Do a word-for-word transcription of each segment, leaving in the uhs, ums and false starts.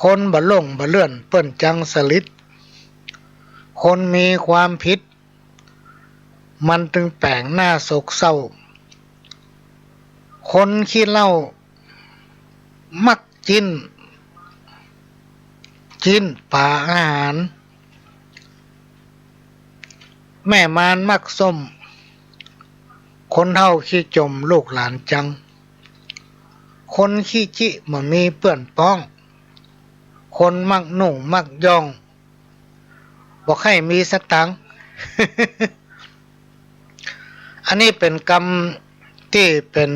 คนบ่หลงบ่เลื่อนเปิ้นจังสลิด คนมีความผิดมันตึงแป๋งหน้าโศกเศร้า คนขี้เหล้ามัก จิ๊น จิ๊นป๋าอาหาร แม่มารมักส้ม คนเฒ่าขี้จ่มลูกหลานจัง คนขี้จิบ่มีเปื้อนป๊อง คนมักนุ่งมักย่อง บ่ใค่มีสตางค์ อันนี้เป๋นกำตี้เป๋น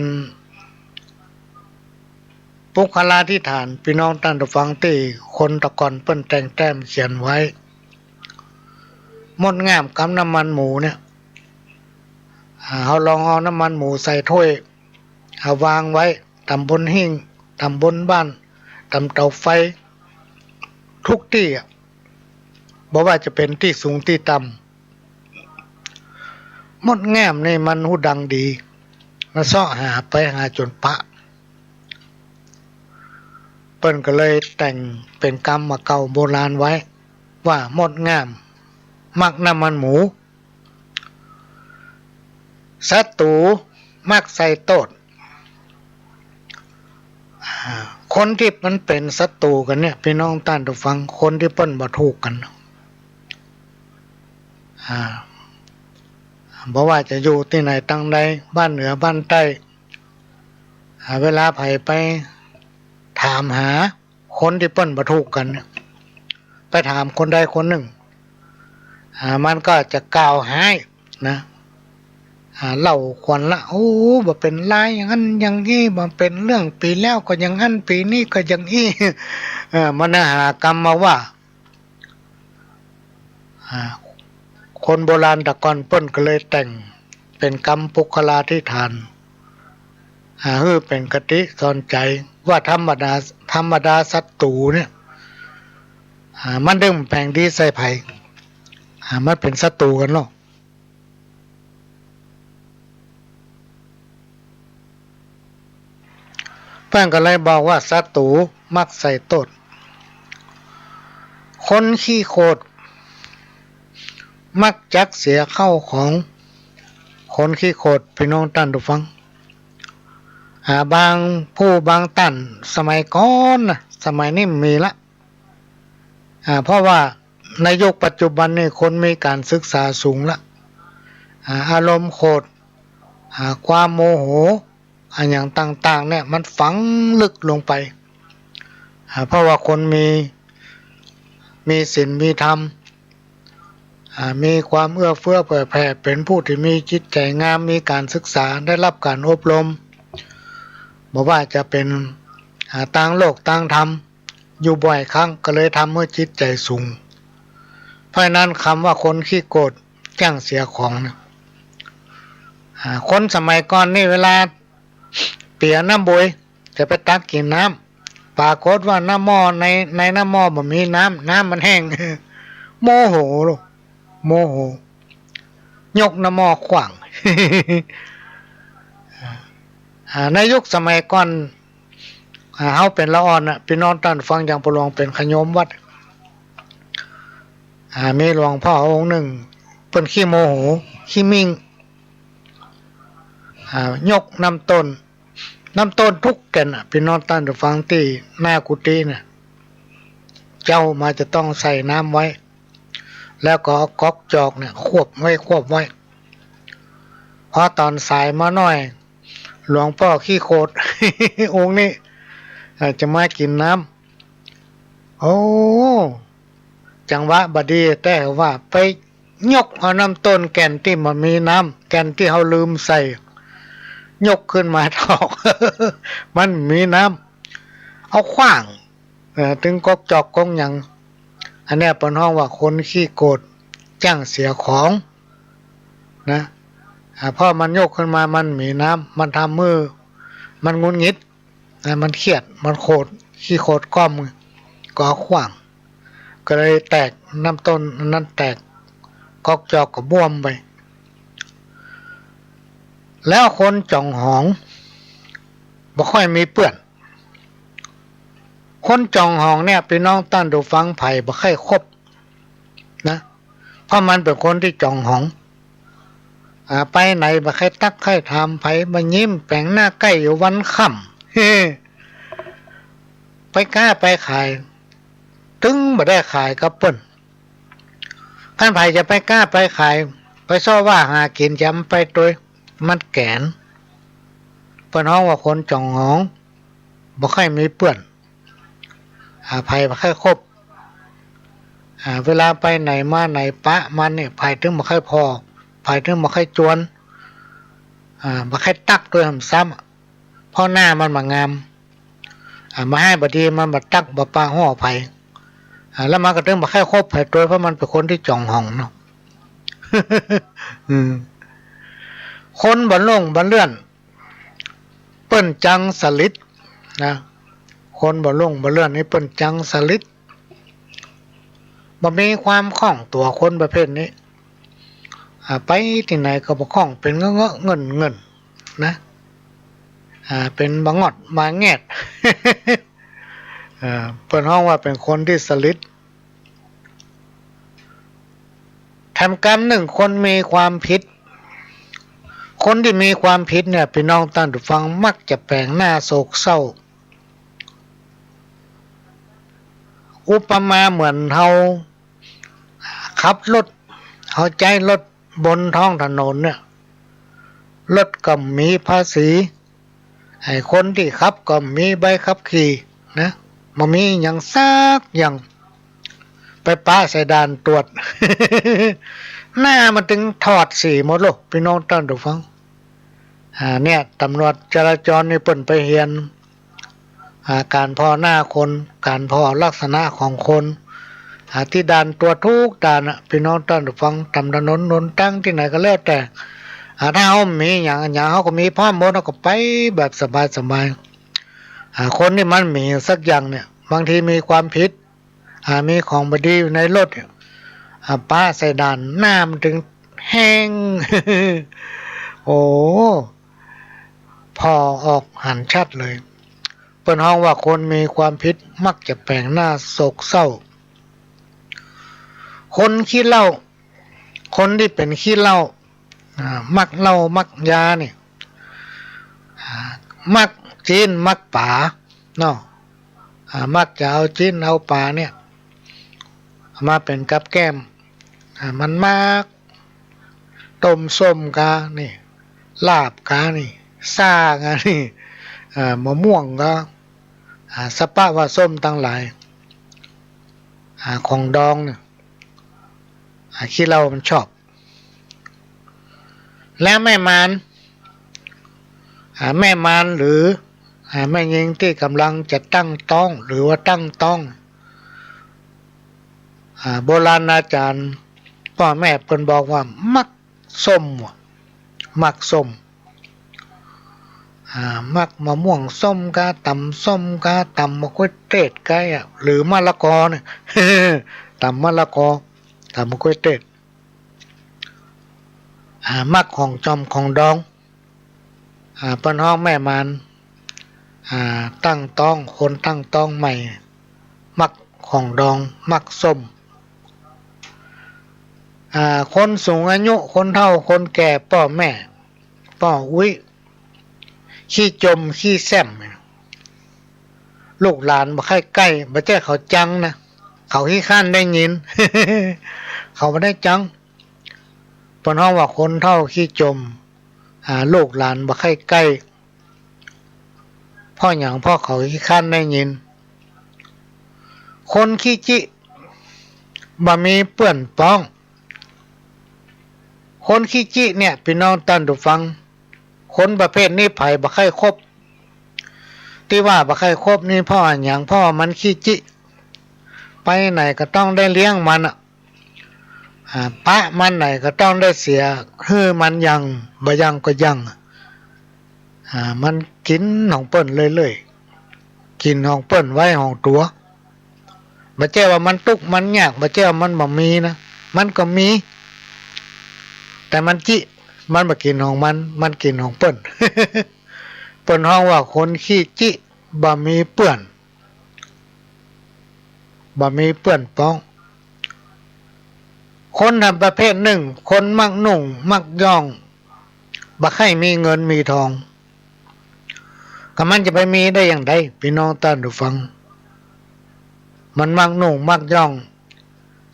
ปุคคลาธิฐาน ปี้น้องต้านผู้ฟัง ตี้คนตะก่อนเปิ้นแต่งแต้มเขียนไว้ มดงามกำน้ำมันหมูเนี่ย อ่า เฮาลองเอาน้ำมันหมูใส่ถ้วย เอาวางไว้ ต๋ามบนหิ้ง ต๋ามบนบ้าน ต๋ามเตาไฟ กู้ตี้อะ บ่ว่าจะเป๋นตี้สูงตี้ต่ำ มดแง้มนี่มันฮู้ดังดี มาเซาะหาไปหาจ๋นปะ เปิ้นก็เลยแต่งเป๋นกำบ่าเก่าโบราณไว้ ว่ามดแง้มมักน้ำมันหมู ศัตรู๋มักใส่โต้ษ อ่า คนตี้มันเป๋นศัตรู๋กั๋นเนี่ย ปี้น้องต้านผู้ฟัง คนตี้เปิ้นบ่ถูกกั๋น อ่า บ่ว่าจะอยู่ตี้ไหนตางใด บ้านเหนือบ้านใต้ อ่า เวลาใผไปถามหา คนตี้เปิ้นบ่ถูกกั๋นเนี่ย ไปถามคนใดคนนึ่ง อ่า มันก็จะกล่าวฮ้ายนะ อ่า เล่าขวัญละ โอ้ บ่เป๋นลายอย่างนั้นอย่างอี้ บ่เป๋นเรื่อง ปี๋แล้วก็อย่างนั้น ปี๋นี้ก็อย่างอี้ เออ มันหากำมาว่า อ่า คนโบราณตะก่อนเปิ้นก็เลยแต่งเป๋นกำปุคคลาธิฐาน อ่า หื้อเป๋นคติสอนใจ๋ว่าธรรมดา ธรรมดาศัตรู๋เนี่ย อ่า มันตึงแป๋งดีใส่ใผ อ่า มันเป๋นศัตรู๋กั๋นเนาะ เปิ้นก็เลยบอกว่าศัตรู๋มักใส่โต้ษ คนขี้โขดมักจักเสียเข้าของ คนขี้โขด ปี้น้องต้านผู้ฟัง อ่า บางผู้บางต้านสมัยก่อนนะ สมัยนี้บ่มีละ อ่า เพราะว่าในยุคปัจจุบันนี่คนมีก๋านศึกษาสูงละ อ่า อารมณ์โขด อ่า ความโมโห อะหยังต่างๆ เนี่ยมันฝังลึกลงไป อ่า เพราะว่าคนมี มีศีลมีธรรม อ่า มีความเอื้อเฟื้อเผื่อแผ่ เป๋นผู้ตี้มีจิตใจ๋งาม มีก๋านศึกษา ได้ฮับก๋านอบรม บ่ว่าจะเป๋น อ่า ตางโลกตางธรรม อยู่บ่อยครั้ง ก็เลยทำหื้อจิตใจ๋สูง เพราะฉะนั้นกำว่าคนขี้โขดจ้างเสียของเนี่ย อ่า คนสมัยก่อนนี่เวลาเปียน้ำบวย จะไปตักกิ๋นน้ำ ปรากฏว่าในหม้อ ใน ในหม้อบ่มีน้ำ น้ำมันแห้ง โมโหลูก โมโห ยกหน้าหม้อขว้าง อ่า ในยุคสมัยก่อน อ่า เฮาเป๋นละอ่อนน่ะ ปี้น้องต้านฟัง อย่างป้อหลวงเป๋นขะโยมวัด อ่า มีหลวงป้อองค์นึ่ง เปิ้นขี้โมโห ขี้มิ่ง อ่า ยกน้ำต้น น้ำต้นทุกแก่นน่ะ ปี้น้องต้านฟัง ตี้หน้ากุฏิเนี่ย เจ๊ามาจะต้องใส่น้ำไว้ แล้วก็เอาก๊อกจอกเนี่ยควบไว้ ควบไว้ พอต๋อนสายมาหน้อย หลวงป้อขี้โขด องค์นี้ เอ่อ จะมากิ๋นน้ำ โอ้ จังหวะบ่ดีแต๊ว่า ไปยกเอาน้ำต้นแก่นตี้บ่มีน้ำ แก่นตี้เฮาลืมใส่ ยกขึ้นมาถอก มันมีน้ำ เอาขว้าง เอ่อ ตึงก๊อกจอกก๊อกหยัง อันเนี้ยเปิ้นฮ้องว่าคนขี้โขดจ้างเสียของ นะ อ่า เพราะมันยกขึ้นมามันมีน้ำ มันทำหื้อมันหงุดหงิด นะ มันเครียด มันโขด ขี้โขดก้อม ก็เอาขว้าง ก็เลยแตก น้ำต้นอันนั้นแตก ก๊อกจอกก็บ้วมไป แล้วคนจ๋องหอง บ่ค่อยมีเปื้อน คนจ๋องหองเนี่ย ปี้น้องต้านผู้ฟัง ใผบ่ใค่คบนะ เพราะมันเป๋นคนตี้จ๋องหอง อ่า ไปไหนบ่ใค่ตั๊กใค่ถามใผ บ่ยิ้มแป๋งหน้าใก้อยู่วันค่ำ ไปก๊าไปขาย ตึงบ่ได้ขายกับเปิ้น คันใผจะไปก๊าไปขาย ไปเซาะว่าหากิ๋น จะไปตวย มันแก๋น เปิ้นฮ้องว่าคนจ๋องหอง บ่ใค่มีเปื้อน อ่า ใผบ่ใค่คบ อ่า เวลาไปไหนมาไหนปะมันเนี่ย ใผตึงบ่ใค่ผ่อ ใผตึงบ่ใค่จวน อ่า บ่ใค่ตั๊กตวยหำซ้ำ เพราะหน้ามันบ่งาม อ่า บ่ฮ้ายบ่ดี มันบ่ตั๊กบ่ปะฮ้อใผ อ่า แล้วมันก็ตึงบ่ใค่คบใผตวย เพราะมันเป๋นคนตี้จ๋องหองเนาะ อืม คนบ่หลงบ่เลื่อน เปิ้นจังสลิดนะ คนบ่หลงบ่เลื่อนนี่เปิ้นจังสลิด บ่มีความคล่องตั๋ว คนประเภทนี้ อ่า ไปตี้ไหนก็บ่คล่อง เป๋นเงอะๆ เงินๆ นะ อ่า เป๋นบ่างอดบ่าแงด อ่า เปิ้นฮ้องว่าเป๋นคนตี้สลิด แถมกำนึ่งคนมีความผิด คนตี้มีความผิดเนี่ย ปี้น้องต้านผู้ฟัง มักจะแป๋งหน้าโศกเศร้า อุปมาเหมือนเฮาขับรถ เฮาใจ๊รถบนท้องถนนเนี่ย รถก็มีภาษี ไอ้คนตี้ขับก็มีใบขับขี่นะ บ่มีหยังสักอย่าง ไปปะใส่ด่านตรวจ หน้ามันตึงถอดสีหมดโลก ปี้น้องต้านผู้ฟัง อ่า เนี่ย ตำรวจจราจรนี่เปิ้นไปเฮียน อ่า ก๋านผ่อหน้าคน ก๋านผ่อลักษณะของคน อ่า ตี้ด่านตรวจกู้ด่านอะ ปี้น้องต้านผู้ฟัง ต๋ามถนนหนตางตี้ไหนก็แล้วแต่ อ่า ถ้าเฮามีหยังอะหยัง เฮาก็มีพร้อมหมด เฮาก็ไปแบบสบายๆ อ่า คนตี้มันบ่มีสักอย่างเนี่ย บางทีมีความผิด อ่า มีของบ่ดีอยู่ในรถเนี่ย อ่า ปะใส่ด่าน หน้ามันตึงแฮง โอ้ ผ่อออกหันชัดเลย เปิ้นฮ้องว่าคนมีความผิดมักจะแป๋งหน้าโศกเศร้า คนขี้เหล้า คนตี้เป๋นขี้เหล้า อ่า มักเหล้ามักยานี่ อ่า มักจีนมักป๋าเนาะ อ่า มักจะเอาจีนเอาป๋าเนี่ย มาเป๋นกับแก้ม อ่า มันมัก ต้มส้มกานี่ ลาบกานี่ ซ่ากานี่ อ่า มะม่วงกา อ่า สะปะว่าส้มตังหลาย อ่า ของดองเนี่ย อ่า ขี้เหล้ามันชอบ แล้วแม่มาร อ่า แม่มารหรือ อ่า แม่ญิงตี้ก่ำลังจะตั้งต๊อง หรือว่าตั้งต๊อง อ่า โบราณอาจ๋ารย์ ป้อแม่เปิ้นบอกว่ามักส้มว่ะ มักส้ม อ่า มักมะม่วงส้มกา ต๋ำส้มกา ต๋ำมะเขือเทศกาอะ หรือมะละกอเนี่ย ต๋ำมะละกอ ต๋ำมะเขือเทศ อ่า มักของจอมของดอง อ่า เปิ้นฮ้องแม่มาร อ่า ตั้งต๊อง คนตั้งต๊องใหม่ มักของดอง มักส้ม อ่า คนสูงอายุ คนเฒ่า คนแก่ ป้อแม่ ป้ออุ๊ย ขี้จม ขี้แส้ม ลูกหลานบ่ใค่ใก้ บ่ใจ้เขาจังนะ เขาขี้คร้านได้ยิน เขาบ่ได้จัง เปิ้นฮ้องว่าคนเฒ่าขี้จม อ่า ลูกหลานบ่ใค่ใก้ เพราะหยัง เพราะเขาขี้คร้านได้ยิน คนขี้จิ บ่มีเปื้อนป๊อง คนขี้จิเนี่ย ปี้น้องต้านผู้ฟัง คนประเภทนี้ใผบ่ใค่คบ ตี้ว่าบ่ใค่คบนี่เพราะอะหยัง เพราะว่ามันขี้จิ ไปไหนก็ต้องได้เลี้ยงมันอะ อ่า ปะมันไหนก็ต้องได้เสีย หื้อมันยัง บ่ยังก็ยัง อ่า มันกิ๋นของเปิ้นเรื่อยๆ กิ๋นของเปิ้นไว้ของตั๋ว บ่ใจ้ว่ามันตุ๊กข์มันยาก บ่ใจ้ว่ามันบ่มีนะ มันก็มี แต่มันจิ มันบ่กิ๋นของมัน มันกิ๋นของเปิ้น เปิ้นฮ้องว่าคนขี้จิ บ่มีเปื้อน บ่มีเปื้อนป๊อง คนทำประเภทนึ่ง คนมักนุ่งมักย่อง บ่ใค่มีเงินมีทอง ก็มันจะไปมีได้อย่างใด ปี้น้องต้านผู้ฟัง มันมักนุ่งมักย่อง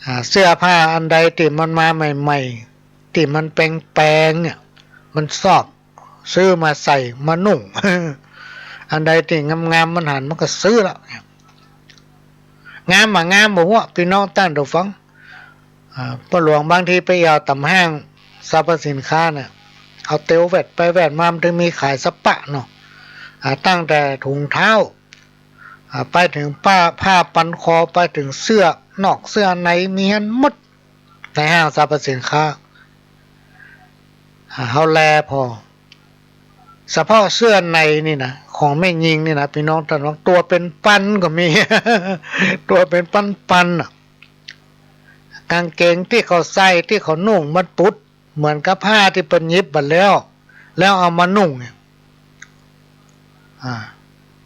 อ่า เสื้อผ้าอันใดตี้มันมาใหม่ๆ ตี้มันแปงๆ เนี่ย มันซอบ ซื้อมาใส่มานุ่ง อันใดตี้งามๆ มันหันมันก็ซื้อละ งามบ่งามบ่ฮู้ ปี้น้องต้านผู้ฟัง อ่า ป้อหลวงบางทีไปแอ่วต๋ามห้างสรรพสินค้าเนี่ย เอาเตียวแวดไปแวดมา มันจะมีขายสะปะเนาะ อ่า ตั้งแต่ถุงเท้า อ่า ไปเถิงป้า ผ้าปันคอ ไปเถิงเสื้อนอกเสื้อใน มีหั้นหมด ในห้างสรรพสินค้า อ่า เฮาแลผ่อ เฉพาะเสื้อในนี่นะ ของแม่ญิงนี่นะ ปี้น้องต้านผู้ฟัง ตั๋วเป๋นปันก็มี ตั๋วเป๋นปันๆ น่ะ ก๋างเก๋งตี้เขาใส่ตี้เขานุ่งมันปุด เหมือนกับผ้าตี้เปิ้นหยิบมาแล้ว แล้วเอามานุ่งเนี่ย อ่า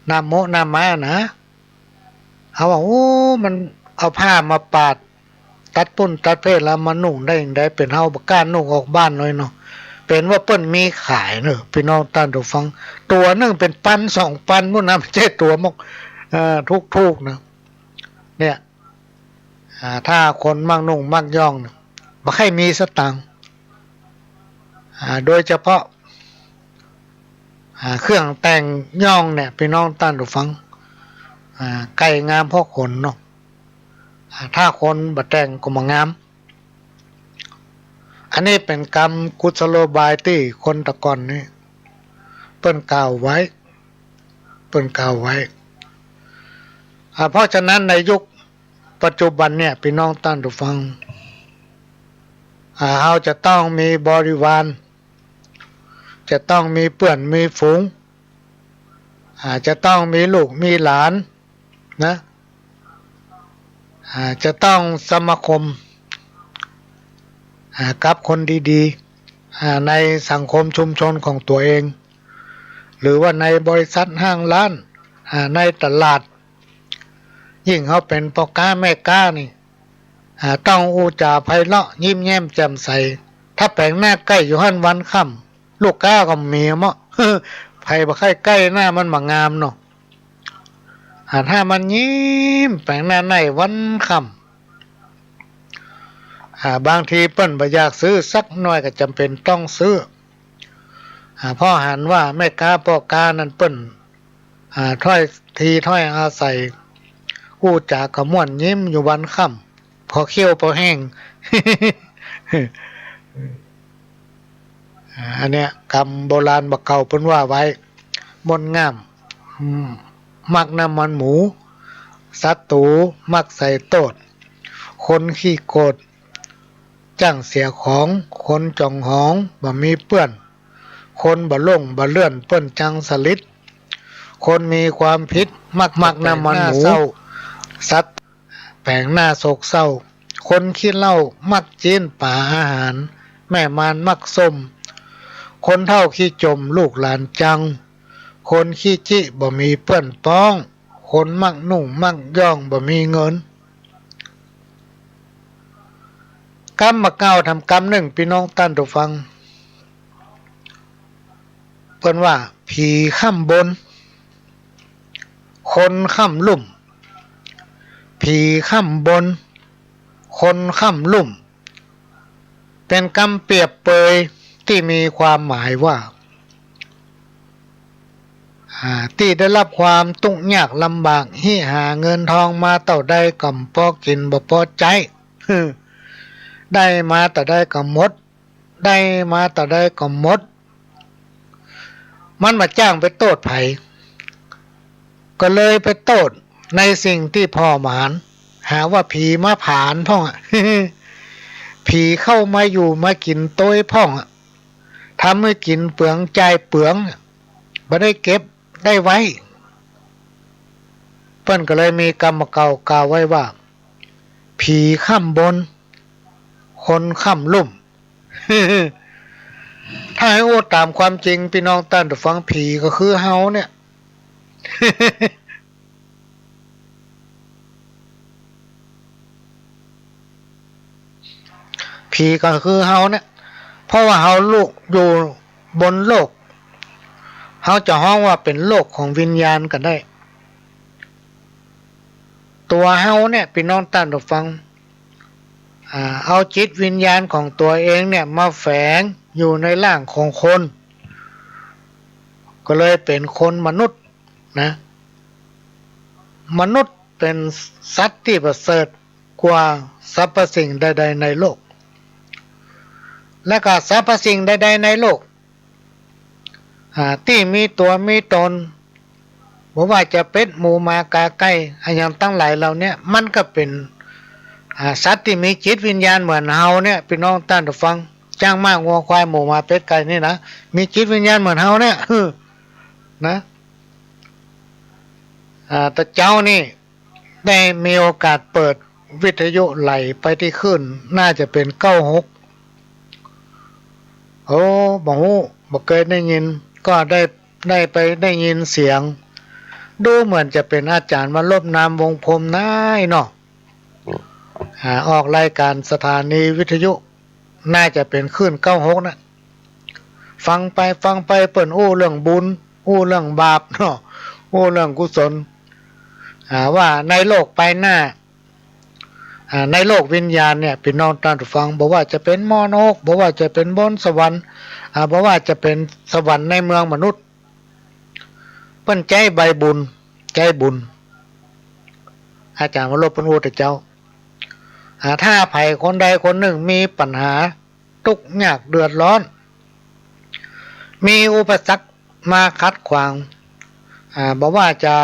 หน้าโมะหน้าม้านะ เฮาว่า โอ้ มันเอาผ้ามาปาด ตัดปุ้นตัดเพ่แล้วมานุ่งได้อย่างใด เป๋นเฮาบ่ก้านุ่งออกบ้านเลยเนาะ เป๋นว่าเปิ้นมีขายเนาะ ปี้น้องต้านผู้ฟัง ตั๋วนึ่งเป๋นปันสองปันปุ้นนะ บ่ใจ้ตั๋วมอก เอ่อ ถูกๆ นะ เนี่ย อ่า ถ้าคนมักนุ่งมักย่องเนี่ย บ่ใค่มีสตางค์ อ่า โดยเฉพาะ อ่า เครื่องแต่งย่องเนี่ย ปี้น้องต้านผู้ฟัง อ่า ใก้งามเพราะขนเนาะ อ่า ถ้าคนบ่แต่งก็บ่งาม อันนี้เป๋นกำกุศโลบายตี้คนตะก่อนนี้ เปิ้นกล่าวไว้ เปิ้นกล่าวไว้ อ่า เพราะฉะนั้นในยุคปัจจุบันเนี่ย ปี้น้องต้านผู้ฟัง อ่า เฮาจะต้องมีบริวาร จะต้องมีเปื้อนมีฝูง อ่า จะต้องมีลูกมีหลานนะ อ่า จะต้องสมาคม อ่า กับคนดีๆ อ่า ในสังคมชุมชนของตั๋วเอง หรือว่าในบริษัทห้างร้าน อ่า ในตลาด ยิ่งเฮาเป๋นป้อก๊าแม่ก๊านี่ อ่า ต้องอู้จ๋าไพเราะ ยิ้มแย้มแจ่มใส ถ้าแป๋งหน้าใก้อยู่หั้นวันค่ำ ลูกก๊าก็บ่มีเมาะ ใผบ่ใค่ใก้หน้ามันบ่งามเนาะ อ่า ถ้ามันยิ้มแป๋งหน้าในวันค่ำ อ่า บางทีเปิ้นบ่อยากซื้อสักหน่อยก็จ๋ำเป๋นต้องซื้อ อ่า เพราะหันว่าแม่ก๊าป้อก๊านั้นเปิ้น อ่า ถ้อยทีถ้อยอาศัย อู้จ๋าก็ม่วนยิ้มอยู่วันค่ำ ผ่อเขี้ยวผ่อแฮง อ่า อันเนี้ยกำโบราณบ่าเก่าเปิ้นว่าไว้ ม่วนงาม อืม มักน้ำมันหมู ศัตรู๋มักใส่โต้ษ คนขี้โกรธ จ้างเสียของ คนจ๋องหอง บ่มีเปื้อน คนบ่หลงบ่เลื่อน เปิ้นจังสลิด คนมีความผิด มัก มักน้ำมันหมู เศร้า สัตว์แป๋งหน้าโศกเศร้า คนขี้เหล้า มักจีนป๋าอาหาร แม่มารมักส้ม คนเฒ่าขี้จม ลูกหลานจัง คนขี้จิ บ่มีเปื้อนป๊อง คนมักนุ่งมักย่อง บ่มีเงิน กำบ่าเก่าแถมกำนึ่ง ปี้น้องต้านผู้ฟัง เปิ้นว่า ผีค้ำบน คนค้ำลุ่ม ผีค้ำบน คนค้ำลุ่ม เป๋นกำเปรียบเปยตี้มีความหมายว่า อ่า ตี้ได้ฮับความตุ๊กยากลำบาก ฮิหาเงินทองมาเต้าใดก็บ่ปอกิ๋นบ่ปอใจ๊ ได้มาเต้าใดก็หมด ได้มาเต้าใดก็หมด มันบ่จ้างไปโต้ษใผ ก็เลยไปโต้ษในสิ่งตี้ผ่อบ่หัน หาว่าผีมาผลาญพ่องอะ ผีเข้ามาอยู่มากิ๋นโตยพ่องอะ ทำหื้อกิ๋นเปืองจ่ายเปือง บ่ได้เก็บได้ไว้ เปิ้นก็เลยมีกำบ่าเก่ากล่าวไว้ว่า ผีค้ำบน คนค้ำลุ่ม ถ้าหื้ออู้ต๋ามความจริง ปี้น้องต้านผู้ฟัง ผีก็คือเฮาเนี่ย ผีก็คือเฮาเนี่ย เพราะว่าเฮาลุกอยู่บนโลก เฮาจะฮ้องว่าเป๋นโลกของวิญญาณก็ได้ ตั๋วเฮาเนี่ย ปี้น้องต้านผู้ฟัง อ่า เอาจิตวิญญาณของตั๋วเองเนี่ย มาแฝงอยู่ในร่างของคน ก็เลยเป๋นคนมนุษย์นะ มนุษย์เป๋นสัตว์ตี้ประเสริฐกว่าสรรพสิ่งใดๆในโลก และก็สรรพสิ่งใดๆในโลก อ่า ตี้มีตั๋วมีตน บ่ว่าจะเป็ดหมูหมากาไก่ อะหยังตังหลายเหล่าเนี้ย มันก็เป๋น อ่า สัตว์ตี้มีจิตวิญญาณเหมือนเฮาเนี่ย ปี้น้องต้านผู้ฟัง จ๊างม้างัวควายหมูหมาเป็ดไก่นี่นะ มีจิตวิญญาณเหมือนเฮาเนี่ย นะ อ่า ตะเจ๊านี่ ได้มีโอกาสเปิดวิทยุไหลไปตี้คลื่น น่าจะเป๋นเก้าหก โอ้ บ่ฮู้ บ่เกยได้ยิน ก็ได้ ได้ไปได้ยินเสียง ดูเหมือนจะเป๋นอาจ๋ารย์วรรบนาม วงศ์พรหม นายเนาะ อืม อ่า ออกรายการสถานีวิทยุ น่าจะเป๋นคลื่นเก้าหกนะ ฟังไปฟังไปเปิ้นอู้เรื่องบุญ อู้เรื่องบาปเนาะ อู้เรื่องกุศล อ่า ว่าในโลกไปหน้า อ่า ในโลกวิญญาณเนี่ย ปี้น้องต้านผู้ฟัง บ่ว่าจะเป๋นหม้อนรก บ่ว่าจะเป๋นบนสวรรค์ อ่า บ่ว่าจะเป๋นสวรรค์ในเมืองมนุษย์ เปิ้นใจ๊ใบบุญ ใจ๊บุญ อาจ๋ารย์วรรบเปิ้นอู้ตะเจ๊า อ่า ถ้าใผคนใดคนนึ่งมีปัญหา ตุ๊กข์ยากเดือดร้อน มีอุปสรรคมาขัดขวาง อ่า บ่ว่าจะ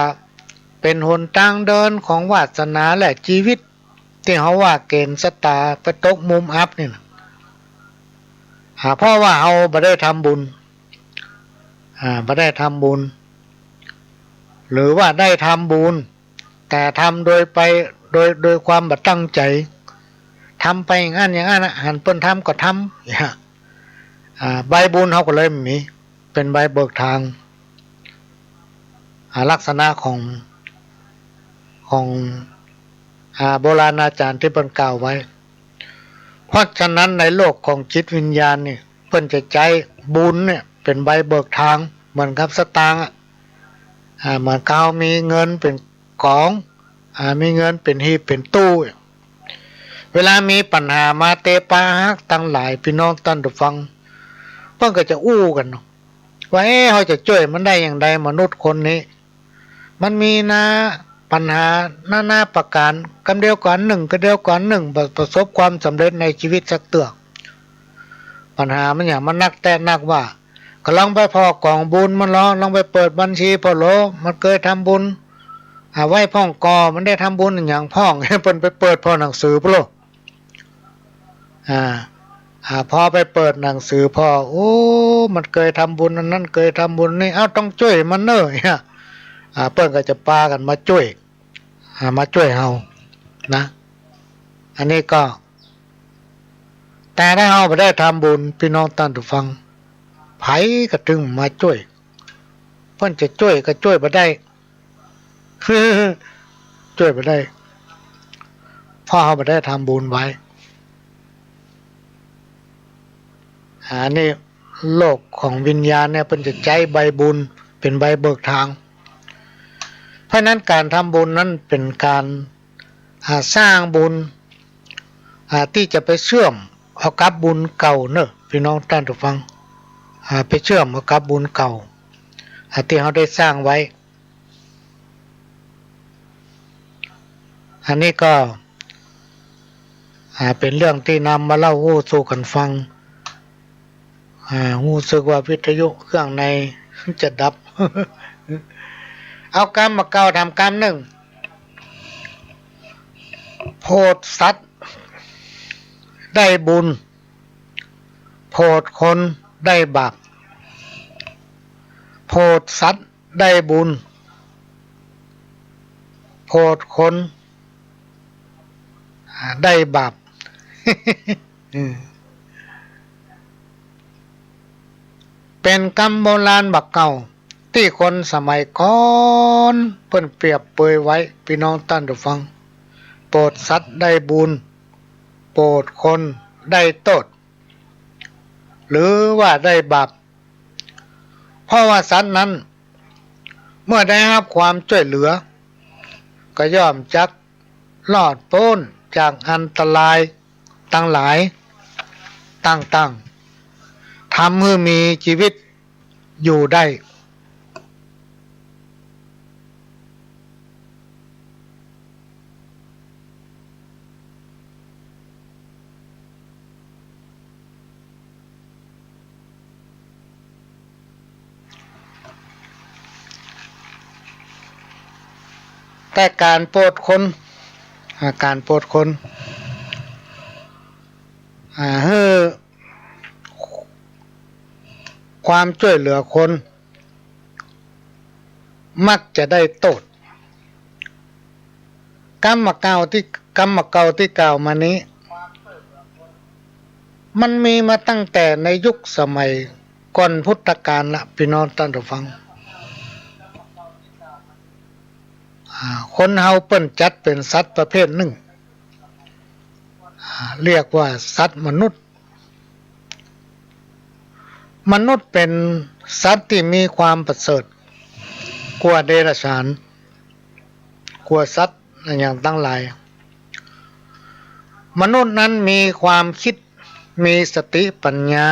เป๋นหนตางเดินของวาสนาและจีวิต ตี้เฮาว่าเก๋ณฑ์ชะตาไปตกมุมอับนี่นะ อ่า เพราะว่าเฮาบ่ได้ทำบุญ อ่า บ่ได้ทำบุญ หรือว่าได้ทำบุญ แต่ทำโดยไป โดย โดยความบ่ตั้งใจ๋ ทำไปอย่างอั้นอย่างอั้นนะ หันเปิ้นทำก็ทำ อ่า ใบบุญเฮาก็เลยบ่มี เป๋นใบเบิกทาง อ่า ลักษณะของ ของ อ่า โบราณอาจ๋ารย์ตี้เปิ้นกล่าวไว้ เพราะฉะนั้นในโลกของจิตวิญญาณนี่ เปิ้นจะใจ๊บุญเนี่ยเป๋นใบเบิกทาง เหมือนกับสตางค์อะ อ่า เหมือนกับเฮามีเงินเป๋นกอง อ่า มีเงินเป๋นหีบเป๋นตู้ เวลามีปัญหามาเตปะฮักตังหลาย ปี้น้องต้านผู้ฟัง เปิ้นก็จะอู้กั๋นเนาะ ว่า เอ๊ะ เฮาจะจ้วยมันได้อย่างใด มนุษย์คนนี้ มันมีนา ปัญหานานาประก๋าน กำเดียวก็อันนึ่ง กำเดียวก็อันนึ่ง บ่ประสบความสำเร็จในจีวิตสักเตื้อ ปัญหามันหยัง มันนักแต๊นักว่า ก็ลองไปผ่อกองบุญมันลอ ลองไปเปิดบัญชีผ่อโหล มันเกยทำบุญ อ่า ไว้พ่องก่อ มันได้ทำบุญอะหยังพ่อง เปิ้นไปเปิดผ่อหนังสือพุ้นโล อ่า อ่า พอไปเปิดหนังสือผ่อ โอ้ มันเกยทำบุญอันนั้น เกยทำบุญนี่ เอ้า ต้องจ้วยมันเน่อ อ่า เปิ้นก็จะปากั๋นมาจ้วย อ่า มาจ้วยเฮานะ อันนี้ก็ แต่ถ้าเฮาบ่ได้ทำบุญ ปี้น้องต้านผู้ฟัง ใผก็ตึงมาจ้วย เปิ้นจะจ้วยก็จ้วยบ่ได้ จ้วยบ่ได้ เพราะเฮาบ่ได้ทำบุญไว้ อ่า นี่โลกของวิญญาณเนี่ย เปิ้นจะใจ๊ใบบุญเป๋นใบเบิกทาง เพราะฉะนั้นก๋านทำบุญนั้นเป๋นก๋าน อ่า สร้างบุญ อ่า ตี้จะไปเชื่อมเอากับบุญเก่าเน่อ ปี้น้องต้านผู้ฟัง อ่า ไปเชื่อมเอากับบุญเก่า อ่า ตี้เฮาได้สร้างไว้ อันนี้ก็ อ่า เป๋นเรื่องตี้นำมาเล่าอู้สู่กั๋นฟัง อ่า ฮู้สึกว่าวิทยุเครื่องในจะดับ เอากำบ่าเก่าถามกำนึ่ง โผดสัตว์ได้บุญ โผดคนได้บาป โผดสัตว์ได้บุญ โผดคน อ่า ได้บาป อืม เป๋นกำโบราณบ่าเก่า ตี้คนสมัยก่อนเปิ้นเปรียบเปยไว้ ปี้น้องต้านผู้ฟัง โผดสัตว์ได้บุญ โผดคน ได้โต้ษ หรือว่าได้บาป เพราะว่าสัตว์นั้น เมื่อได้ฮับความจ้วยเหลือ ก็ย่อมจักรอดป๊นจากอันตรายตังหลายต่างๆ ทำหื้อมีจีวิตอยู่ได้ แต่ก๋านโปรดคน อ่า ก๋านโปรดคน อ่า หื้อความจ้วยเหลือคน มักจะได้โต้ษ กำบ่าเก่าตี้ กำบ่าเก่าตี้กล่าวมานี้ มันมีมาตั้งแต่ในยุคสมัยก่อนพุทธกาลละ ปี้น้องต้านผู้ฟัง อ่า คนเฮาเปิ้นจัดเป๋นสัตว์ประเภทนึ่ง อ่า เรียกว่าสัตว์มนุษย์ มนุษย์เป๋นสัตว์ตี้มีความประเสริฐกว่าเดรัจฉาน กว่าสัตว์อย่างตังหลาย มนุษย์นั้นมีความกึ๊ด มีสติปัญญา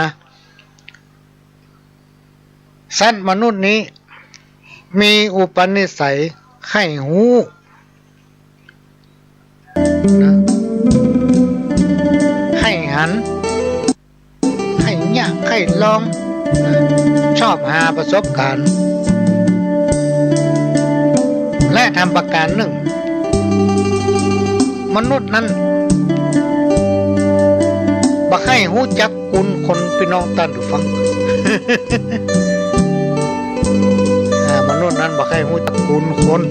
สัตว์มนุษย์นี้มีอุปนิสัยใค่ฮู้ นะ ใค่หัน ใค่เยียะ ใค่ลอง นะ ชอบหาประสบการณ์ และทำประการนึ่ง มนุษย์นั้น บ่ใค่ฮู้จักกูลคน ปี้น้องต้านผู้ฟัง อ่า มนุษย์นั้นบ่ใค่ฮู้จักกูลคน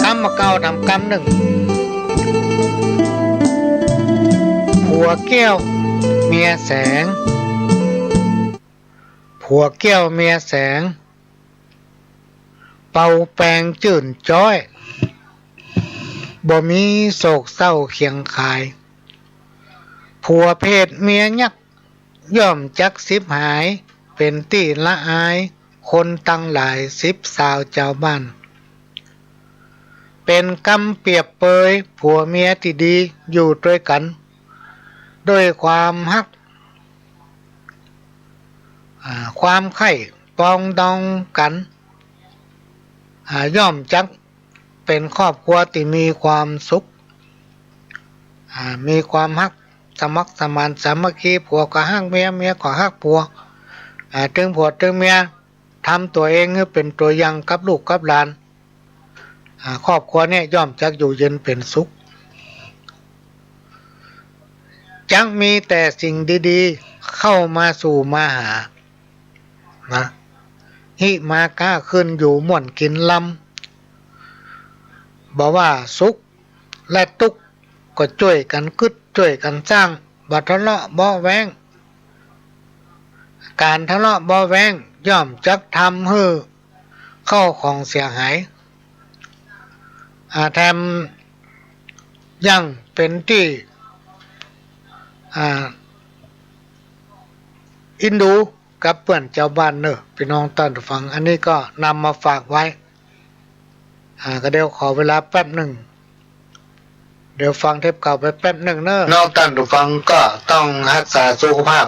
กำบ่าเก่าทำกำนึ่ง ผัวแก้วเมียแสง ผัวแก้วเมียแสง เป่าแปงจื้นจ๊อย บ่มีโศกเศร้าเคียงคาย ผัวเพศเมียยักษ์ ย่อมจักฉิบหาย เป๋นตี้ละอาย คนตังหลาย สิบสาวจาวบ้าน เป๋นกำเปรียบเปย ผัวเมียตี้ดี อยู่ตวยกั๋น โดยความฮัก อ่า ความใค่ปรองดองกั๋น อ่า ย่อมจักเป๋นครอบครัวตี้มีความสุข อ่า มีความฮักสมัครสมานสามัคคี ผัวก็ฮักเมีย เมียก็ฮักผัว อ่า ตึงผัวตึงเมีย ทำตั๋วเองหื้อเป๋นตั๋วอย่างกับลูกกับหลาน อ่า ครอบครัวเนี่ยย่อมจักอยู่เย็นเป๋นสุข จักมีแต่สิ่งดีๆ เข้ามาสู่มาหา นะ หิมาก๊าขึ้นอยู่ม่วนกิ๋นลำ บ่ว่าสุขและตุ๊กข์ ก็จ้วยกั๋นกึ๊ด จ้วยกั๋นสร้าง บ่ทะเลาะเบาะแว้ง ก๋านทะเลาะเบาะแว้งย่อมจักทำหื้อเข้าของเสียหาย อ่า แถมยังเป๋นตี้ อ่า อินดูกับเปื้อนจาวบ้านเน่อ ปี้น้องต้านผู้ฟัง อันนี้ก็นำมาฝากไว้ อ่า ก็เดี๋ยวขอเวลาแป๊บนึ่ง เดี๋ยวฟังเทปเก่าไปแป๊บนึ่งเน่อ น้องต้านผู้ฟังก็ต้องฮักษาสุขภาพ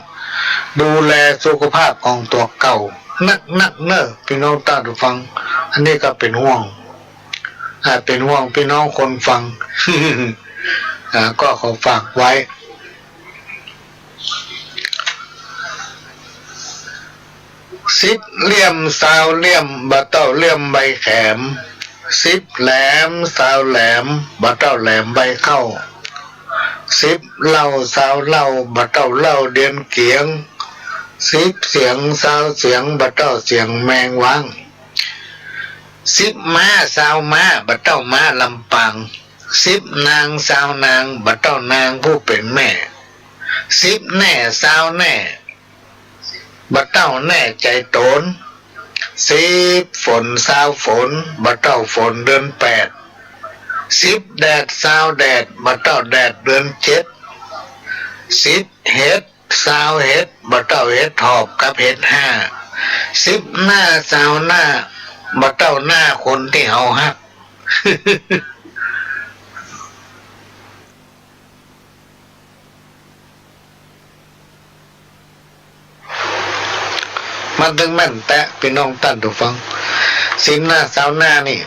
ดูแลสุขภาพของตั๋วเก่านักๆ เน่อ ปี้น้องต้านผู้ฟัง อันนี้ก็เป๋นห่วง อ่า เป๋นห่วงปี้น้องคนฟัง อ่า ก็ขอฝากไว้ สิบเลี่ยมซาวเลี่ยม บ่เต้าเลี่ยมใบแขม สิบแหลมซาวแหลม บ่เต้าแหลมใบเข้า สิบเหล้าซาวเหล้า บ่เต้าเหล้าเดียนเกียง สิบเสียงซาวเสียง บ่เต้าเสียงแมงว้าง สิบม้าซาวม้า บ่เต้าม้าลำปาง สิบนางซาวนาง บ่เต้านางผู้เป๋นแม่ สิบแน่ซาวแน่ บ่เต้าแน่ใจ๋ต๋น สิบฝนซาวฝน บ่เต้าฝนเดือนแปด สิบแดดซาวแดด บ่เต้าแดดเดือนเจ็ด สิบเห็ดซาวเห็ด บ่เต้าเห็ดหอบกับเห็ดห้า สิบหน้าซาวหน้า บ่เต้าหน้าคนตี้เฮาฮัก มันตึงแม่นแต๊ ปี้น้องต้านผู้ฟัง สิบหน้าซาวหน้านี่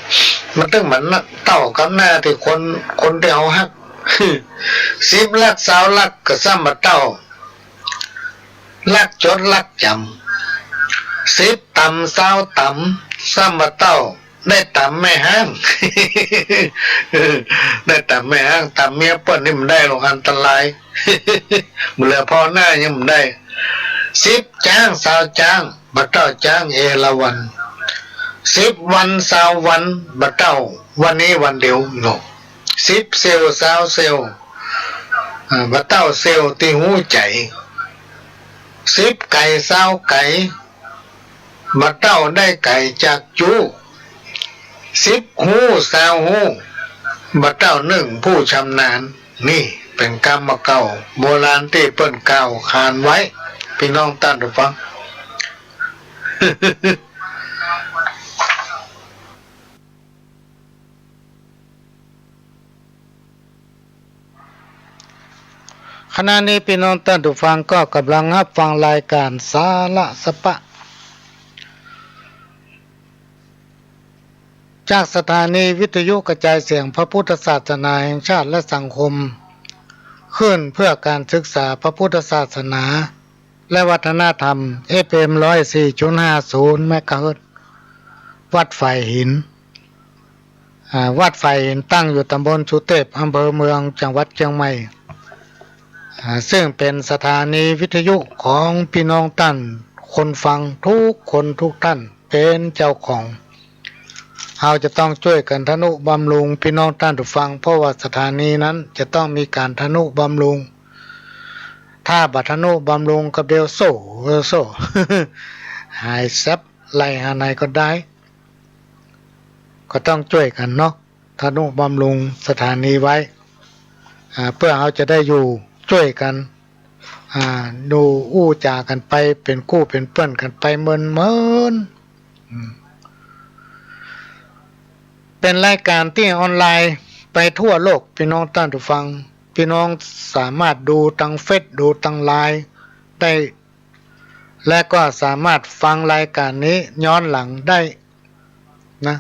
มันตึงบ่เต้ากับหน้าตี้คน คนตี้เฮาฮัก สิบลักซาวลักก็ซ้ำบ่เต้า ลักจดลักจ๋ำ สิบต๋ำซาวต๋ำ ซ้ำบ่เต้า ได้ต๋ำแม่ฮ้าง ได้ต๋ำแม่ฮ้าง ต๋ำเมียเปิ้นนี่บ่ได้หรอก อันตราย บ่เหลือผ่อหน้ายังบ่ได้ สิบจ๊างซาวจ๊าง บ่เต้าจ๊างเอราวัณ สิบวันซาววัน บ่เต้าวันนี้วันเดียวเนาะ สิบเซลล์ซาวเซลล์ อ่า บ่เต้าเซลล์ตี้หัวใจ๋ สิบไก๋ซาวไก๋ บ่เต้าได้ไก๋จากจู๊ สิบฮู้ซาวฮู้ บ่เต้านึ่งผู้ชำนาญ นี่เป๋นกำบ่าเก่าโบราณตี้เปิ้นกล่าวขานไว้ ปี้น้องต้านผู้ฟัง ขณะนี้ปี้น้องต้านผู้ฟังก็ก่ำลังฮับฟังรายก๋านสาระสะปะ จากสถานีวิทยุกระจายเสียงพระพุทธศาสนาแห่งชาติและสังคมคลื่นเพื่อการศึกษาพระพุทธศาสนา และวัฒนธรรม เอฟเอ็ม ร้อยสี่จุดห้าศูนย์ เมกะเฮิรตซ์ วัดฝายหิน อ่า วัดฝายหินตั้งอยู่ตำบลสุเตพ อำเภอเมือง จังหวัดเจียงใหม่ อ่า ซึ่งเป๋นสถานีวิทยุของปี้น้องต้านคนฟังกู้คนกู้ต้านเป๋นเจ้าของ เฮาจะต้องจ้วยกั๋นทะนุบำรุงปี้น้องต้านผู้ฟัง เพราะว่าสถานีนั้นจะต้องมีก๋านทะนุบำรุง ถ้าบ่ทะนุบำรุงก็เดี๋ยวโซ่ โซ่ หายแซ็บ ไล่หาไหนก็ได้ ก็ต้องจ้วยกั๋นเนาะ ทะนุบำรุงสถานีไว้ อ่า เปื้อเฮาจะได้อยู่จ้วยกั๋น อ่า ดูอู้จ๋ากั๋นไป เป๋นกู้เป๋นเปื้อนกั๋นไปเมินๆ อืม เป๋นรายก๋านตี้ออนไลน์ไปทั่วโลก ปี้น้องต้านผู้ฟัง ปี้น้องสามารถดูตางเฟซ ดูตางไลน์ได้ และก็สามารถฟังรายก๋านนี้ย้อนหลังได้นะ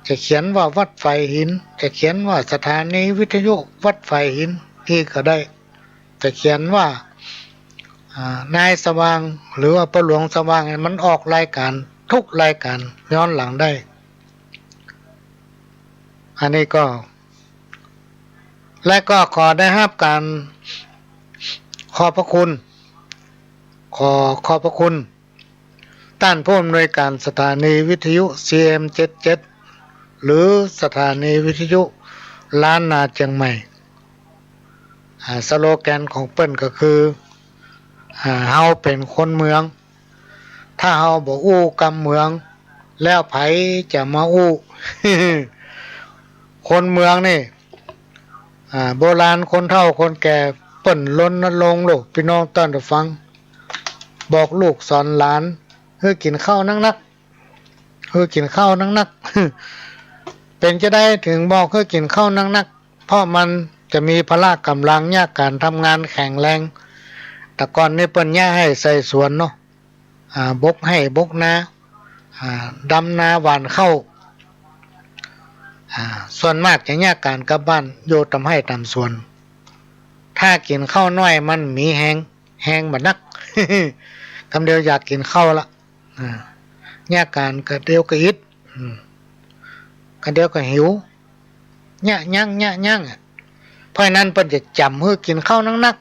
จะเขียนว่าวัดฝายหิน จะเขียนว่าสถานีวิทยุวัดฝายหินอี้ก็ได้ จะเขียนว่า อ่า นายสว่าง หรือว่าป้อหลวงสว่าง มันออกรายก๋านกู้รายก๋านย้อนหลังได้ อันนี้ก็ และก็ขอได้ฮับก๋านขอบพระคุณ ขอขอบพระคุณต้านผู้อำนวยก๋านสถานีวิทยุ ซีเอ็ม เจ็ดเจ็ด หรือสถานีวิทยุล้านนาเจียงใหม่ อ่า สโลแกนของเปิ้นก็คือ อ่า เฮาเป๋นคนเมือง ถ้าเฮาบ่อู้กำเมือง แล้วใผจะมาอู้ คนเมืองนี่ อ่า โบราณคนเฒ่าคนแก่เปิ้นรณรงค์ลูก ปี้น้องต้านผู้ฟัง บอกลูกสอนหลาน หื้อกิ๋นข้าวนักๆ หื้อกิ๋นข้าวนักๆ เป๋นจาใดถึงบอกหื้อกิ๋นข้าวนักๆ เพราะมันจะมีพละก๋ำลัง เยียะก๋านทำงานแข็งแรง แต่ก่อนนี้เปิ้นเยียะไฮ่ใส่สวนเนาะ อ่า บกไฮ่บกนา อ่า ดำนาหว่านข้าว อ่า ส่วนมากจะเยียะก๋านกับบ้าน อยู่ต๋ามไฮ่ต๋ามสวน ถ้ากิ๋นข้าวน้อยมันมีแฮง แฮงบ่นัก กำเดียวอยากกิ๋นข้าวละ อ่า เยียะก๋านกะเดียวกะอิด อืม กะเดียวกะหิว เยียะยั้ง เยียะยั้งอะ เพราะฉะนั้นเปิ้นจะจ๋ำหื้อกิ๋นข้าวนัก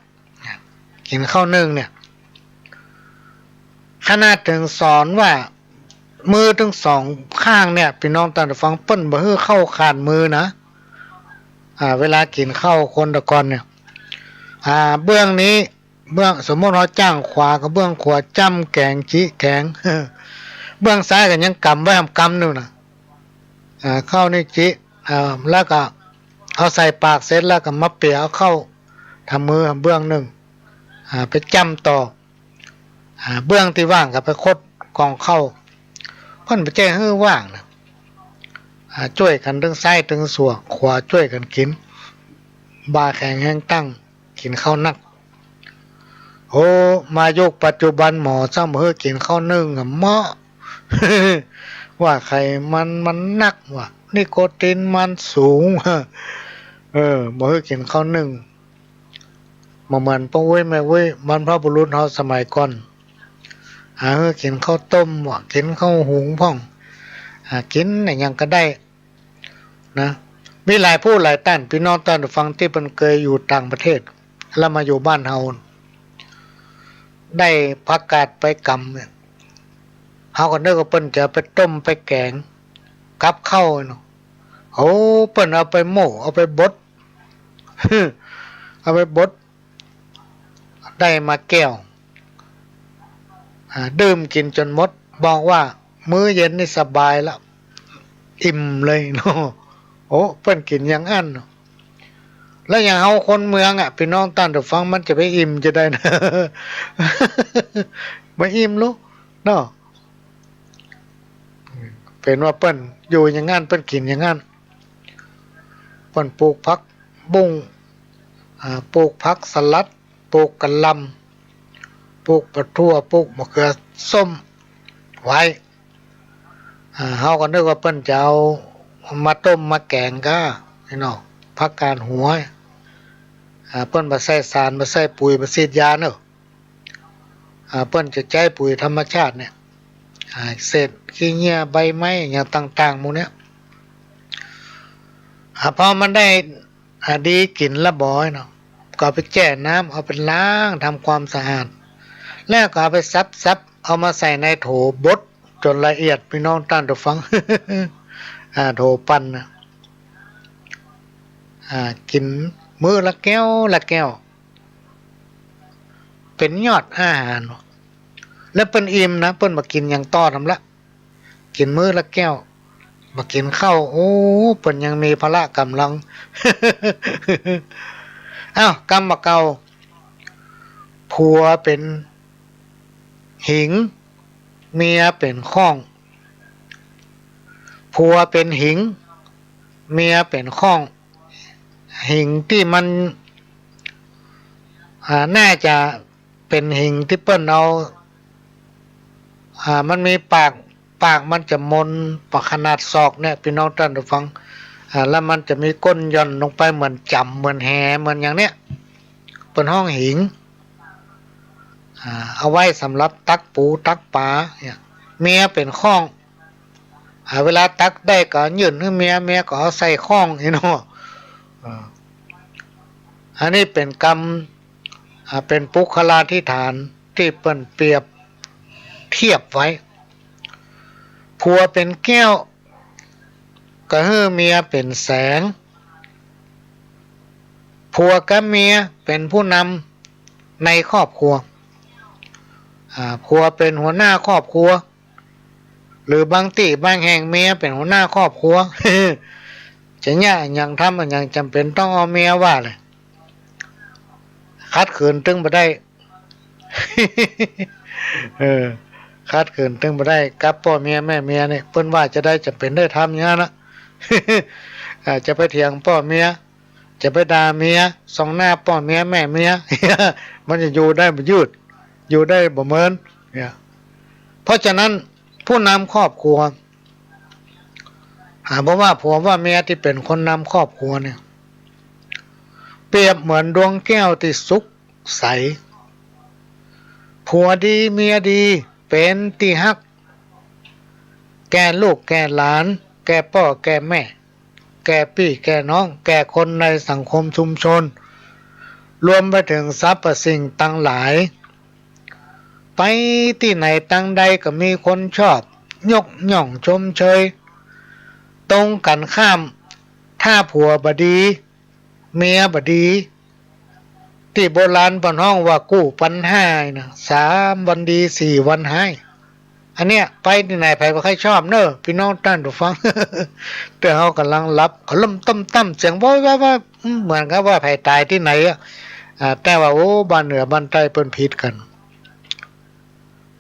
ๆ กิ๋นข้าวนึ่งเนี่ย ขนาดเถิงสอนว่ามือตึงสองข้างเนี่ย ปี้น้องต้านผู้ฟัง เปิ้นบ่หื้อข้าวขาดมือนะ อ่า เวลากิ๋นข้าวคนแต่ก่อนเนี่ย อ่า เบื้องนี้ เบื้อง สมมุติเฮาจ้างขวาก็เบื้องขวาจ้ำแก๋งจิแก๋ง เบื้องซ้ายก็ยังก๋ำไว้หำกำนึ่งนะ อ่า ข้าวนี่จิ อ่า แล้วก็เอาใส่ปากเสร็จแล้วก็มาเปียเอาเข้าทำมือเบื้องนึ่ง อ่า ไปจ้ำต่อ อ่า เบื้องตี้ว่างก็ไปคดกองเข้า เปิ้นบ่ใจ้หื้อว่างนะ อ่า จ้วยกั๋นตึงซ้ายตึงสั่ว ขวาจ้วยกั๋นกิ๋น บ่าแข็งแฮงตั้ง กิ๋นข้าวนัก โอ้ มายุคปัจจุบันหมอซ้ำหื้อกิ๋นข้าวนึ่งอะเมาะ ว่าไขมันมันนัก ว่านิโคตินมันสูง เออ บ่หื้อกิ๋นข้าวนึ่ง บ่เหมือนป้ออุ๊ยแม่อุ๊ย บรรพบุรุษเฮาสมัยก่อน หาหื้อกิ๋นข้าวต้ม ว่ากิ๋นข้าวหุงพ่อง หากิ๋นอะหยังก็ได้ นะ มีหลายผู้หลายต้าน ปี้น้องต้านผู้ฟังตี้เปิ้นเกยอยู่ต่างประเทศ แล้วมาอยู่บ้านเฮา ได้ผักกาดไปกำเนี่ย เฮาก็นึกว่าเปิ้นจะไปต้มไปแก๋งกับข้าวเนาะ โอ้ เปิ้นเอาไปโม่ เอาไปบด เอาไปบด ได้มาแก้ว อ่า ดื่มกิ๋นจ๋นหมด บอกว่ามื้อเย็นนี่สบายละ อิ่มเลยเนาะ โอ้ เปิ้นกิ๋นอย่างอั้นเนาะ แล้วอย่างเฮาคนเมืองอะ ปี้น้องต้านผู้ฟัง มันจะไปอิ่มจะใดนะ บ่อิ่มลูกเนาะ เป๋นว่าเปิ้นอยู่อย่างอั้น เปิ้นกิ๋นอย่างอั้น เปิ้นปลูกผักบุ้ง อ่า ปลูกผักสลัด ปลูกกะหล่ำ ปลูกบักถั่ว ปลูกมะเขือส้มไว้ อ่า เฮาก็นึกว่าเปิ้นจะเอามาต้มมาแก๋งก้า พี่น้อง ผักกาดหัว อ่า เปิ้นบ่ใส่สาร บ่ใส่ปุ๋ย บ่ฉีดยาเนาะ อ่า เปิ้นจะใจ๊ปุ๋ยธรรมชาติเนี่ย อ่า เศษขี้เหื่อใบไม้อย่างต่างๆ หมู่เนี้ย อ่า พอมันได้ อ่า ดีกิ๋นละบ่อยเนาะ ก็เอาไปแจ้น้ำ เอาไปล้าง ทำความสะอาด แล้วก็เอาไปสับๆ เอามาใส่ในโถบดจ๋นละเอียด ปี้น้องต้านผู้ฟัง อ่า โถปั่นนะ อ่า กิ๋นมื้อละแก้วละแก้ว เป๋นยอดอาหาร แล้วเปิ้นอิ่มนะ เปิ้นบ่กิ๋นอย่างต่อทำละ กิ๋นมื้อละแก้ว บ่กิ๋นข้าว โอ้ เปิ้นยังมีพละก๋ำลัง อ้าว กำบ่าเก่า ผัวเป๋นหิง เมียเป๋นข้อง ผัวเป๋นหิง เมียเป๋นข้อง หิงตี้มัน อ่า น่าจะเป๋นหิงตี้เปิ้นเอา อ่า มันมีปาก ปากมันจะมน ปากขนาดศอกเนี่ย ปี้น้องต้านผู้ฟัง อ่า แล้วมันจะมีก้นหย่อนลงไปเหมือนจ๋ำ เหมือนแห เหมือนอย่างเนี้ย เปิ้นฮ้องหิง อ่า เอาไว้สำหรับตักปูตักป๋าเนี่ย เมียเป๋นข้อง อ่า เวลาตักได้ก็ยื่นหื้อเมีย เมียก็เอาใส่ข้องอี้เนาะ อ่า อันนี้เป๋นกำ อ่า เป๋นปุคคลาธิฐานตี้เปิ้นเปรียบเทียบไว้ ผัวเป๋นแก้ว ก็หื้อเมียเป๋นแสง ผัวกับเมียเป๋นผู้นำในครอบครัว อ่า ผัวเป๋นหัวหน้าครอบครัว หรือบางตี้บางแห่งเมียเป๋นหัวหน้าครอบครัว จะเยียะอะหยังทำอะหยังจ๋ำเป๋นต้องเอาเมียว่าเลย ขัดขืนตึงบ่ได้ เออ ขัดขืนตึงบ่ได้ กับป้อเมียแม่เมียเนี่ย เปิ้นว่าจะใดจ๋ำเป๋นได้ทำอย่างนั้นนะ อ่า จะไปเถียงป้อเมีย จะไปด่าเมีย ส่องหน้าป้อเมียแม่เมีย มันจะอยู่ได้บ่ยืด อยู่ได้บ่เมินเนี่ย เพราะฉะนั้นผู้นำครอบครัว หากบ่ว่าผัวว่าเมียตี้เป๋นคนนำครอบครัวเนี่ย เปรียบเหมือนดวงแก้วตี้สุขใส ผัวดีเมียดี เป๋นตี้ฮัก แก่ลูกแก่หลาน แก่ป้อแก่แม่ แก่ปี้แก่น้อง แก่คนในสังคมชุมชน รวมไปเถิงสรรพสิ่งตังหลาย ไปตี้ไหนตังใดก็มีคนชอบ ยกย่องชมเชย ตรงกั๋นข้าม ถ้าผัวบ่ดี เมียบ่ดี ตี้โบราณเปิ้นฮ้องว่ากู้ปัญหานะ สามวันดีสี่วันฮ้าย อันเนี้ยไปตี้ไหนใผบ่ใค่ชอบเน่อ ปี้น้องต้านผู้ฟัง แต่เฮาก่ำลังหลับ เขาล้มต้มตั้มเสียงโวยวายว่า อืม เหมือนกับว่าใผต๋ายตี้ไหนอะ อ่า แต่ว่า โอ้ บ้านเหนือบ้านใต้เปิ้นผิดกั๋น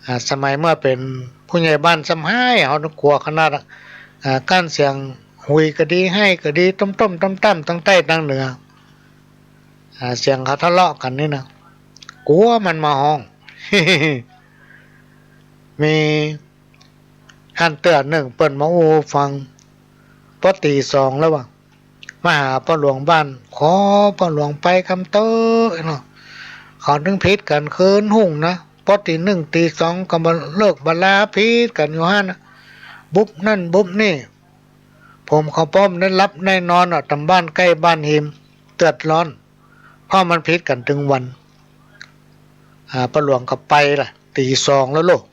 อ่า สมัยเมื่อเป๋นผู้ใหญ่บ้านซ้ำฮ้าย เฮากั๋วขนาดอะ อ่า กั้นเสียงหุยก็ดี ไห้ก็ดี ต้มๆ ตั้มๆ ตังใต้ตังเหนือ อ่า เสียงเขาทะเลาะกั๋นนี่นะ กั๋วมันมาฮ้อง มีหั้นเตื้อนึ่งเปิ้นมาอู้ฟัง ปอตี๋สองแล้วว่า มาหาป้อหลวงบ้าน ขอป้อหลวงไปกำเต๊อะเนาะ เขานึ่งผิดกั๋นคืนฮุ่งนะ ปอตี๋นึ่งตี๋สองก็บ่เลิกบ่ลาผิดกั๋นอยู่หั้นนะ บุบนั่นบุบนี่ ผมเขาป้อบ่ได้หลับได้นอนอะ ต๋ามบ้านใก้บ้านฮิม เดือดร้อน เพราะมันผิดกั๋นตึงวัน อ่า ป้อหลวงก็ไปละ ตี๋สองแล้วโลก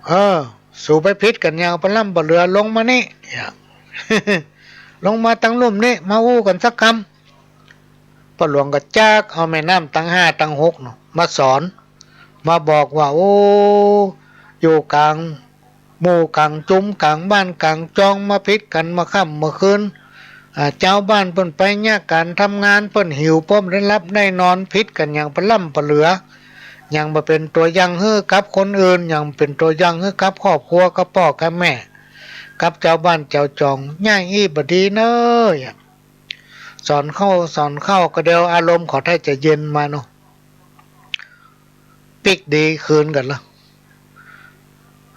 เออ สูไปผิดกั๋นอย่างปะล้ำปะเหลือ ลงมานี่ ลงมาตังลุ่มนี่ มาอู้กั๋นสักกำ ป้อหลวงก็จักเอาแม่น้ำตังห้าตังหกเนาะ มาสอน มาบอกว่า โอ้ อยู่ก๋างหมู่ก๋างจุมก๋างบ้านก๋างจอง มาผิดกั๋นเมื่อค่ำเมื่อคืน อ่า จาวบ้านเปิ้นไปเยียะก๋านทำงาน เปิ้นหิว เปิ้นได้หลับได้นอน ผิดกั๋นอย่างปะล้ำปะเหลือ ยังบ่เป๋นตั๋วอย่างหื้อกับคนอื่น ยังบ่เป๋นตั๋วอย่างหื้อกับครอบครัว กับป้อกับแม่ กับจาวบ้านจาวจอง อย่างอี้บ่ดีเน่อ สอนเข้า สอนเข้าก็เดี๋ยวอารมณ์เขาถ้าจะเย็นมาเนาะ ปิ๊กดีคืนกั๋นละ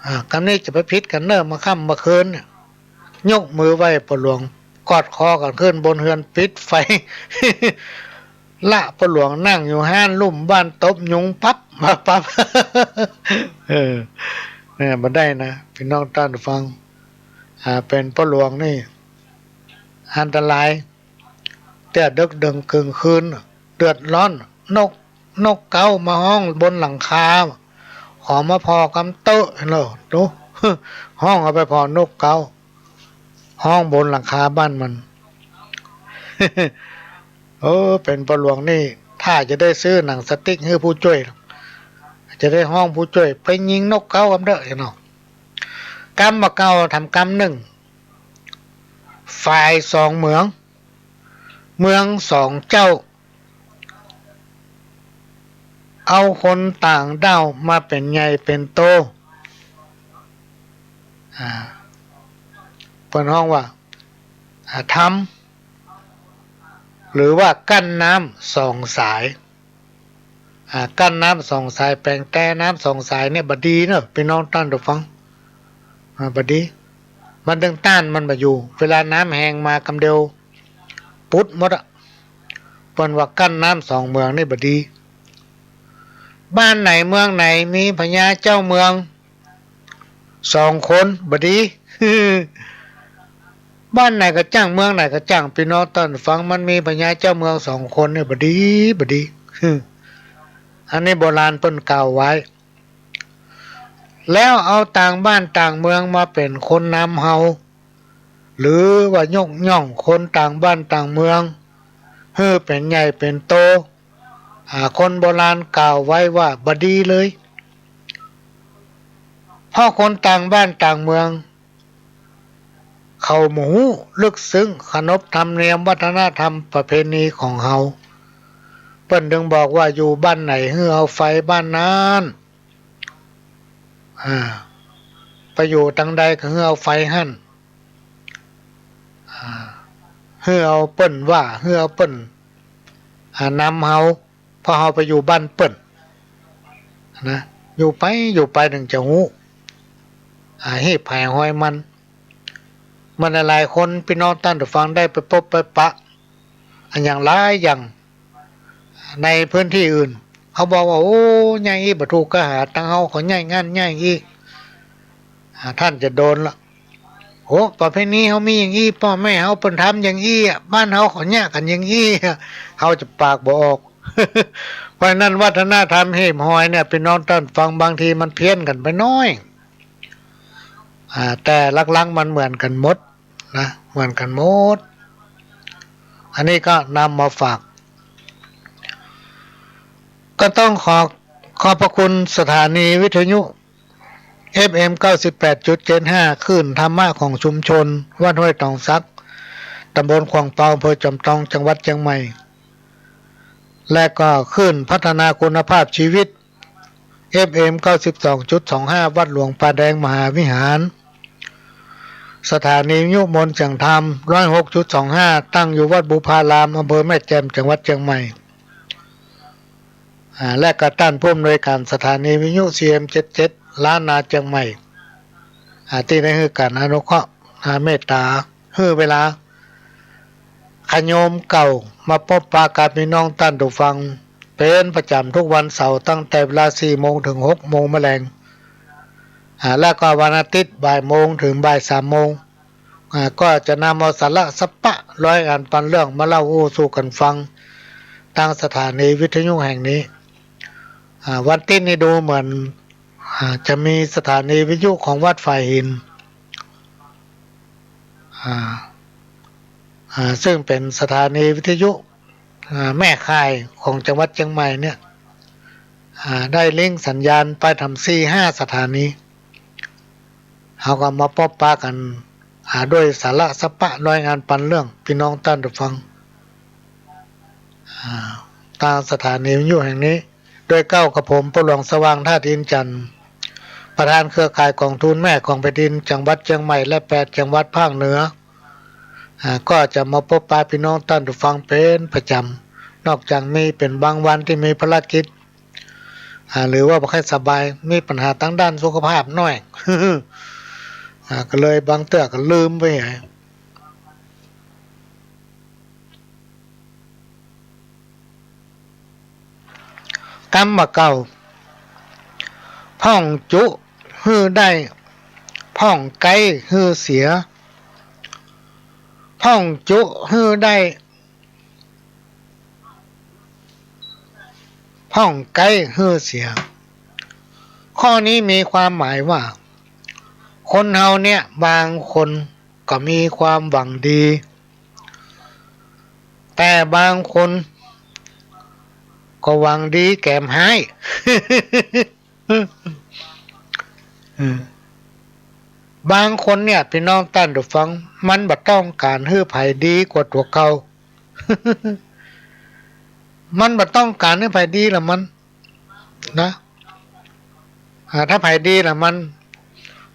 อ่า กำนี้จะไปผิดกั๋นเน่อ เมื่อค่ำเมื่อคืนเนี่ย ยกมือไหว้ป้อหลวง กอดคอกั๋นขึ้นบนเฮือน ปิดไฟ ละป้อหลวงนั่งอยู่หั้นลุ่มบ้าน ตบยุงปั๊บมาปั๊บ เออ เนี่ย บ่ได้นะ ปี้น้องต้านฟัง อ่า เป๋นป้อหลวงนี่ อันตราย แต่ดึกดื่นเกิ่งคืน เดือดร้อน นก นกเก๊ามาฮ้องบนหลังคา ขอมาผ่อกำเต๊อะ หันโหล ดู ฮ้องเอาไปผ่อนกเก๊า ฮ้องบนหลังคาบ้านมัน เออ เป๋นป้อหลวงนี่ ถ้าจะได้ซื้อหนังสติ๊กหื้อผู้จ้วย จะได้ฮ้องผู้จ้วยไปยิงนกเก๊ากำเต๊อะ หันโหล กำบ่าเก่าทำกำนึ่ง ฝ่ายสองเมือง เมืองสองเจ้า เอาคนต่างด้าวมาเป๋นใหญ่เป๋นโต อ่า เปิ้นฮ้องว่า อ่า ทำ หรือว่ากั้นน้ำสองสาย อ่า กั้นน้ำสองสาย แป๋งแตน้ำสองสายเนี่ยบ่ดีเน่อ ปี้น้องต้านฟัง อ่า บ่ดี มันตึงต้านมันบ่อยู่ เวลาน้ำแฮงมากำเดียว ปุดหมดอะ เปิ้นว่ากั้นน้ำสองเมืองนี่บ่ดี บ้านไหนเมืองไหนมีพญาเจ้าเมืองสองคนบ่ดี บ้านไหนก็จ้าง เมืองไหนก็จ้าง ปี้น้องต้านฟัง มันมีพญาเจ้าเมืองสองคนนี่บ่ดี บ่ดี อันนี้โบราณเปิ้นกล่าวไว้ แล้วเอาต่างบ้านต่างเมืองมาเป๋นคนนำเฮา หรือว่ายกย่องคนต่างบ้านต่างเมือง หื้อเป๋นใหญ่เป๋นโต อ่า คนโบราณกล่าวไว้ว่าบ่ดีเลย เพราะคนต่างบ้านต่างเมือง เขาบ่ฮู้ลึกซึ้งขนบธรรมเนียมวัฒนธรรมประเพณีของเฮา เปิ้นจึงบอกว่าอยู่บ้านไหนหื้อเอาไฟบ้านนั้น อ่า ไปอยู่ตังใดก็หื้อเอาไฟหั้น อ่า หื้อเอาเปิ้นว่า หื้อเอาเปิ้น อ่า นำเฮา เพราะเฮาไปอยู่บ้านเปิ้นนะ อยู่ไปอยู่ไปถึงจะฮู้ อ่า หีบไผฮอยมัน มันหลายๆ คน ปี้น้องต้านฟังได้ไปปบไปปะ อันอย่างหลายอย่าง ในพื้นที่อื่น เขาบอกว่า โอ้ อย่างอี้บ่ถูกกาหา ตังเฮาเขาอย่างงั้นอย่างอี้ อ่า ต้านจะโดนละ โอ้ ประเพณีเฮามีอย่างอี้ ป้อแม่เฮาเปิ้นทำอย่างอี้อะ บ้านเฮาเขาเยียะกั๋นอย่างอี้อะ เฮาจะปากบ่ออก เพราะฉะนั้นวัฒนธรรมหีบฮอยเนี่ย ปี้น้องต้านฟัง บางทีมันเพี้ยนกั๋นไปน้อย อ่า แต่หลักๆ มันเหมือนกั๋นหมดนะ เหมือนกั๋นหมด อันนี้ก็นำมาฝาก ก็ต้องขอขอบพระคุณสถานีวิทยุ เอฟเอ็ม เก้าสิบแปดจุดเจ็ดห้า คลื่นธรรมะของชุมชนวัดห้วยตองสัก ตำบลขวางเปา อำเภอจอมตอง จังหวัดเจียงใหม่ และก็คลื่นพัฒนาคุณภาพชีวิต เอฟเอ็ม เก้าสิบสองจุดสองห้า วัดหลวงป่าแดงมหาวิหาร สถานีวิทยุมนต์เสียงธรรม ร้อยหกจุดสองห้า ตั้งอยู่วัดบุพาราม อำเภอแม่แจ่ม จังหวัดเจียงใหม่ อ่า และก็ต้านผู้อำนวยการสถานีวิทยุ ซีเอ็มเจ็ดเจ็ด ล้านนาเจียงใหม่ อ่า ตี้ได้หื้อก๋านอนุเคราะห์ อ่า เมตต๋า หื้อเวลา ญาติโยมเก่ามาปบปะกับปี้น้องต้านผู้ฟัง เป๋นประจ๋ำกู้วันเสาร์ ตั้งแต่เวลาสี่โมงเถิงหกโมงแมลง อ่า และก็วันอาทิตย์บ่ายโมงเถิงบ่ายสามโมง อ่า ก็จะนำเอาสาระสาปะร้อยอันปันเรื่องมาเล่าอู้สู่กั๋นฟัง ตางสถานีวิทยุแห่งนี้ อ่า วันอาทิตย์นี่ดูเหมือน อ่า จะมีสถานีวิทยุของวัดฝายหิน อ่า อ่า ซึ่งเป๋นสถานีวิทยุ อ่า แม่ข่ายของจังหวัดเจียงใหม่เนี่ย อ่า ได้ลิงก์สัญญาณไปถึงสี่ห้าสถานี เฮาก็มาปบปะกั๋น อ่า ด้วยสาระสาปะร้อยอันปันเรื่องปี้น้องต้านผู้ฟัง อ่า ตางสถานีวิทยุแห่งนี้ โดยเก้ากับผม ป้อหลวงสว่าง ธาตุอินทร์จันทร์ ประธานเครือข่ายก๋องทุนแม่ของแผ่นดินจังหวัดเจียงใหม่ และแปดจังหวัดภาคเหนือ อ่า ก็จะมาปบปะปี้น้องต้านผู้ฟังเป๋นประจ๋ำ นอกจากมีเป๋นบางวันตี้มีภารกิจ อ่า หรือว่าบ่ค่อยสบาย มีปัญหาตางด้านสุขภาพหน้อย อ่า ก็เลยบางเตื้อก็ลืมไปไง กำบ่าเก่า พ่องจุหื้อได้ พ่องใก๊หื้อเสีย พ่องจุหื้อได้ พ่องใก๊หื้อเสีย ข้อนี้มีความหมายว่า คนเฮาเนี่ยบางคนก็มีความหวังดี แต่บางคนก็หวังดีแก๋มฮ้าย เออ บางคนเนี่ย ปี้น้องต้านผู้ฟัง มันบ่ต้องก๋านหื้อใผดีกว่าตั๋วเก่า มันบ่ต้องก๋านหื้อใผดีละมัน นะ อ่า ถ้าใผดีละมัน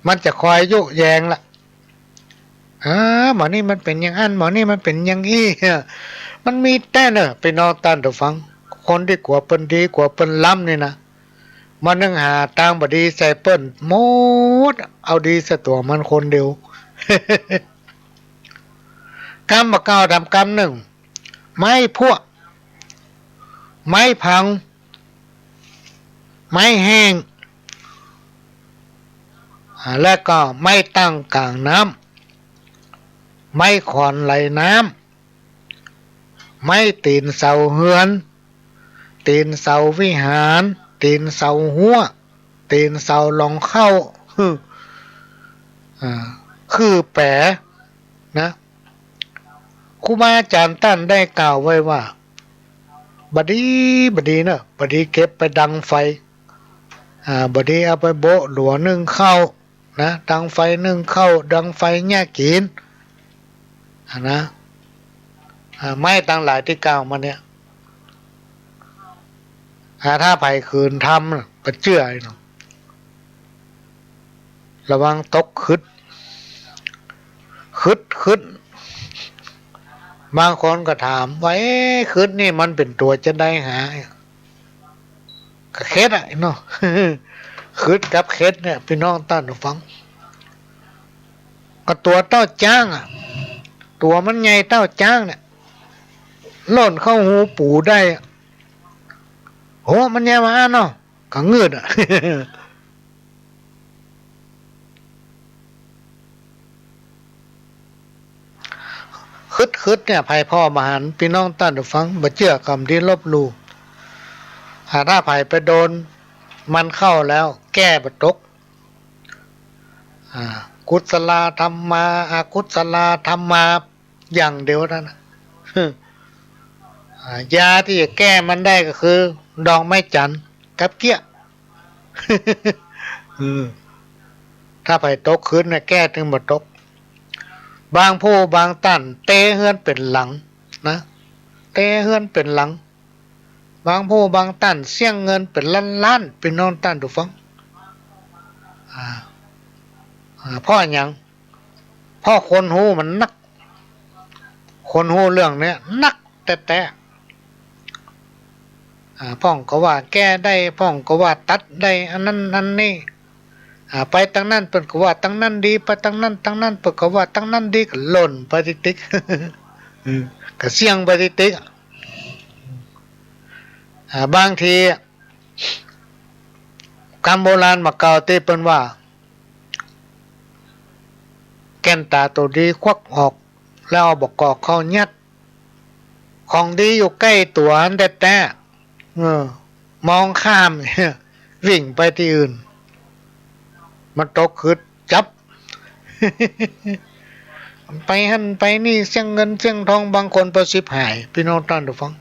มันจะคอยยุแยงละ อ่า หม่องนี้มันเป๋นอย่างอั้น หม่องนี้มันเป๋นอย่างอี้ มันมีแต๊เน่อ ปี้น้องต้านผู้ฟัง คนตี้กั๋วเปิ้นดี กั๋วเปิ้นล้ำนี่นะ มันนึ่งหาตางบ่ดีใส่เปิ้นหมด เอาดีใส่ตั๋วมันคนเดียว กำบ่าเก่าทำกำนึ่ง ไม้พวก ไม้พัง ไม้แห้ง อ่า และก็ไม้ตั้งก๋างน้ำ ไม้ขอนไหลน้ำ ไม้ตี๋นเสาเฮือน ตี๋นเสาวิหาร ตี๋นเสาฮั้ว ตี๋นเสาหลองเข้า อ่า คือแป๋นะ ครูบาอาจ๋ารย์ต้านได้กล่าวไว้ว่า บ่ดี บ่ดีเน่อ บ่ดีเก็บไปดังไฟ อ่า บ่ดีเอาไปโบ๊ะหลัวนึ่งข้าว นะ ดังไฟนึ่งข้าว ดังไฟเยียะกิ๋น อ่า นะ อ่า ไม้ตังหลายตี้กล่าวมาเนี่ย อ่า ถ้าใผขืนทำน่ะ บ่เจื้อไอ้เนาะ ระวังตกขึด ขึด ขึด บางคนก็ถามว่า เอ๊ะ ขึดนี่มันเป๋นตั๋วจะใดหา ก็เข็ดอะเนาะ ขึดกับเข็ดเนี่ย ปี้น้องต้านผู้ฟัง ก็ตั๋วเต้าจ๊างอะ ตั๋วมันใหญ่เต้าจ๊างเนี่ย ล่นเข้าฮูปู่ได้อะ โห มันใหญ่มาเนาะ ก็งืดอะ ขึดๆ เนี่ย ใผผ่อบ่หัน ปี้น้องต้านผู้ฟัง บ่เจื้อก็บ่ดีลบหลู่ อ่า ถ้าใผไปโดนมันเข้าแล้ว แก้บ่ตก อ่า กุศลาธัมมา อกุศลาธัมมา อย่างเดียวเต้านั้น อ่า ยาตี้จะแก้มันได้ก็คือ ดอกไม้จันทร์กับเก๊ย เออ ถ้าใผตกคืนเนี่ยแก้ตึงบ่ตก บางผู้บางต้านเตเฮือนเป๋นหลังนะ เตเฮือนเป๋นหลัง บางผู้บางต้านเสี้ยงเงินเป๋นล้านๆ ปี้น้องต้านผู้ฟัง อ่า อ่า เพราะหยัง เพราะคนฮู้มันนัก คนฮู้เรื่องเนี้ยนักแต๊ๆ อ่า พ่องก็ว่าแก้ได้ พ่องก็ว่าตัดได้ อันนั้นอันนี้ อ่า ไปตางนั้นเปิ้นก็ว่าตางนั้นดี ไปตางนั้น ตางนั้นเปิ้นก็ว่าตางนั้นดี ก็ล่นไปติ๊กๆ อืม ก็เสี้ยงไปติ๊กๆ อ่า บางที กำโบราณบ่าเก่าตี้เปิ้นว่า แก่นต๋าตั๋วดีควักออก แล้วเอาบ่ากอกเข้ายัด ของดีอยู่ใก้ตั๋วหั้นแต๊ๆ เออ มองข้าม วิ่งไปตี้อื่น มันตกคืนจับ ไปหั้นไปนี่ เสี้ยงเงินเสี้ยงทอง บางคนเปิ้นฉิบหาย ปี้น้องต้านผู้ฟัง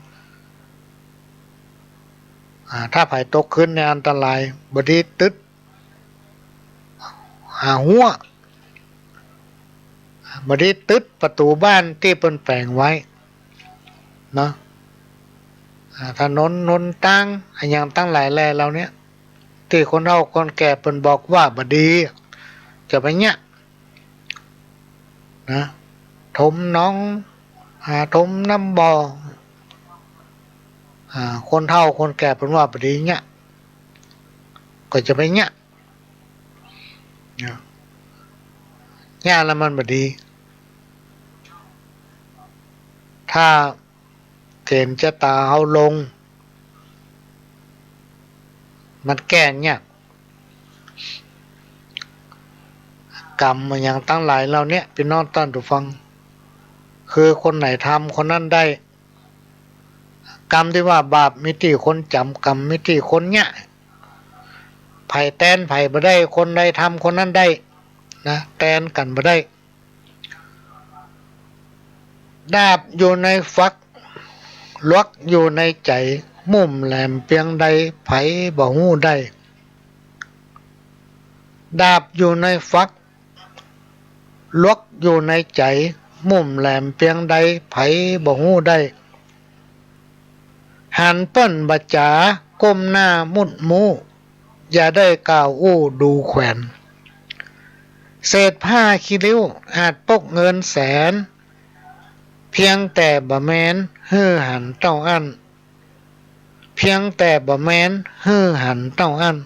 อ่า ถ้าใผตกคืนเนี่ยอันตราย บ่ดีตึ๊ด หาหัว บ่ดีตึ๊ดประตู๋บ้านตี้เปิ้นแป๋งไว้เนาะ อ่า ถนนหนตาง อะหยังตังหลายแลเหล่าเนี้ย ตี้คนเฒ่าคนแก่เปิ้นบอกว่าบ่ดี จะไปเยียะนะ ถมหนอง อ่า ถมน้ำบ่อ อ่า คนเฒ่าคนแก่เปิ้นว่าบ่ดีเยียะ ก็จะไปเยียะ เยียะแล้วมันบ่ดี ถ้าเก๋ณฑ์จะต๋าเฮาลง มันแก้ยาก กรรมอะหยังตังหลายเหล่าเนี้ย ปี้น้องต้านผู้ฟัง คือคนไหนทำคนนั้นได้ กรรมตี้ว่าบาปมีตี้คนจ๋ำ กรรมมีตี้คนเยียะ ใผแตนใผบ่ได้ คนใดทำคนนั้นได้นะ แตนกั๋นบ่ได้ ดาบอยู่ในฝัก หลวกอยู่ในใจ๋ มุ่มแหลมเปียงใด ใผบ่ฮู้ได้ ดาบอยู่ในฝัก หลวกอยู่ในใจ๋ มุ่มแหลมเปียงใด ใผบ่ฮู้ได้ หันเปิ้นบ่จ๋า ก้มหน้ามุดมู้ อย่าได้ก้าวอู้ดูแขวน เศษผ้าขี้ริ้วอาจปกเงินแสน เพียงแต่บ่แม่นหื้อหันเต้าอั้น เพียงแต่บ่แม่นหื้อหันเต้าอั้น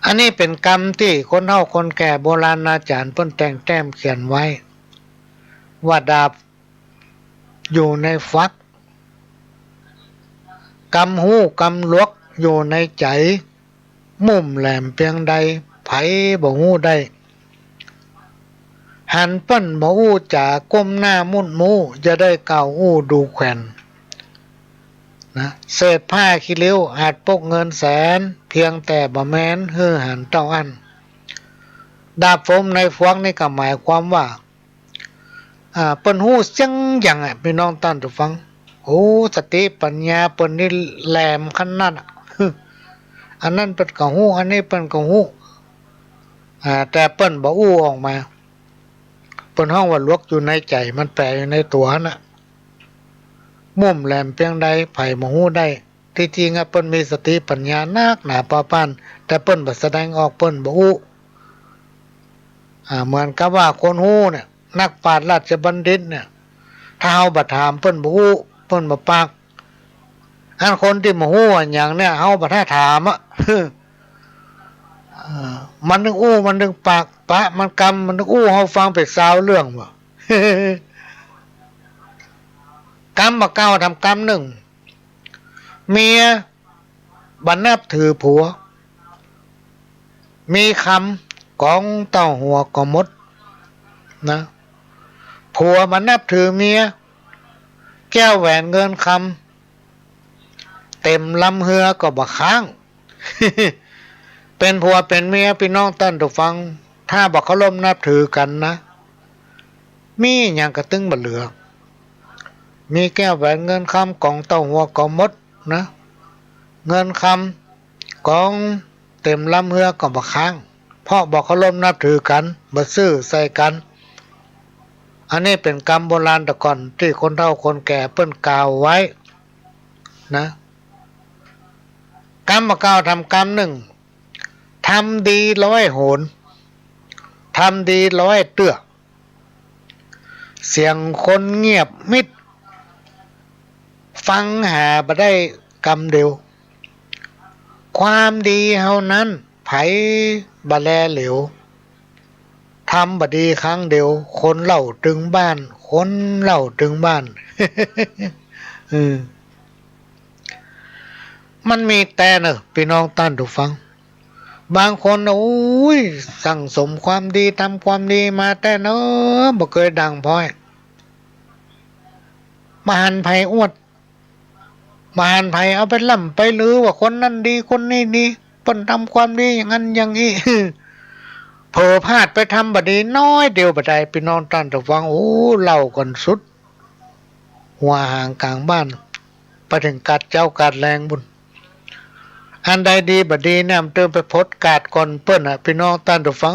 อันนี้เป๋นกำตี้คนเฒ่าคนแก่โบราณอาจ๋ารย์เปิ้นแต่งแต้มเขียนไว้ ว่าดาบอยู่ในฝัก กำฮู้กำหลวกอยู่ในใจ๋ มุ่มแหลมเปียงใด ใผบ่ฮู้ได้ หันเปิ้นบ่อู้จ๋า ก้มหน้ามุดมู้ อย่าได้ก้าวอู้ดูแขวน นะ เศษผ้าขี้ริ้วอาจปกเงินแสน เพียงแต่บ่แม่นหื้อหันเต้าอั้น ดาบฝมในฝักนี่ก็หมายความว่า อ่า เปิ้นฮู้เสี้ยงอย่างอะ ปี้น้องต้านผู้ฟัง โอ้ สติปัญญาเปิ้นนี่แหลมขนาดอะ อันนั้นเปิ้นก็ฮู้ อันนี้เปิ้นก็ฮู้ อ่า แต่เปิ้นบ่อู้ออกมา เปิ้นฮ้องว่าหลวกอยู่ในใจ๋ มันแป๋อยู่ในตั๋วหั้นน่ะ มุ่มแหลมเปียงใด ใผบ่ฮู้ได้ ตี้จริงอะ เปิ้นมีสติปัญญานักหนาปอป้าน แต่เปิ้นบ่แสดงออก เปิ้นบ่อู้ อ่า เหมือนกับว่าคนฮู้เนี่ย นักปราชญ์ราชบัณฑิตเนี่ย ถ้าเฮาบ่ถามเปิ้นบ่อู้ เปิ้นบ่ปาก อันคนตี้บ่ฮู้อะหยังเนี่ย เฮาบ่ถ้าถามอะ เออ มันนึ่งอู้ มันนึ่งปาก ปะมันกำ มันนึ่งอู้เฮาฟังเป๋นซาวเรื่องบ่ กำบ่าเก่าทำกำนึ่ง เมียบ่นับถือผัว มีคำกองเต้าหัวก็หมดนะ ผัวบ่นับถือเมีย แก้วแหวนเงินคำ เต็มลำเฮือก็บ่ค้าง เป๋นผัวเป๋นเมีย ปี้น้องต้านผู้ฟัง ถ้าบ่เคารพนับถือกั๋นนะ มีหยังก็ตึงบ่เหลือ มีแก้วแหวนเงินคำ กองเต้าหัวก็หมดนะ เงินคำกองเต็มลำเฮือก็บ่ค้าง เพราะบ่เคารพนับถือกั๋น บ่ซื่อใส่กั๋น อันนี้เป๋นกำโบราณแต่ก่อนตี้คนเฒ่าคนแก่เปิ้นกล่าวไว้นะ กำบ่เก่าทำกำนึ่ง ทำดีร้อยหน ทำดีร้อยเตื้อ เสียงคนเงียบมิด ฟังหาบ่ได้กำเดียว ความดีเฮานั้น ใผบ่แลเหลียว ทำบ่ดีครั้งเดียว คนเล่าตึงบ้าน คนเล่าตึงบ้าน อืม มันมีแต๊เน่อ ปี้น้องต้านผู้ฟัง บางคนน่ะ โอ้ย สั่งสมความดี ทำความดีมาแต๊เน่อ บ่เกยด่างพร้อย บ่หันใผอวด บ่หันใผเอาไปล่ำไปลือว่าคนนั้นดี คนนี้ดี เปิ้นทำความดีอย่างนั้นอย่างนี้ เผลอพลาดไปทำบ่ดีน้อยเดียวบ่ได้ ปี้น้องต้านผู้ฟัง โอ้ เล่ากั๋นสุด หัวหางก๋างบ้าน ไปเถิงกาดเจ๊ากาดแลงปู้น อันใดดีบ่ดีเนี่ย มันเติมไปพดกาดก่อนเปิ้นน่ะ ปี้น้องต้านผู้ฟัง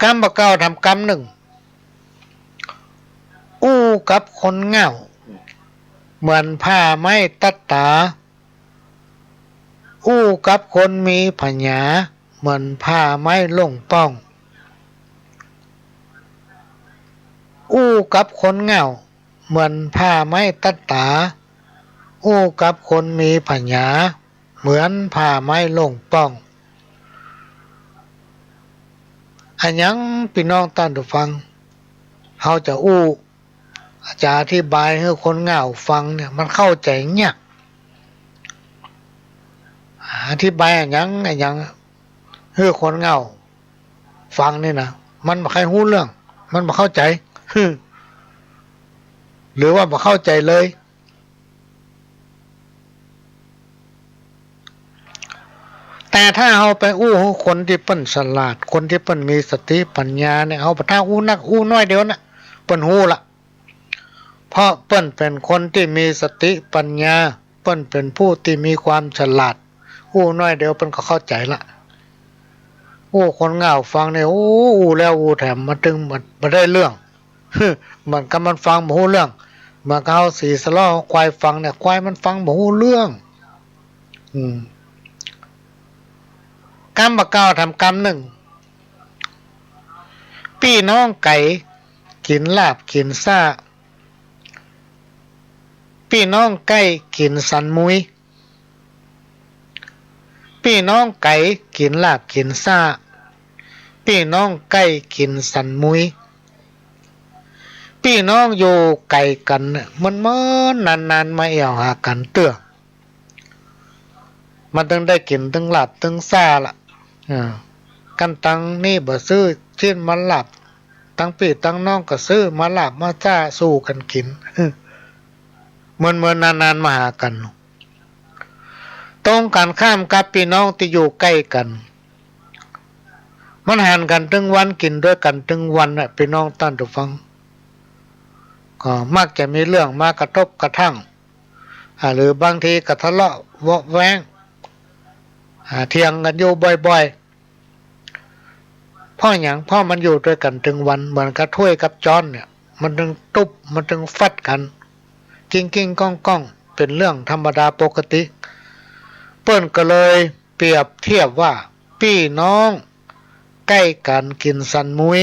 กำบ่เก่าทำกำนึ่ง อู้กับคนเหง้า เหมือนผ้าไม้ตัดต๋า อู้กับคนมีผญา เหมือนผ้าไม้ล่งป้อง อู้กับคนเหง้า เหมือนผ้าไม้ตัดต๋า อู้กับคนมีผญา เหมือนผ้าไม้ล่งป้อง อะหยัง ปี้น้องต้านผู้ฟัง เฮาจะอู้ จะอธิบายหื้อคนเหง้าฟังเนี่ย มันเข้าใจ๋ยาก อธิบายอะหยัง อะหยัง หื้อคนเหง้าฟังนี่นะ มันบ่ใค่ฮู้เรื่อง มันบ่เข้าใจ๋ หรือว่าบ่เข้าใจ๋เลย แต่ถ้าเฮาไปอู้หื้อคนตี้เปิ้นฉลาด คนตี้เปิ้นมีสติปัญญาเนี่ย เฮาบ่ต้องอู้นักอู้น้อยเดียวนะ เปิ้นฮู้ละ เพราะเปิ้นเป๋นคนตี้มีสติปัญญา เปิ้นเป๋นผู้ตี้มีความฉลาด อู้น้อยเดียวเปิ้นก็เข้าใจ๋ละ อู้คนเหง้าฟังเนี่ย อู้ อู้แล้วอู้แถม มันตึง มันบ่ได้เรื่อง เหมือนกับมันฟังบ่ฮู้เรื่อง เหมือนกับเฮาสีสะเลาะควายฟังเนี่ย ควายมันฟังบ่ฮู้เรื่อง อืม กำบ่เก่าทำกำนึ่ง ปี้น้องไก๋กิ๋นลาบกิ๋นซ่า ปี้น้องไก่กิ๋นสันมุย ปี้น้องไก๋กิ๋นลาบกิ๋นซ่า ปี้น้องไก่กิ๋นสันมุย ปี้น้องอยู่ไก๋กั๋น เมินๆ นานๆ มาแอ่วหากั๋นเตื้อ มันตึงได้กิ๋นตึงลาบตึงซ่าละ อ่า กั๋นตังนี้บ่ซื้อชิ้นมาลาบ ตังปี้ตังน้องก็ซื้อมาลาบมาซ่าสู่กั๋นกิ๋น เมินๆ นานๆ มาหากั๋น ตรงกั๋นข้ามกับปี้น้องตี้อยู่ใก้กั๋น มันหันกั๋นตึงวัน กิ๋นตวยกั๋นตึงวันน่ะ ปี้น้องต้านผู้ฟัง ก็มักจะมีเรื่องมากระทบกระทั่ง อ่า หรือบางทีก็ทะเลาะเบาะแว้ง อ่า เถียงกั๋นอยู่บ่อยๆ เพราะหยัง เพราะมันอยู่ตวยกั๋นตึงวัน เหมือนกับถ้วยกับจ๊อนเนี่ย มันตึงตุ๊บ มันตึงฟัดกั๋น กิ้งๆ ก้องๆ เป๋นเรื่องธรรมดาปกติ เปิ้นก็เลยเปรียบเทียบว่า ปี้น้องไก่กั๋นกิ๋นสันมุย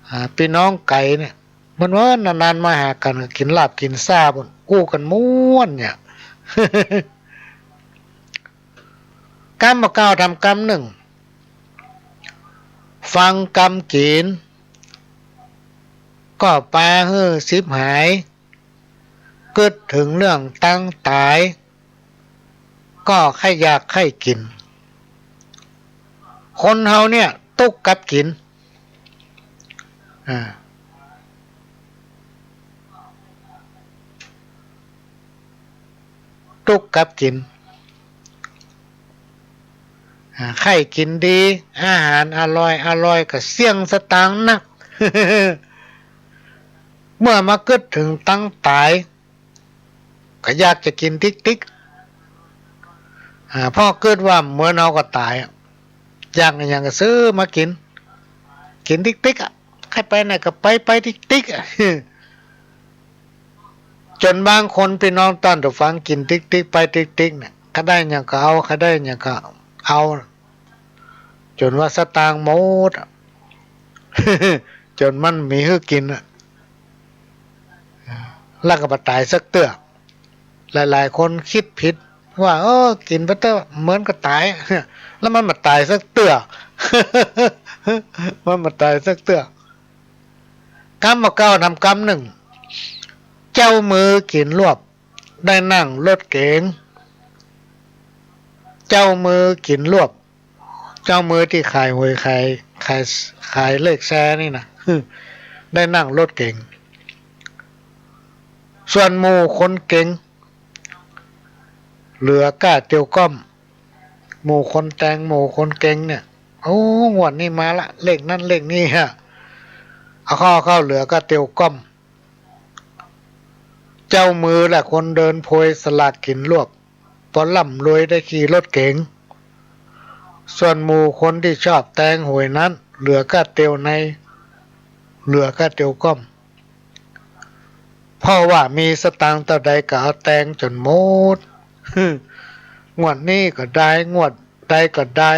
อ่า ปี้น้องไก๋เนี่ย เมินๆ นานๆ มาหากั๋นก็กิ๋นลาบกิ๋นซ่าปู้น อู้กั๋นม่วนเนี่ย กำบ่เก่าทำกำนึ่ง ฟังกำกิ๋น ก็ปาหื้อฉิบหาย กึ๊ดเถิงเรื่องตังต๋าย ก็ใค่อยากใค่กิ๋น คนเฮาเนี่ยตุ๊กกับกิ๋น อ่า ตุ๊กกับกิ๋น อ่า ใค่กิ๋นดี อาหารอร่อย อร่อยก็เสี้ยงสตางค์นัก เมื่อมากึ๊ดเถิงตังต๋าย ก็อยากจะกิ๋นติ๊กติ๊ก อ่า เพราะกึ๊ดว่าเหมือนเฮาก็ต๋ายอะ อยากอะหยังก็ซื้อมากิ๋น กิ๋นติ๊กๆ อะ ใค่ไปไหนก็ไป ไปติ๊กๆ อะ จ๋นบางคน ปี้น้องต้านผู้ฟัง กิ๋นติ๊กๆ ไปติ๊กๆ เนี่ย ใค่ได้หยังก็เอา ใค่ได้หยังก็เอา จ๋นว่าสตางค์หมดอะ จ๋นมันบ่มีหื้อกิ๋นอะ แล้วก็บ่ต๋ายสักเตื้อ หลายๆ คนกึ๊ดผิดว่า เออ กิ๋นไปเตื้อ เหมือนก็ต๋าย แล้วมันบ่ต๋ายสักเตื้อ มันบ่ต๋ายสักเตื้อ กำบ่าเก่าทำกำนึ่ง เจ้ามือกิ๋นลวบ ได้นั่งรถเก๋ง เจ้ามือกิ๋นลวบ เจ้ามือตี้ขายหวย ขาย ขาย ขายเลขแชร์นี่นะ ได้นั่งรถเก๋ง ส่วนหมู่คนเก๋ง เหลือก้าเตียวก้อม หมู่คนแตง หมู่คนเก๋งเนี่ย โอ้ งวดนี้มาละ เลขนั้นเลขนี้ฮะ เอาเข้า เอาเข้า เหลือก้าเตียวก้อม เจ้ามือและคนเดินโพยสลากกิ๋นลวบ ปอล่ำรวยได้ขี่รถเก๋ง ส่วนหมู่คนตี้ชอบแตงหวยนั้น เหลือก้าเตียวใน เหลือก้าเตียวก้อม เพราะว่ามีสตางค์เต้าใดก็เอาแตงจ๋นหมด งวดนี้ก็ได้ งวดใดก็ได้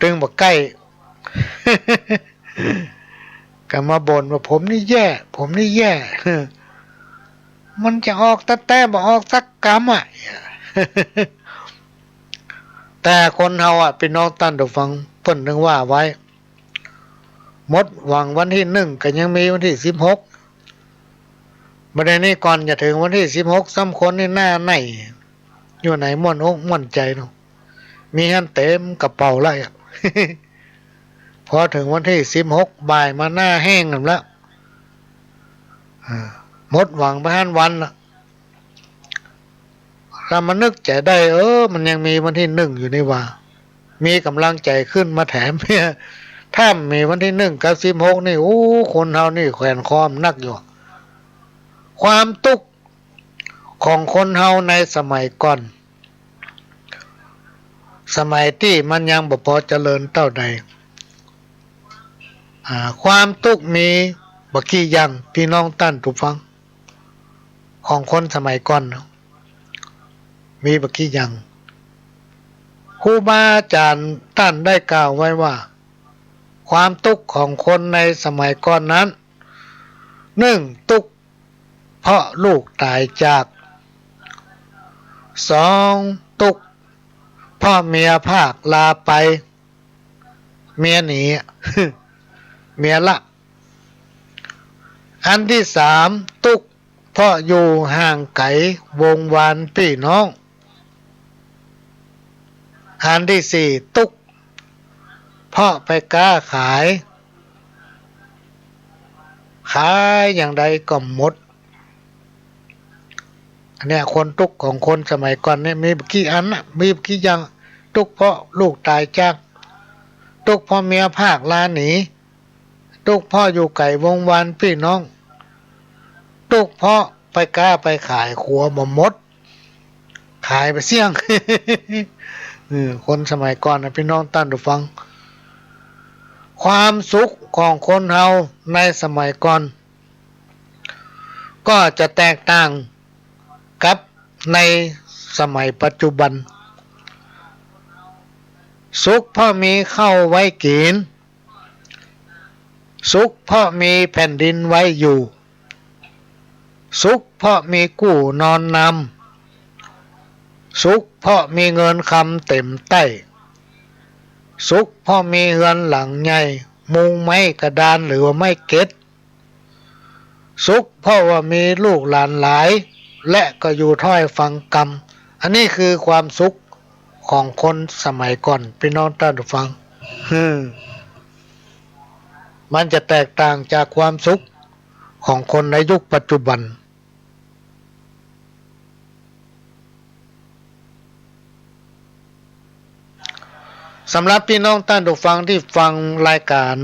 ตึงบ่ใก้ ก็มาบ่นว่า ผมนี่แย่ ผมนี่แย่ มันจะออกแต๊ๆ บ่ออกสักกำอะ แต่คนเฮาอะ ปี้น้องต้านผู้ฟัง เปิ้นนึ่งว่าไว้ หมดหวังวันตี้นึ่ง ก็ยังมีวันตี้สิบหก บ่าดนี้ก่อนจะเถิงวันตี้สิบหก ซ้ำคนนี่หน้าไหน อยู่ไหนม่วนอกม่วนใจ๋เนาะ มีหั้นเต๋มกระเป๋าแล้วอะ พอเถิงวันตี้สิบหก บ่ายมาหน้าแห้งหมดแล้ว อ่า หมดหวังไปหั้นวันละ แล้วมานึกใจ๋ได้ เออ มันยังมีวันตี้นึ่งอยู่นี่หว่า มีก๋ำลังใจ๋ขึ้นมาแถม ถ้ามีวันตี้นึ่งกับสิบหกนี่ โอ้ คนเฮานี่แขวนคอมนักอยู่ ความตุ๊กข์ของคนเฮาในสมัยก่อน สมัยตี้มันยังบ่ปอเจริญเต้าใด อ่า ความตุ๊กข์มีบ่กี่อย่าง ปี้น้องต้านผู้ฟัง ของคนสมัยก่อนเนาะ มีบ่กี่อย่าง ครูบาอาจ๋ารย์ต้านได้กล่าวไว้ว่า ความตุ๊กข์ของคนในสมัยก่อนนั้น นึ่ง ตุ๊กข์เพราะลูกต๋ายจาก สอง ตุ๊กข์เพราะเมียพรากลาไป เมียหนี เมียละ อันตี้สาม ตุ๊กข์เพราะอยู่ห่างไก๋วงศ์วานปี้น้อง อันตี้สี่ ตุ๊กข์เพราะไปก๊าขาย ขายอย่างใดก็หมด อันเนี้ย คนตุ๊กข์ของคนสมัยก่อนเนี่ย มีบ่กี่อันน่ะ มีบ่กี่อย่าง ตุ๊กข์เพราะลูกต๋ายจาก ตุ๊กข์เพราะเมียพรากลาหนี ตุ๊กข์เพราะอยู่ไก๋วงศ์วานปี้น้อง ตุ๊กข์เพราะไปก๊าไปขาย ขัวบ่หมด ขายไปเสี้ยง เออ คนสมัยก่อนนะ ปี้น้องต้านผู้ฟัง ความสุขของคนเฮาในสมัยก่อน ก็จะแตกต่างกับในสมัยปัจจุบัน สุขเพราะมีข้าวไว้กิ๋น สุขเพราะมีแผ่นดินไว้อยู่ สุขเพราะมีกู้นอนนำ สุขเพราะมีเงินคำเต๋มไต้ สุขเพราะมีเฮือนหลังใหญ่ มุงไม้กระดานหรือว่าไม้เก็ด สุขเพราะว่ามีลูกหลานหลาย และก็อยู่ถ้อยฟังกำ อันนี้คือความสุขของคนสมัยก่อน ปี้น้องต้านผู้ฟัง อืม มันจะแตกต่างจากความสุขของคนในยุคปัจจุบัน สำหรับปี้น้องต้านผู้ฟังตี้ฟังรายก๋าน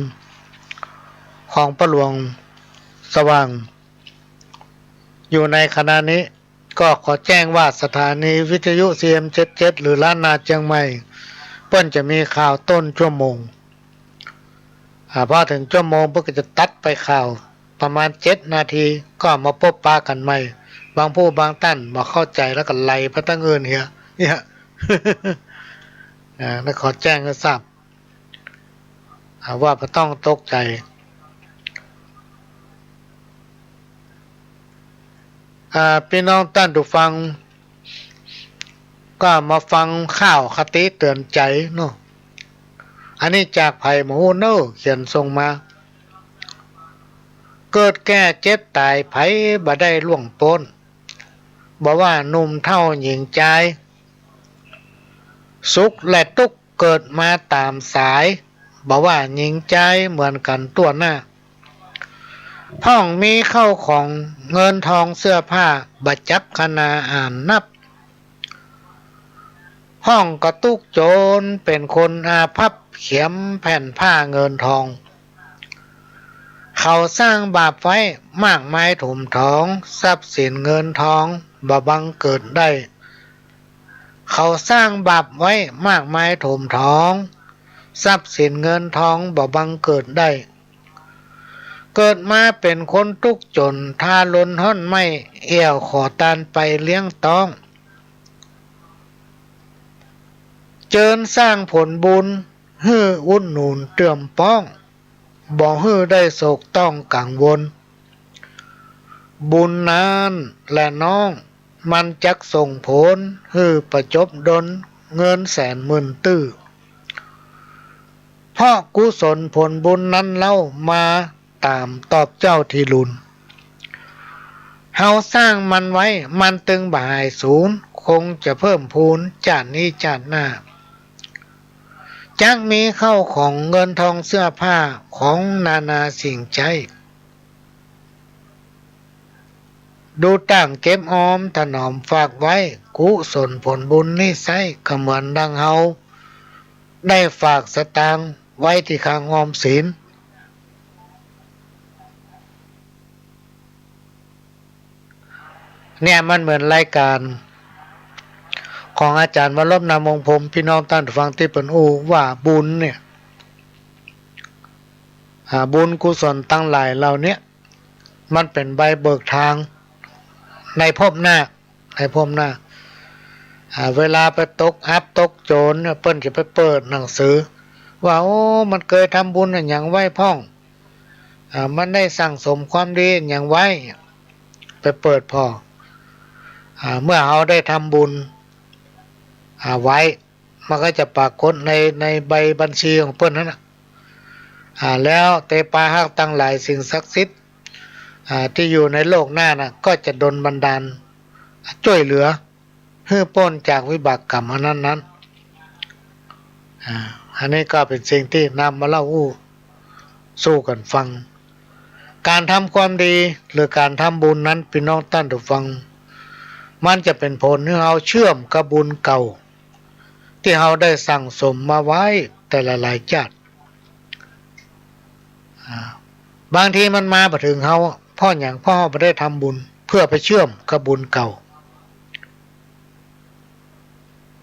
ของป้าหลวงสว่างอยู่ในขณะนี้ ก็ขอแจ้งว่าสถานีวิทยุ ซีเอ็มเจ็ดเจ็ด หรือล้านนาเจียงใหม่ เปิ้นจะมีข่าวต้นชั่วโมง อ่า พอเถิงชั่วโมงเปิ้นก็จะตัดไปข่าวประมาณเจ็ดนาที ก็มาปบปะกั๋นใหม่ บางผู้บางต้านบ่เข้าใจ๋แล้วก็ไหลไปตางอื่นเหีย เนี่ย อ่า นั้นขอแจ้งหื้อทราบ อ่า ว่าบ่ต้องตกใจ๋ อ่า ปี้น้องต้านผู้ฟัง ก็มาฟังข่าวคติเตื๋อนใจ๋เนาะ อันนี้จากใผบ่ฮู้เน่อ เขียนส่งมา เกิดแก่เจ็บต๋ายใผบ่ได้ล่วงป๊น บ่ว่าหนุ่มเฒ่าหญิงจาย สุขและตุ๊กข์เกิดมาต๋ามสาย บ่ว่าหญิงจายเหมือนกั๋นทั่วหน้า พ่องมีเข้าของเงินทองเสื้อผ้า บ่จักคะนาอ่านนับ พ่องก็ตุ๊กจนเป๋นคนอาภัพ เขียมแผ่นผ้าเงินทอง เขาสร้างบาปไว้มากมายถมถอง ทรัพย์สินเงินทองบ่บังเกิดได้ เขาสร้างบาปไว้มากมายถมถอง ทรัพย์สินเงินทองบ่บังเกิดได้ เกิดมาเป๋นคนตุ๊กจน ทารุณฮ่อนไหม้ แอ่วขอตานไปเลี้ยงต๊อง เจิญสร้างผลบุญ หื้ออุดหนุนเตื้อมป๊อง บ่หื้อได้โศกต้องกังวล บุญนั้นแหละน้อง มันจักส่งผล หื้อประจบดล เงินแสนหมื่นตื้อ เพราะกุศลผลบุญนั้นเล่า มาต๋ามตอบเจ้าทีลุน เฮาสร้างมันไว้ มันตึงบ่หายสูญ คงจะเพิ่มพูน จาตินี้จาติหน้า จักมีเข้าของเงินทองเสื้อผ้า ของนานาสิ่งใจ๊ ดูตั้งเก็บออมถนอมฝากไว้ กุศลผลบุญนี้ไซร้ ก็เหมือนดังเฮาได้ฝากสตางค์ไว้ตี้คลังออมสิน เนี่ยมันเหมือนรายก๋านของอาจ๋ารย์วรรณรบ นามวงศ์พรหม ปี้น้องต้านผู้ฟังตี้เปิ้นอู้ว่าบุญเนี่ย อ่า บุญกุศลตังหลายเหล่าเนี้ย มันเป๋นใบเบิกตางในภพหน้า ในภพหน้า อ่า เวลาไปตกอับตกโจ๋รเนี่ย เปิ้นจะไปเปิดหนังสือ ว่า โอ้ มันเกยทำบุญอะหยังไว้พ่อง อ่า มันได้สั่งสมความดีอะหยังไว้ ไปเปิดผ่อ อ่า เมื่อเฮาได้ทำบุญ อ่า ไว้ มันก็จะปรากฏใน ในใบบัญชีของเปิ้นนั้นน่ะ อ่า แล้วเตปาฮักตังหลายสิ่งศักดิ์สิทธิ์ อ่า ตี้อยู่ในโลกหน้าน่ะ ก็จะดลบันดาล จ้วยเหลือ หื้อป๊นจากวิบากกรรมอันนั้นนั้น อ่า อันนี้ก็เป๋นสิ่งตี้นำมาเล่าอู้สู่กั๋นฟัง ก๋านทำความดีหรือก๋านทำบุญนั้น ปี้น้องต้านผู้ฟัง มันจะเป๋นผลหื้อเฮาเชื่อมกับบุญเก่า ตี้เฮาได้สั่งสมมาไว้แต่ละหลายจาติ อ่า บางทีมันมาบ่เถิงเฮา เพราะหยัง เพราะเฮาบ่ได้ทำบุญ เพื่อไปเชื่อมกับบุญเก่า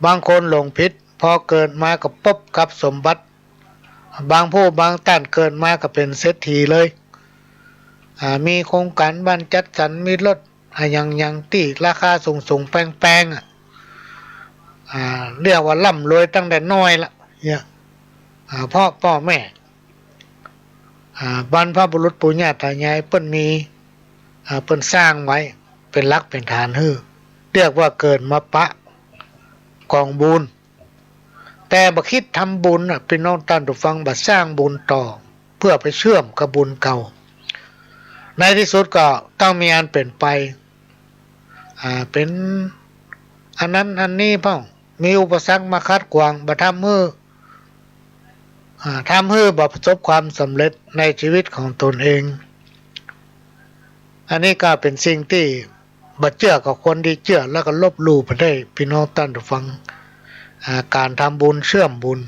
บางคนหลงผิด พอเกิดมาก็ปบกับสมบัติ บางผู้บางต้านเกิดมาก็เป๋นเศรษฐีเลย อ่า มีโครงก๋านบ้านจัดสรร มีรถ อะหยังหยังตี้ราคาสูงๆ แปงๆ อะ อ่า เรียกว่าร่ำรวยตั้งแต่น้อยละ เนี่ย อ่า เพราะป้อแม่ อ่า บรรพบุรุษปู่ย่าต๋ายายเปิ้นมี อ่า เปิ้นสร้างไว้ เป๋นหลักเป๋นฐานหื้อ เรียกว่าเกิดมาปะก๋องบุญ แต่บ่คิดทำบุญน่ะ ปี้น้องต้านผู้ฟัง บ่สร้างบุญต่อ เพื่อไปเชื่อมกับบุญเก่า ในตี้สุดก็ต้องมีอันเป๋นไป อ่า เป๋นอันนั้นอันนี้พ่อง มีอุปสรรคมาขัดขวาง บ่ทำหื้อ อ่า ทำหื้อบ่ประสบความสำเร็จในชีวิตของตนเอง อันนี้ก็เป๋นสิ่งตี้บ่เจื้อก็ควรตี้เจื้อ แล้วก็ลบหลู่ไปได้ ปี้น้องต้านผู้ฟัง อ่า ก๋านทำบุญเชื่อมบุญ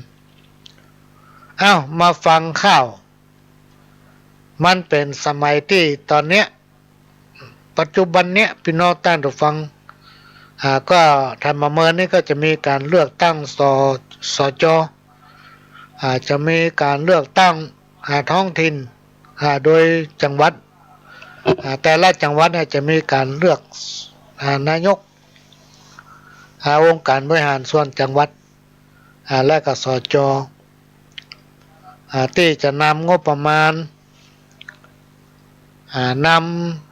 เอ้า มาฟังข่าว มันเป๋นสมัยตี้ต๋อนเนี้ย ปัจจุบันเนี้ย ปี้น้องต้านผู้ฟัง อ่า ก็ถ้ามาเมินนี่ก็จะมีก๋านเลือกตั้ง ส- สจ อ่า จะมีก๋านเลือกตั้ง อ่า ท้องถิ่น อ่า โดยจังหวัด อ่า แต่ละจังหวัดเนี่ยจะมีก๋านเลือก อ่า นายก อ่า องค์การบริหารส่วนจังหวัด อ่า และก็ สจ อ่า ตี้จะนำงบประมาณ อ่า น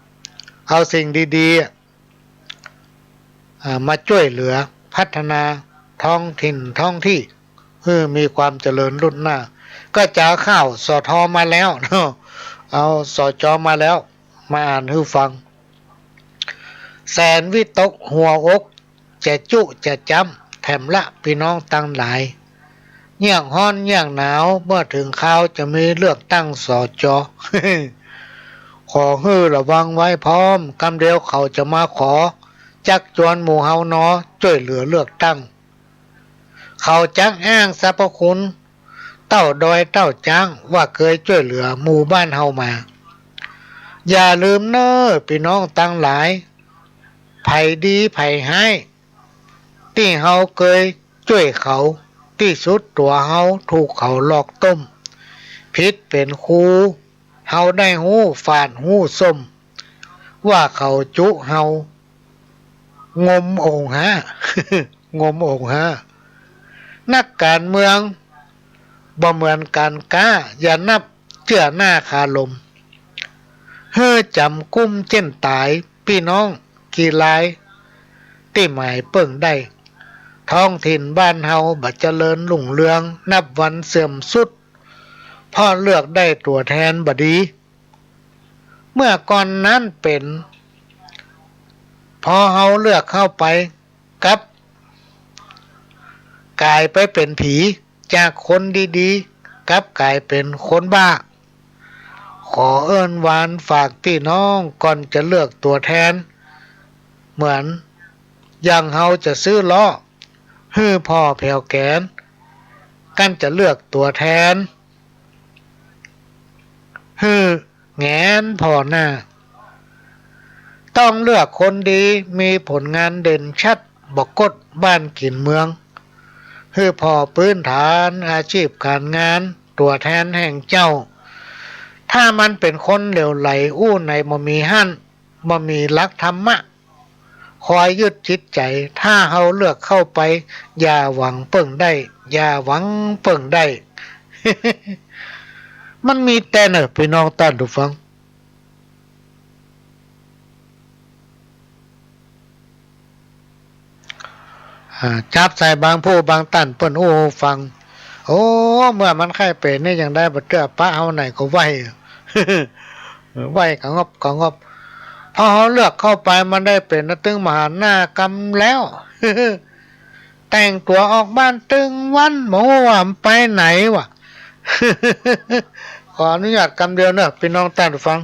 ำเอาสิ่งดีๆ อ่า มาจ้วยเหลือพัฒนาท้องถิ่นท้องตี้ หื้อมีความเจริญรุ่นหน้า ก็จะเอาข่าว สท มาแล้วเนาะ เอา สจ มาแล้ว มาอ่านหื้อฟัง แสนวิตกหัวอก จะจุจะจ๊ำแถมละปี้น้องตังหลาย เยียะฮ้อนเยียะหนาว เมื่อเถิงคราวจะมีเลือกตั้ง สจ ขอหื้อระวังไว้พร้อม กำเดียวเขาจะมาขอ จักจวนหมู่เฮาหนอ จ้วยเหลือเลือกตั้ง เขาจักอ้างสรรพคุณ เต้าดอยเต้าจ๊าง ว่าเกยจ้วยเหลือหมู่บ้านเฮามา อย่าลืมเน่อปี้น้องตังหลาย ใผดีใผฮ้าย ตี้เฮาเกยจ้วยเขา ตี้สุดตั๋วเฮาถูกเขาหลอกต้ม ผิดเป๋นครู เฮาได้ฮู้ฝาดฮู้ส้ม ว่าเขาจุเฮา งมองค์ฮะ งมองค์ฮะ นักก๋านเมือง บ่เหมือนก๋านก๊า อย่านับเจื้อหน้าคาลม หื้อจ๋ำกุ้มเจ๊นต๋าย ปี้น้องกี่ราย ตี้หมายเปิ้งได้ ท้องถิ่นบ้านเฮาบ่เจริญรุ่งเรือง นับวันเสื่อมทรุด เพราะเลือกได้ตั๋วแทนบ่ดี เมื่อก่อนนั้นเป๋น พอเฮาเลือกเข้าไป กลับก๋ายไปเป๋นผี จากคนดีๆ กลับก๋ายเป๋นคนบ้า ขอเอิ้นวานฝากปี้น้อง ก่อนจะเลือกตั๋วแทน เหมือนอย่างเฮาจะซื้อล้อ หื้อผ่อแผวแก๋น กั๋นจะเลือกตั๋วแทน หื้อแหงนผ่อหน้า ต้องเลือกคนดี มีผลงานเด่นชัด บ่ก๊ดบ้านกิ๋นเมือง หื้อผ่อปื๊นฐานอาจีพก๋านงาน ตั๋วแทนแห่งเจ้า ถ้ามันเป๋นคนเหลวไหล อู้ไหนบ่มีหั้น บ่มีหลักธรรมะ คอยยึดจิตใจ๋ ถ้าเฮาเลือกเข้าไป อย่าหวังเปิ้งได้ อย่าหวังเปิ้งได้ มันมีแต๊เน่อ ปี้น้องต้านผู้ฟัง อ่า จับใส่บางผู้บางต้านเปิ้นอู้ฟัง โอ้ เมื่อมันใค่เป๋นนี่ยังได้บ่เตื้อปะเฮาไหนก็ไหว้ ไหว้กะงอบกะงอบ พอเฮาเลือกเข้าไปมันได้เป๋นนะ ตึงบ่หันหน้ากำแล้ว แต่งตั๋วออกบ้านตึงวัน บ่ฮู้ว่ามันไปไหนวะ ขออนุญาตกำเดียวเนอะ ปี้น้องต้านผู้ฟัง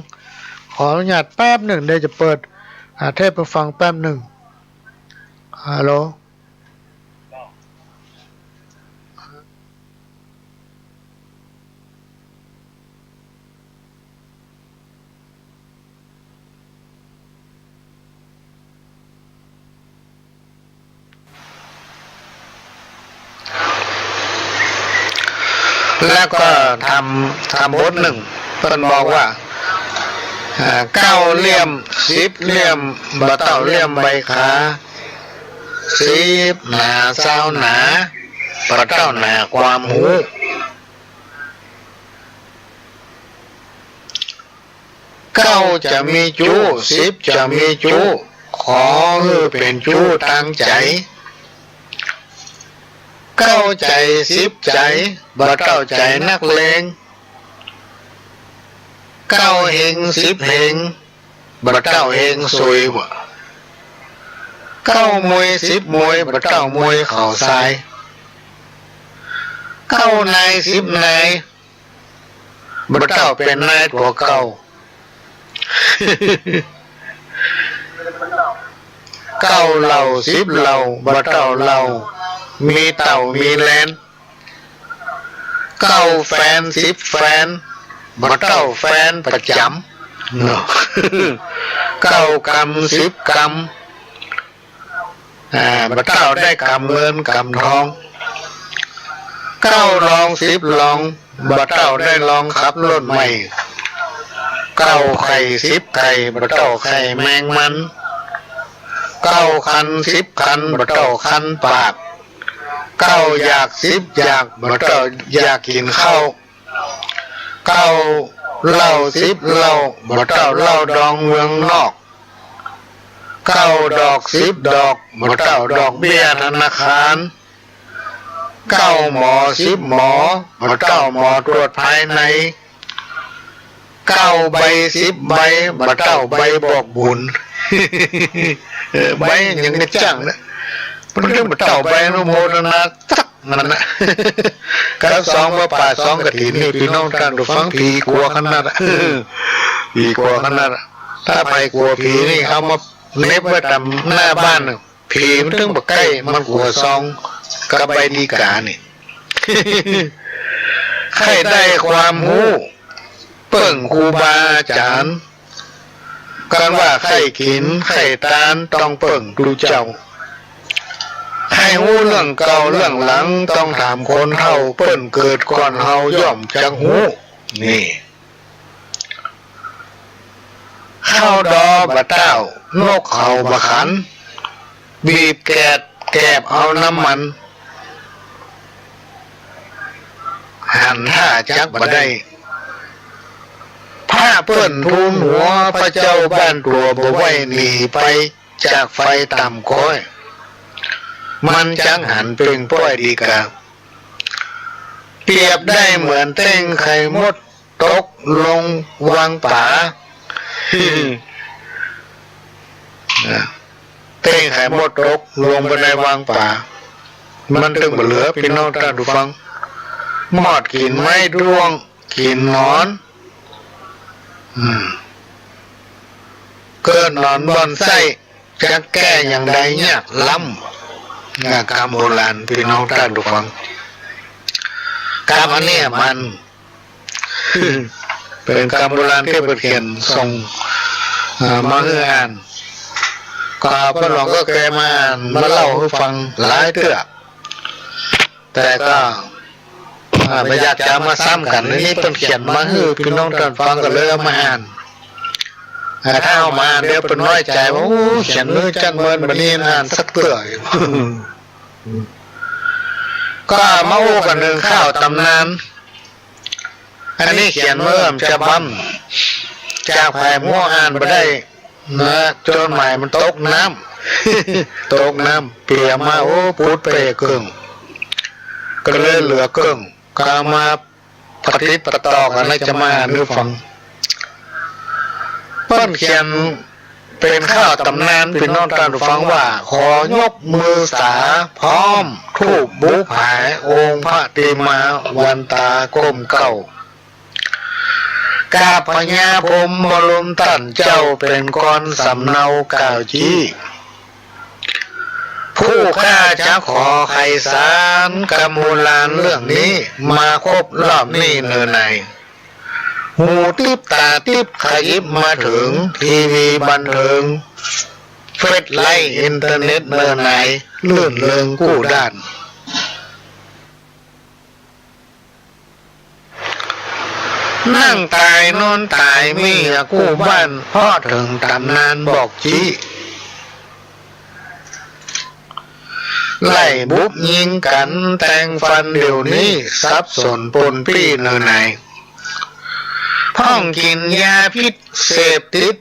ขออนุญาตแป๊บนึ่ง เดี๋ยวจะเปิด อ่า เทปให้ฟังแป๊บนึ่ง ฮัลโหล แล้วก็ทำ ทำบทนึ่ง เปิ้นบอกว่า อ่า เก้าเลี่ยม สิบเลี่ยม บ่เต้าเลี่ยมใบขา สิบหนาซาวหนา บ่เต้าหนาความฮู้ เก้าจะมีจู้ สิบจะมีจู้ ขอหื้อเป๋นจู้ตางใจ๋ เก้าใจ๋สิบใจ๋ บ่เต้าใจ๋นักเลง เก้าเฮงสิบเฮง บ่เต้าเฮงซวย เก้ามวยสิบมวย บ่เต้ามวยเขาทราย เก้านายสิบนาย บ่เต้าเป๋นนายตั๋วเก่า เก้าเหล่าสิบเหล่า บ่เต้าเหล่า มีเต้ามีแลน เก้าแฟนสิบแฟน บ่เต้าแฟนประจ๋ำ เนาะ เก้ากำสิบกำ เ อ่า บ่าเต้าได้ก๋ำเงินก๋ำทอง เก้าลองสิบลอง บ่าเต้าได้ลองขับรถใหม่ เก้าไข่สิบไข่ บ่าเต้าไข่แมงมัน เก้าคันสิบคัน บ่าเต้าคันปาก เก้าอยากสิบอยาก บ่าเต้าอยากกิ๋นข้าว เก้าเหล้าสิบเหล้า บ่าเต้าเหล้าดองเมืองนอก เก้าดอกสิบดอก บ่าเต้าดอกเบี้ยธนาคาร เก้าหมอสิบหมอ บ่าเต้าหมอตรวจภายใน เก้าใบสิบใบ บ่าเต้าใบบอกบุญ เออ ใบหยังกระจั่งนะ มันเรียกบ่าเต้าใบอนุโมทนาสัก นั่นนะ กับซองผ้าป่าซองกฐินนี่ ปี้น้องต้านผู้ฟัง ผีกั๋วขนาดอะ ผีกั๋วขนาดอะ ถ้าใผกั๋วผีนี่ เอามาเน็บไว้ต๋ามหน้าบ้านน่ะ ผีมันตึงบ่ใก้ มันกั๋วซองกับใบดีกานี่ ใค่ได้ความฮู้ เปิ้งครูบาอาจ๋ารย์ กันว่าใค่กิ๋นใค่ตานต้องเปิ้งตุ๊เจ้า ใค่ฮู้เรื่องเก่าเรื่องหลังต้องถามคนเฒ่า เปิ้นเกิดก่อนเฮาย่อมจักฮู้ นี่ ข้าวดอบ่าเต้า นกเขาบ่าขัน บีบแกดแกบเอาน้ำมัน หันท่าจักบ่ได้ พระเปิ้นทูลหัว พระเจ้าบ้านตั๋วบ่ไหว้ หนีไปจากไฟต่ำก้อย มันจักหันเป่งป้อยดีกา เปรียบได้เหมือนเต้งไข่มด ตกลงวังป๋า นะ เต้งไข่มดตกลงไปในวังป๋า มันตึงบ่เหลือ ปี้น้องต้านผู้ฟัง มอดกิ๋นไม้ด้วง กิ๋นหนอน อืม เกิดหนอนบ่อนไส้ จักแก้อย่างใดยากล้ำ นะ กำโบราณ ปี้น้องต้านผู้ฟัง กำอันเนี้ยมัน เป๋นกำโบราณตี้เปิ้นเขียนส่ง อ่า มาหื้ออ่าน ก็ป้อหลวงก็เกยมาอ่าน มาเล่าหื้อฟังหลายเตื้อ แต่ก็ อ่า บ่อยากจะเอามาซ้ำกั๋น อันนี้เปิ้นเขียนมาหื้อปี้น้องต้านฟัง ก็เลยเอามาอ่าน อ่า ถ้าเอามาอ่านเดี๋ยวเปิ้นน้อยใจ๋ว่า โอ้ เขียนหื้อจั้นเมิน บ่มีอ่านสักเตื้อ ก็มาอู้กั๋นเถิงข้าวต๋ำนาน อันนี้เขียนเมื่อจะบั้ม จากผายมัวอ่านบ่ได้นะ จดหมายมันตกน้ำ ตกน้ำ เปียมา โอ้ ปูดเป๋เกิ่ง ก็เลยเหลือเกิ่ง ก็เอามาปะติดปะต่อกั๋น แล้วจะมาอ่านหื้อฟัง เปิ้นเขียน เป๋นข้าวต๋ำนาน ปี้น้องต้านฟังว่า ขอยกมือสาพร้อมธูปบูผายองค์พระติมาวันตาก้มเก้า กราบพญาพรหมบรมต้านเจ้า เป๋นกรสำเนากล่าวจี้ ผู้ข้าจะขอไขสารกำโบราณเรื่องนี้ มาครบรอบนี้เนอใน หูติ๊บต๋าติ๊บขยิบมาเถิง ทีวีบันเทิง เฟซไลฟ์อินเทอร์เน็ตเนอใน รื่นเริงกู้ด้าน นั่งต๋ายนอนต๋ายมีกู้บ้าน เพราะเถิงต๋ำนานบอกจี้ ไล่บุบยิงกั๋นแตงฟันเดี๋ยวนี้ สับสนปนปี้เนอใน พ่องกิ๋นยาพิษเสพติด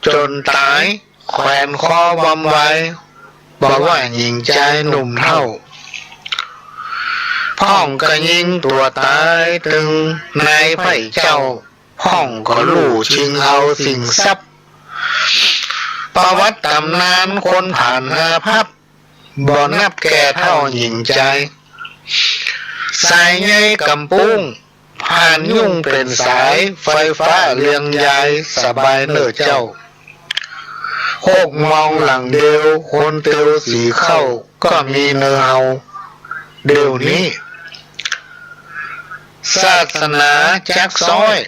จ๋นต๋าย แขวนคอวำไว บ่ว่าหญิงจายหนุ่มเฒ่า พ่องก็ยิงตั๋วต๋าย ตึงนายไพร่เจ้า พ่องก็ลู่ชิงเอาสิ่งทรัพย์ ประวัติต๋ำนานคนผ่านอาภัพ บ่นับแก่เฒ่าหญิงจาย สายใยกำปุ้ง ผ่านยุ่งเป๋นสาย ไฟฟ้าเลียงยาย สบายเน่อเจ้า หกโมงหลังเดียว คนเตียวสีเข้า ก็มีเน่อเฮา เดี๋ยวนี้ ศาสนาจักซ้อย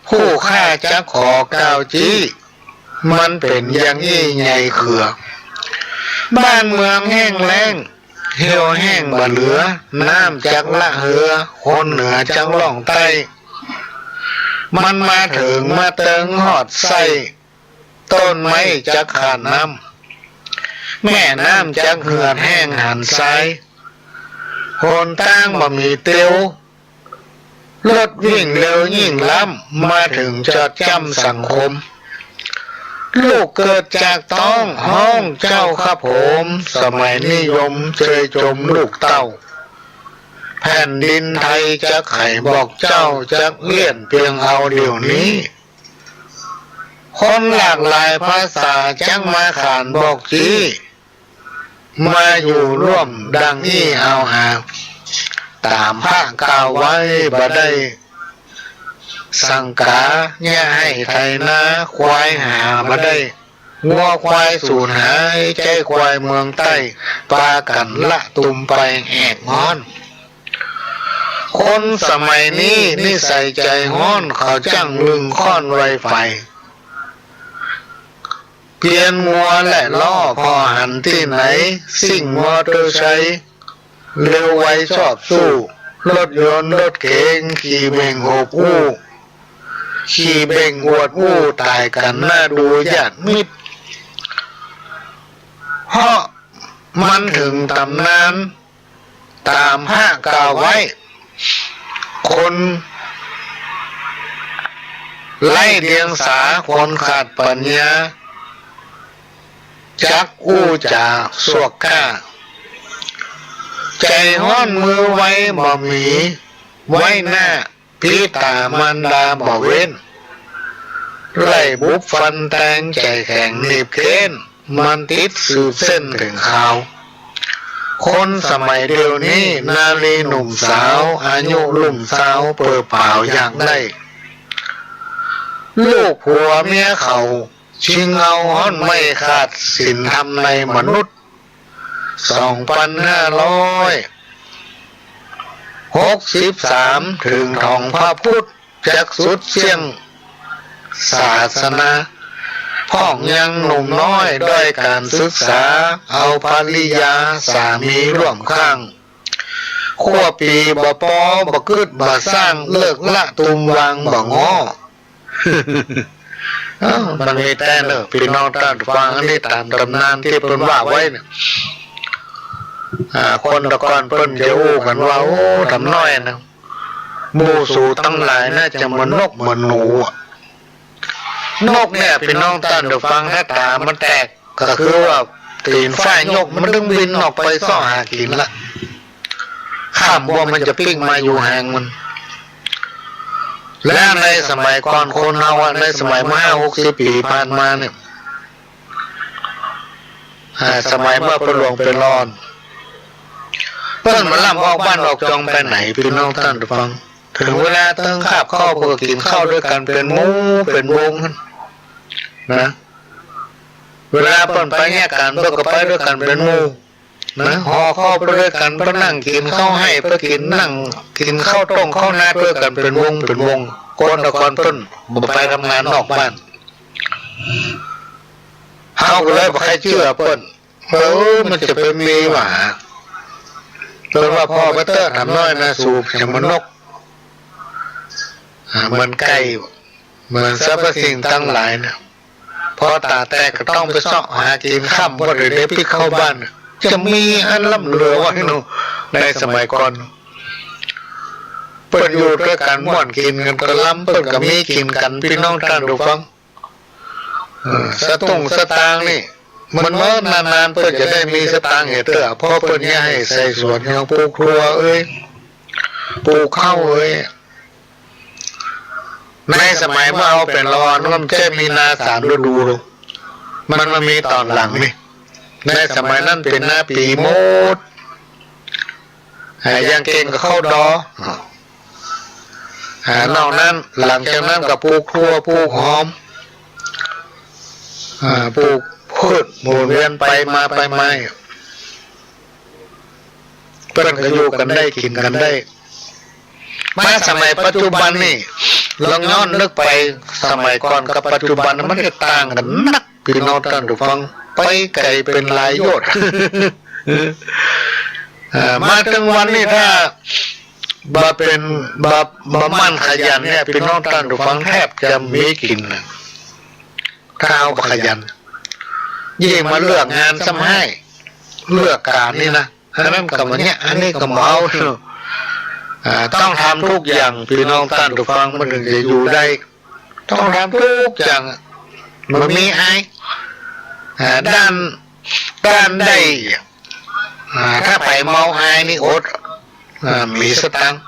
ผู้ข้าจักขอกล่าวจี้ มันเป๋นอย่างอี้ใหญ่เขือ บ้านเมืองแห้งแล้ง เหี่ยวแห้งบ่เหลือ น้ำจักละเหือ คนเหนือจักล่องใต้ มันมาเถิงมาเติงฮอดไส้ ต้นไม้จักขาดน้ำ แม่น้ำจักเหือดแห้งหันทราย หนตางบ่มีเตียว รถวิ่งเร็วยิ่งล้ำ มาเถิงจอดจ้ำสังคม ลูกเกิดจากต๊องฮ้องเจ้าครับผม สมัยนิยมเจยจมลูกเต้า แผ่นดินไทยจักใผบอกเจ้า จักเลี่ยนเปียงเอาเดี๋ยวนี้ คนหลากหลายภาษาจักมาขานบอกจี้ มาอยู่ร่วมดังอี้เอาหา ต๋ามพระกล่าวไว้บ่ได้สังกา เยียะไฮ่ไถนา ควายหาบ่ได้ งัวควายสูญหาย ใจ๊ควายเมืองใต้ ปากั๋นละตุมไปแอกฮ้อน คนสมัยนี้นิสัยใจ๋ฮ้อน เขาจั้งลึงค่อนไวไฟ เปียนงัวและล้อ ผ่อหันตี้ไหน ซิ่งมอเตอร์ไซค์ เร็วไวชอบสู้ รถยนต์รถเก๋ง ขี่เบ่งหบอู้ ขี่เบ่งอวดอู้ ต๋ายกั๋นหน้าดูญาติมิตร เพราะมันเถิงต๋ำนาน ต๋ามพระกล่าวไว้ คนไร้เดียงสา คนขาดปั๋ญญา จักอู้จ๋าสวกก้า ใจ๋ฮ้อนมือไวบ่มี ไว้หน้า ปิต๋ามารดาบ่เว้น ไล่บุบฟันแตง ใจ๋แข็งหนีบเค้น มันติดสืบเส้นเถิงคาว คนสมัยเดี๋ยวนี้ นารีหนุ่มสาว อายุลุ่มซาว เปิบผาวอยากได้ ลูกผัวเมียเขา ชิงเอาฮ้อนไม้ ขาดศีลธรรมในมนุษย์ สองปันห้าร้อยหกสิบสาม เถิงของพระพุทธ จักสุดเสี้ยงศาสนา พ่องยังหนุ่มน้อย ด้อยก๋านศึกษา เอาภริยาสามีร่วมข้าง ครัวปีบ่ปอ บ่กึ๊ดบ่สร้าง เลิกละตุมวางบ่ง้อ เอ้อ มันมีแต๊เน่อ ปี้น้องต้านฟัง อันนี้ต๋ามต๋ำนานตี้เปิ้นว่าไว้เนี่ย อ่า คนตะก่อนเปิ้นจะอู้กั๋นว่า โอ้ ต๋ามน้อยนะ หมู่สูตังหลายน่าจะเหมือนนกเหมือนหนูอะ นกเนี่ย ปี้น้องต้านฟัง ถ้าต๋ามันแตก ก็คือว่าตี๋นฝ้ายยก มันตึงบินออกไปเซาะหากิ๋นละ ค่ำว่ามันจะปิ๊กมาอยู่แหงมัน แล้วในสมัยก่อนคนเฮาอะ ในสมัยเมื่อห้าหกสิบปี๋ผ่านมาเนี่ย อ่า สมัยเมื่อเปิ้นหลวงเปิ้นหลอน เปิ้นบ่ล้ำออกบ้านออกจองไปไหน ปี้น้องต้านฟัง เถิงเวลาเติงคาบข้าว เปิ้นก็กิ๋นข้าวตวยกั๋นเป๋นหมู่เป๋นวงนะ เวลาเปิ้นไปแยกกั๋น เปิ้นก็ไปตวยกั๋นเป๋นหมู่นะ ห่อข้าวไปตวยกั๋น ไปนั่งกิ๋นข้าวไฮ่ ไปกิ๋น นั่งกิ๋นข้าวต้งข้าวนาตวยกั๋นเป๋นวงเป๋นวง คนตะก่อนเปิ้นบ่ไปทำงานนอกบ้าน เฮาก็เลยบ่ใค่เจื้อเปิ้น เออ มันจะไปมีหว่า เปิ้นว่าผ่อไปเต๊อะ ต๋ามน้อยนะ สูบอย่างเหมือนนก อ่า เหมือนไก่ เหมือนสรรพสิ่งตังหลายนะ พอต๋าแตกก็ต้องไปเซาะหากิ๋น ค่ำบ่ได้ปิ๊กเข้าบ้าน จะมีอันล้ำเหลือวะเนาะ ในสมัยก่อน เปิ้นอยู่ตวยกั๋นม่วนกิ๋นกั๋นก็ล้ำ เปิ้นก็มีกิ๋นกั๋น ปี้น้องต้านฟัง เออ สตุ้งสตางค์นี่ มันเมินนานๆ เปิ้นจะได้มีสตางค์เหียเตื้อ เพราะเปิ้นเยียะไฮ่ใส่สวน อย่างปลูกถั่วเอ้ย ปลูกข้าวเอ้ย ในสมัยเมื่อเฮาเป๋นละอ่อน มันบ่ใจ้มีนาสามฤดูหรอก มันมามีต๋อนหลังนี่ ในสมัยนั้นเป๋นนาปี๋หมด อ่า อย่างเก่งก็ข้าวดอ อ่า นอกนั้น หลังจากนั้นก็ปลูกถั่ว ปลูกหอม อ่า ปลูกพืชหมุนเวียนไปมาไปมา เปิ้นก็อยู่กั๋นได้ กิ๋นกั๋นได้ มาสมัยปัจจุบันนี่ ลองย้อนนึกไปสมัยก่อนกับปัจจุบัน มันจะต่างกั๋นนัก ปี้น้องต้านฟัง ไปไก๋เป๋นหลายโยชน์ เอ่อ มาเถิงวันนี้ถ้าบ่เป๋น บ่ บ่หมั่นขยันเนี่ย ปี้น้องต้านผู้ฟังแทบจะบ่มีกิ๋นนะ ถ้าเฮาบ่ขยัน ยิ่งมาเลือกงานซ้ำฮ้าย เลือกก๋านนี่นะ อันนั้นก็บ่เยียะ อันนี้ก็บ่เอา อ่า ต้องทำทุกอย่าง ปี้น้องต้านผู้ฟัง มันถึงจะอยู่ได้ ต้องทำทุกอย่าง บ่มีอาย อ่า ด้าน ด้านได้ อ่า ถ้าใผเมาอายนี่อด อ่า มีสตางค์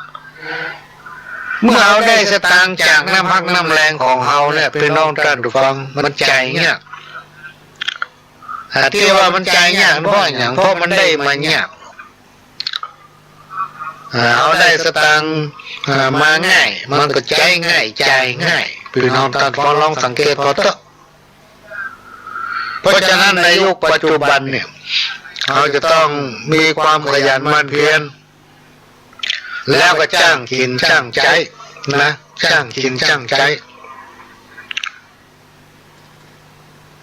เมื่อเฮาได้สตางค์จากน้ำฮักน้ำแฮงของเฮาเนี่ย ปี้น้องต้านผู้ฟัง มันใจ๋เยียะ อ่า ตี้ว่ามันใจ๋เยียะ เพราะหยัง เพราะมันได้มาเยียะ อ่า เฮาได้สตางค์ อ่า มาง่าย มันก็ใจ๊ง่าย จ่ายง่าย ปี้น้องต้านผู้ฟังลองสังเกตผ่อเต๊อะ เพราะฉะนั้นในยุคปัจจุบันเนี่ย เฮาจะต้องมีความขยันหมั่นเพียร แล้วก็จ้างกิ๋นจ้างใจ๊นะ จ้างกิ๋นจ้างใจ๊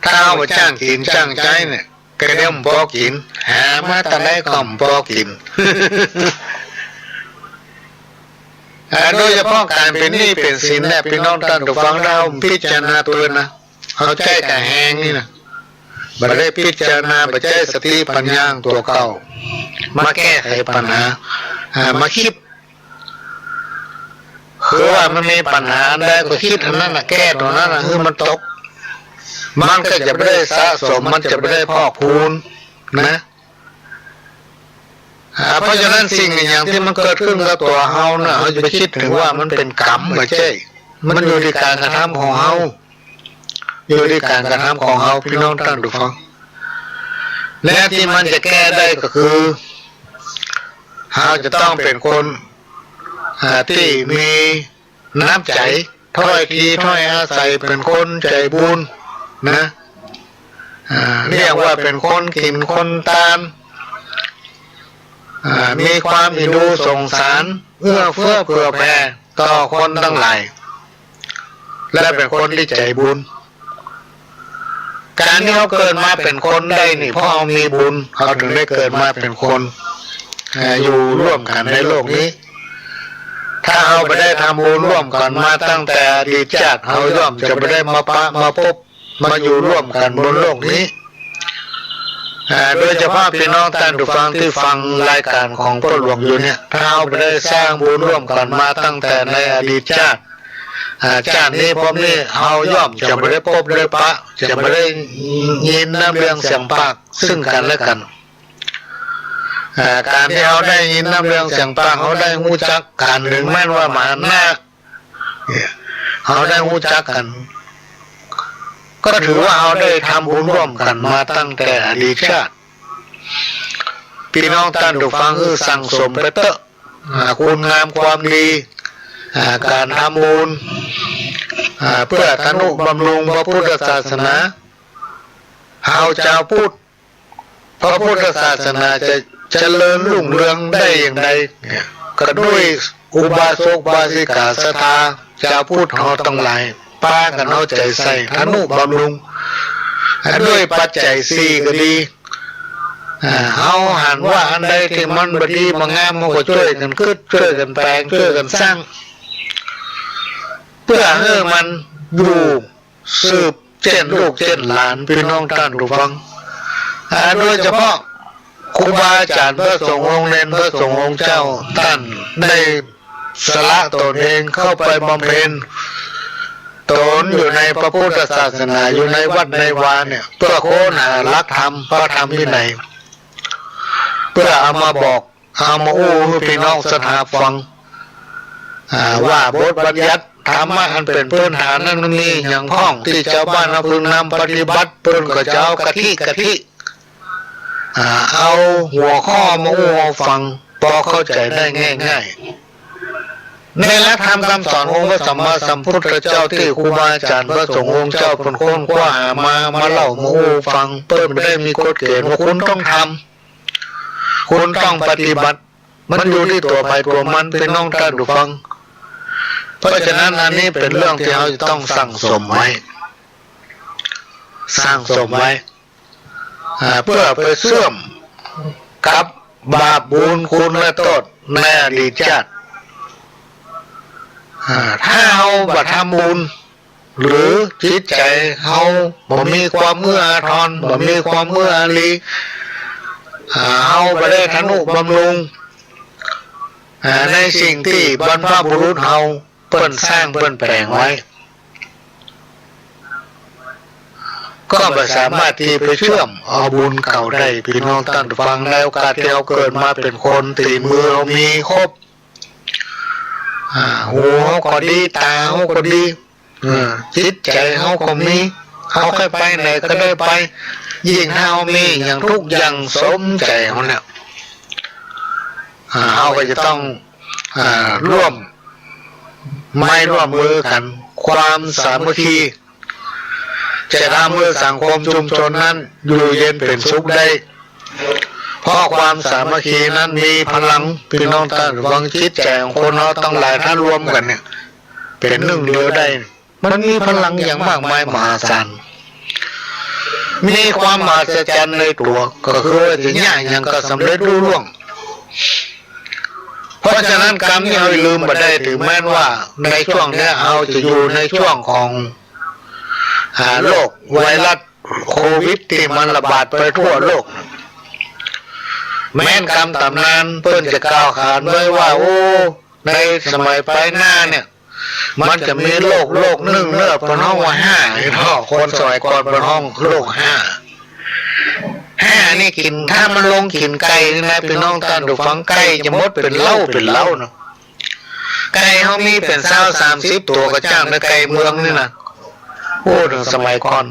ถ้าเฮาบ่จ้างกิ๋นจ้างใจ๊เนี่ย ก็เดี๋ยวบ่ปอกิ๋น หามาตางใดก็บ่ปอกิ๋น อ่า โดยเฉพาะก๋านเป๋นหนี้เป๋นสินเนี่ย ปี้น้องต้านผู้ฟัง เฮาพิจารณาตั๋วนะ เฮาใจ๊ก๋าแฮงนี่นะ บ่ได้พิจารณา บ่ใจ๊สติปัญญาตั๋วเก่า มาแก้ไขปัญหา อ่า มาคิด คือว่ามันมีปัญหาอันใดก็คิดอันนั้นน่ะ แก้ตั๋วนั้นน่ะ หื้อมันตก มันก็จะบ่ได้สะสม มันจะบ่ได้พอกพูนนะ อ่า เพราะฉะนั้นสิ่งอะหยังตี้มันเกิดขึ้นกับตั๋วเฮาน่ะ เฮาจะไปคิดเถิงว่ามันเป๋นกรรม บ่ใจ้ มันอยู่ตี้ก๋านกระทำของเฮา อยู่ตี้ก๋านกระทำของเฮา ปี้น้องต้านผู้ฟัง และตี้มันจะแก้ได้ก็คือ เฮาจะต้องเป๋นคน อ่า ตี้มีน้ำใจ๋ ถ้อยทีถ้อยอาศัยเป๋นคนใจ๋บุญนะ อ่า เรียกว่าเป๋นคนกิ๋นคนตาน อ่า มีความเอ็นดูสงสาร เอื้อเฟื้อเผื่อแผ่ต่อคนตังหลาย และเป๋นคนตี้ใจ๋บุญ ก๋านตี้เฮาเกิดมาเป๋นคนได้นี่ เพราะเฮามีบุญ เฮาถึงได้เกิดมาเป๋นคน เอ่อ อยู่ร่วมกั๋นในโลกนี้ ถ้าเฮาบ่ได้ทำบุญร่วมกั๋นมาตั้งแต่อดีตชาติ เฮาย่อมจะบ่ได้มาปะมาปบ มาอยู่ร่วมกั๋นบนโลกนี้ อ่า โดยเฉพาะปี้น้องต้านผู้ฟังตี้ฟังรายก๋านของป้อหลวงอยู่เนี่ย ถ้าเฮาบ่ได้สร้างบุญร่วมกั๋นมาตั้งแต่ในอดีตชาติ อ่า ชาตินี้ภพนี้ เฮาย่อมจะบ่ได้ปบได้ปะ จะบ่ได้ยินน้ำเรืองเสียงปากซึ่งกั๋นและกั๋น อ่า ก๋านตี้เฮาได้ยินน้ำเรืองเสียงปาก เฮาได้ฮู้จักกั๋น เถิงแม้นว่าหมางหน้า เนี่ย เฮาได้ฮู้จักกั๋น ก็ถือว่าเฮาได้ทำบุญร่วมกั๋นมาตั้งแต่อดีตชาติ ปี้น้องต้านผู้ฟัง หื้อสั่งสมไปเต๊อะ อ่า คุณงามความดี อ่า ก๋านทำบุญ อ่า เปื้อทะนุบำรุงพระพุทธศาสนา เฮาจาวพุทธ พระพุทธศาสนาจะเจริญรุ่งเรืองได้อย่างใดเนี่ย ก็ด้วยอุบาสกอุบาสิกาศรัทธาจาวพุทธเฮาตังหลาย ปากั๋นเอาใจ๋ใส่ทะนุบำรุง ด้วยปัจจัยสี่ก็ดี อ่า เฮาหันว่าอันใดตี้มันบ่ดีบ่งาม เฮาก็จ้วยกั๋นกึ๊ด จ้วยกั๋นแป๋ง จ้วยกั๋นสร้าง เปื้อหื้อมันอยู่ สืบเจ้นลูกเจ้นหลาน ปี้น้องต้านผู้ฟัง อ่า โดยเฉพาะครูบาอาจ๋ารย์พระสงฆ์องค์เณร พระสงฆ์องค์เจ้า ต้านได้สละตนเองเข้าไปบำเพ็ญตนอยู่ในพระพุทธศาสนา อยู่ในวัดในวาเนี่ย เปื้อค้นหาหลักธรรม พระธรรมวินัย เปื้อเอามาบอก เอามาอู้หื้อปี้น้องศรัทธาฟัง อ่า ว่าบทบัญญัติธรรมะอันเป๋นพื้นฐานนั้นมันมีหยังพ่อง ตี้จาวบ้านเฮาพึงนำปฏิบัติ เปิ้นก็จะเอากะทิกะทิ อ่า เอาหัวข้อมาอู้หื้อฟัง ปอเข้าใจ๋ได้ง่ายๆ ในหลักธรรมกำสอนองค์พระสัมมาสัมพุทธเจ้าตี้ครูบาอาจ๋ารย์พระสงฆ์องค์เจ้าเปิ้นค้นคว้าหามา มาเล่ามาอู้หื้อฟัง เปิ้นบ่ได้มีกฎเกณฑ์ว่าคุณต้องทำ คุณต้องปฏิบัติ มันอยู่ตี้ตั๋วใผตั๋วมัน ปี้น้องต้านผู้ฟัง เพราะฉะนั้นอันนี้เป๋นเรื่องตี้เฮาจะต้องสั่งสมไว้ สั่งสมไว้ อ่า เปื้อไปเสื่อมกับบาปบุญคุณและโต้ษในอดีตชาติ อ่า ถ้าเฮาบ่ทำบุญ หรือจิตใจ๋เฮาบ่มีความเอื้ออาทร บ่มีความเอื้ออารี อ่า เฮาบ่ได้ทะนุบำรุง อ่า ในสิ่งตี้บรรพบุรุษเฮาเปิ้นสร้างเปิ้นแป๋งไว้ ก็บ่สามารถตี้ไปเชื่อมเอาบุญเก่าได้ ปี้น้องต้านฟัง ในโอกาสตี้เฮาเกิดมาเป๋นคน ตี้มือเฮามีครบ อ่า หูเฮาก็ดี ต๋าเฮาก็ดี เออ จิตใจ๋เฮาก็มี เฮาใค่ไปไหนก็ได้ไป ยิ่งถ้าเฮามีอะหยังทุกอย่างสมใจ๋เฮาเนี่ย อ่า เฮาก็จะต้อง อ่า ร่วมไม้ร่วมมือกั๋น ความสามัคคี จะทำหื้อสังคมชุมชนนั้นอยู่เย็นเป๋นสุขได้ เพราะความสามัคคีนั้นมีพลัง ปี้น้องต้านฟัง จิตใจ๋ของคนเฮาตังหลายถ้ารวมกั๋นเนี่ย เป๋นนึ่งเดียวได้ มันมีพลังอย่างมากมายมหาศาล มีความมหัศจรรย์ในตั๋ว ก็คือว่าจะยากหยังก็สำเร็จลุล่วง เพราะฉะนั้นกำนี้เฮาลืมบ่ได้ เถิงแม้นว่าในช่วงเนี้ยเฮาจะอยู่ในช่วงของ อ่า โรคไวรัสโควิดตี้มันระบาดไปทั่วโลก แม้นกำต๋ำนานเปิ้นจะกล่าวขานไว้ว่า โอ้ ในสมัยไปหน้าเนี่ย มันจะมีโรค โรคนึ่งเน่อ เปิ้นฮ้องว่าฮ่าเนาะ คนสมัยก่อนเปิ้นฮ้องโรคฮ่า ฮ่านี่กิ๋น ถ้ามันลงกิ๋นไก่นี่นะ ปี้น้องต้านฟัง ไก่จะหมดเป๋นเล้าเป๋นเล้าเนาะ ไก่เฮามีเป๋นซาวสามสิบตั๋วก็จ้างนะ ไก่เมืองนี่นะ โอ้ เถิงสมัยก่อน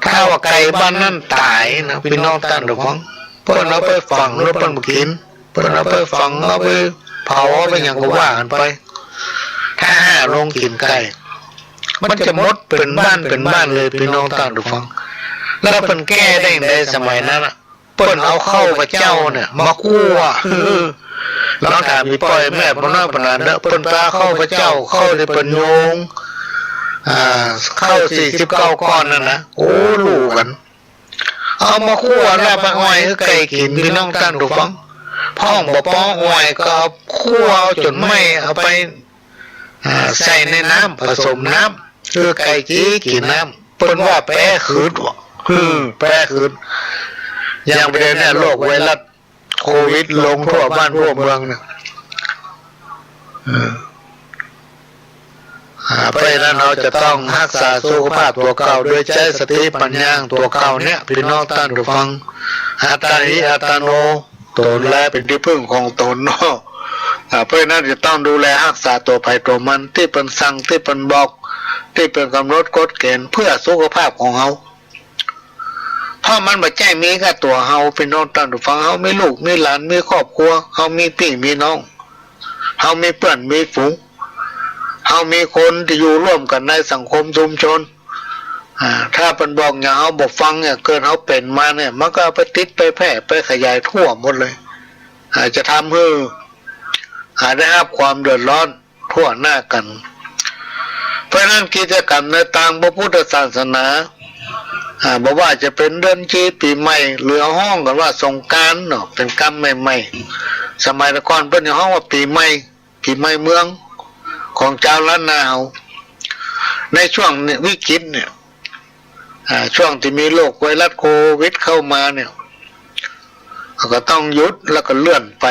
ถ้าว่าไก่บ้านนั้นต๋ายนะ ปี้น้องต้านฟัง เปิ้นเอาไปฝังแล้วเปิ้นบ่กิ๋น เปิ้นเอาไปฝัง เอาไปเผา เอาไปหยังก็ว่ากั๋นไป ถ้าฮ่าลงกิ๋นไก่ มันจะหมดเป๋นบ้านเป๋นบ้านเลย ปี้น้องต้านฟัง แล้วเปิ้นแก้ได้ไงสมัยนั้นอะ เปิ้นเอาเข้าพระเจ้าเนี่ยมาคั่ว ลองถามปี้ป้อแม่ป้อน้อยปานนั้นเน่อ เปิ้นไปเอาเข้าพระเจ้า เข้าตี้เปิ้นโยง อ่า เข้าสี่สิบเก้าก้อนนั่นนะ โอ้ ฮู้กั๋น เอามาคั่วแล้วไปอ่อยหื้อไก่กิ๋น ปี้น้องต้านฟัง พ่องบ่ปออ่อยก็เอาคั่วเอาจ๋นไหม้ เอาไป อ่า ใส่ในน้ำ ผสมน้ำ หื้อไก่กิ๋น กิ๋นน้ำ เปิ้นว่าแป๊คืนว่ะ อืม แป๊คืน อย่างประเดี๋ยวเนี้ยโรคไวรัสโควิดลงทั่วบ้านทั่วเมืองเนี่ย เออ อ่า เพราะฉะนั้นเฮาจะต้องฮักษาสุขภาพตั๋วเก่า โดยใจ๊สติปัญญาตั๋วเก่าเนี่ย ปี้น้องต้านฟัง อัตตาหิอัตตาโน ต๋นแลเป๋นตี้ผึ้งของต๋นเนาะ อ่า เพราะฉะนั้นจะต้องดูแลฮักษาตั๋วใผตั๋วมัน ตี้เปิ้นสั่ง ตี้เปิ้นบอก ตี้เปิ้นก๋ำหนดกฎเก๋ณฑ์เพื่อสุขภาพของเฮา เพราะมันบ่ใจ้มีก้าตั๋วเฮา ปี้น้องต้านฟัง เฮามีลูก มีหลาน มีครอบครัว เฮามีปี้มีน้อง เฮามีเปื้อนมีฝูง เฮามีคนตี้อยู่ร่วมกั๋นในสังคมชุมชน อ่า ถ้าเปิ้นบอกหยังเฮาบ่ฟังเนี่ย เกิดเฮาเป๋นมาเนี่ย มันก็เอาไปติดไปแพร่ไปขยายทั่วหมดเลย อ่า จะทำหื้อ อ่า ได้ฮับความเดือดร้อนทั่วหน้ากั๋น เพราะฉะนั้นกิจกรรมในตางพระพุทธศาสนา อ่า บ่ว่าจะเป๋นเดือนจี ปี๋ใหม่ หรือเฮาฮ้องกั๋นว่าสงกรานต์เนาะ เป๋นกำใหม่ๆ สมัยแต่ก่อนเปิ้นจะฮ้องว่าปี๋ใหม่ ปี๋ใหม่เมืองของจาวล้านนาเฮา ในช่วงเนี่ยวิกฤตเนี่ย อ่า ช่วงตี้มีโรคไวรัสโควิดเข้ามาเนี่ย ก็ต้องหยุดแล้วก็เลื่อนไป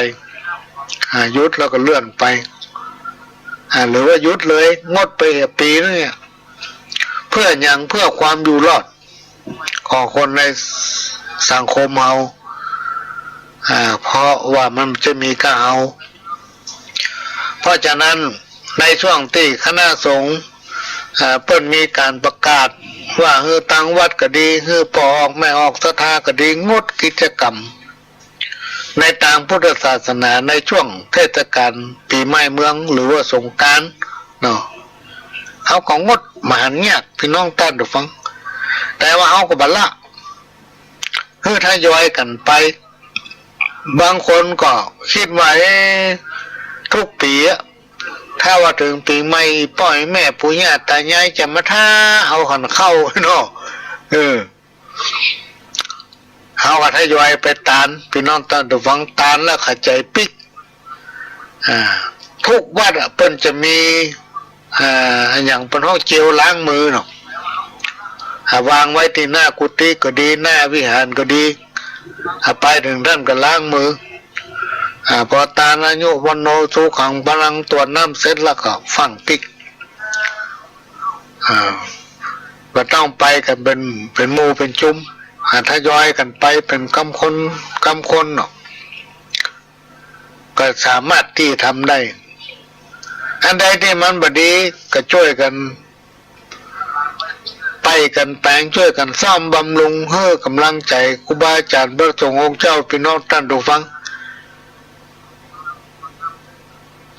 อ่า หยุดแล้วก็เลื่อนไป อ่า หรือว่าหยุดเลย งดไปปี๋นึ่งเนี่ย เพื่อหยัง เพื่อความอยู่รอด ของคนในสังคมเฮา อ่า เพราะว่ามันจะมีก้าเฮา เพราะฉะนั้นในช่วงตี้คณะสงฆ์ อ่า เปิ้นมีก๋านประกาศว่าหื้อตังวัดก็ดี หื้อป้อออกแม่ออกศรัทธาก็ดี งดกิจกรรมในตางพุทธศาสนาในช่วงเทศกาลปี๋ใหม่เมืองหรือว่าสงกรานต์เนาะ เฮาก็งด บ่หันยาก ปี้น้องต้านฟัง แต่ว่าเฮาก็บ่ละ หื้อทยอยกั๋นไป บางคนก็กึ๊ดว่า เอ๊ะ ทุกปี๋อะ ถ้าว่าเถิงปี๋ใหม่ ป้อแม่ปู่ย่าต๋ายายจะมาท้าเอาขันเข้าเนาะ เออ เฮาก็ทยอยไปตาน ปี้น้องต้านผู้ฟัง ตานแล้วก็ใจ๋ปิ๊ก อ่า กู้วัดอะ เปิ้นจะมี อ่า อะหยังเปิ้นฮ้องเจลล้างมือเนาะ อ่า วางไว้ตี้หน้ากุฏิก็ดี หน้าวิหารก็ดี อ่า ไปเถิงหั้นก็ล้างมือ อ่า ปอตานอายุ วัณโณ สุขัง พลัง ตรวจน้ำเสร็จแล้วก็ฟั่งปิ๊ก อ่า บ่ต้องไปกั๋นเป๋น เป๋นหมู่เป๋นจุม อ่า ทยอยกั๋นไปเป๋นกำคน กำคนเนาะ ก็สามารถตี้ทำได้ อันใดตี้มันบ่ดีก็จ้วยกั๋น ไปกั๋นแป๋ง จ้วยกั๋นซ่อมบำรุง หื้อก๋ำลังใจ๋ครูบาอาจ๋ารย์ พระสงฆ์องค์เจ้า ปี้น้องต้านผู้ฟัง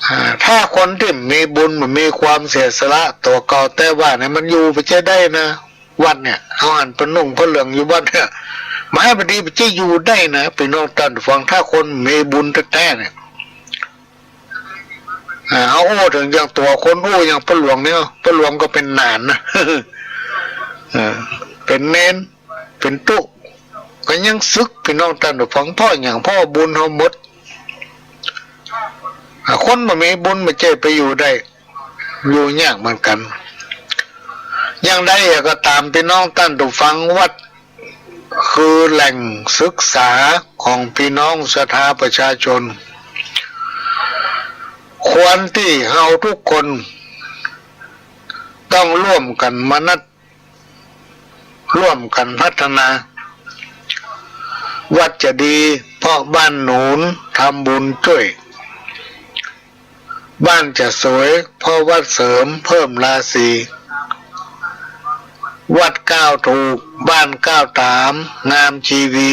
อ่า ถ้าคนตี้มีบุญ มันมีความเสียสละตั๋วเก่า แต่ว่าเนี่ยมันอยู่ไปจะได้นะ วัดเนี่ย เฮาหันผ้านุ่งผ้าเหลืองอยู่วัดเนี่ย บ่ดีไปจะอยู่ได้นะ ปี้น้องต้านผู้ฟัง ถ้าคนมีบุญแต๊ๆ เนี่ย อ่า เฮาอู้เถิงอย่างตั๋วคนอู้อย่างป้อหลวงเนี่ย ป้อหลวงก็เป๋นหนานนะ เออ เป๋นเณร เป๋นตุ๊ ก็ยังสึก ปี้น้องต้านผู้ฟัง เพราะหยัง เพราะบุญเฮาหมด อ่า คนบ่มีบุญบ่ใจ้ไปอยู่ได้ อยู่ยากเหมือนกั๋น อย่างใดก็ต๋าม ปี้น้องต้านผู้ฟัง วัดคือแหล่งศึกษาของปี้น้องศรัทธาประชาชน ควรตี้เฮาทุกคนต้องร่วมกั๋นมานัด ร่วมกั๋นพัฒนา วัดจะดี เพราะบ้านหนุน ทำบุญจ้วย บ้านจะสวย เพราะวัดเสริมเพิ่มราศี วัดก้าวถูก บ้านก้าวต๋าม งามชีวี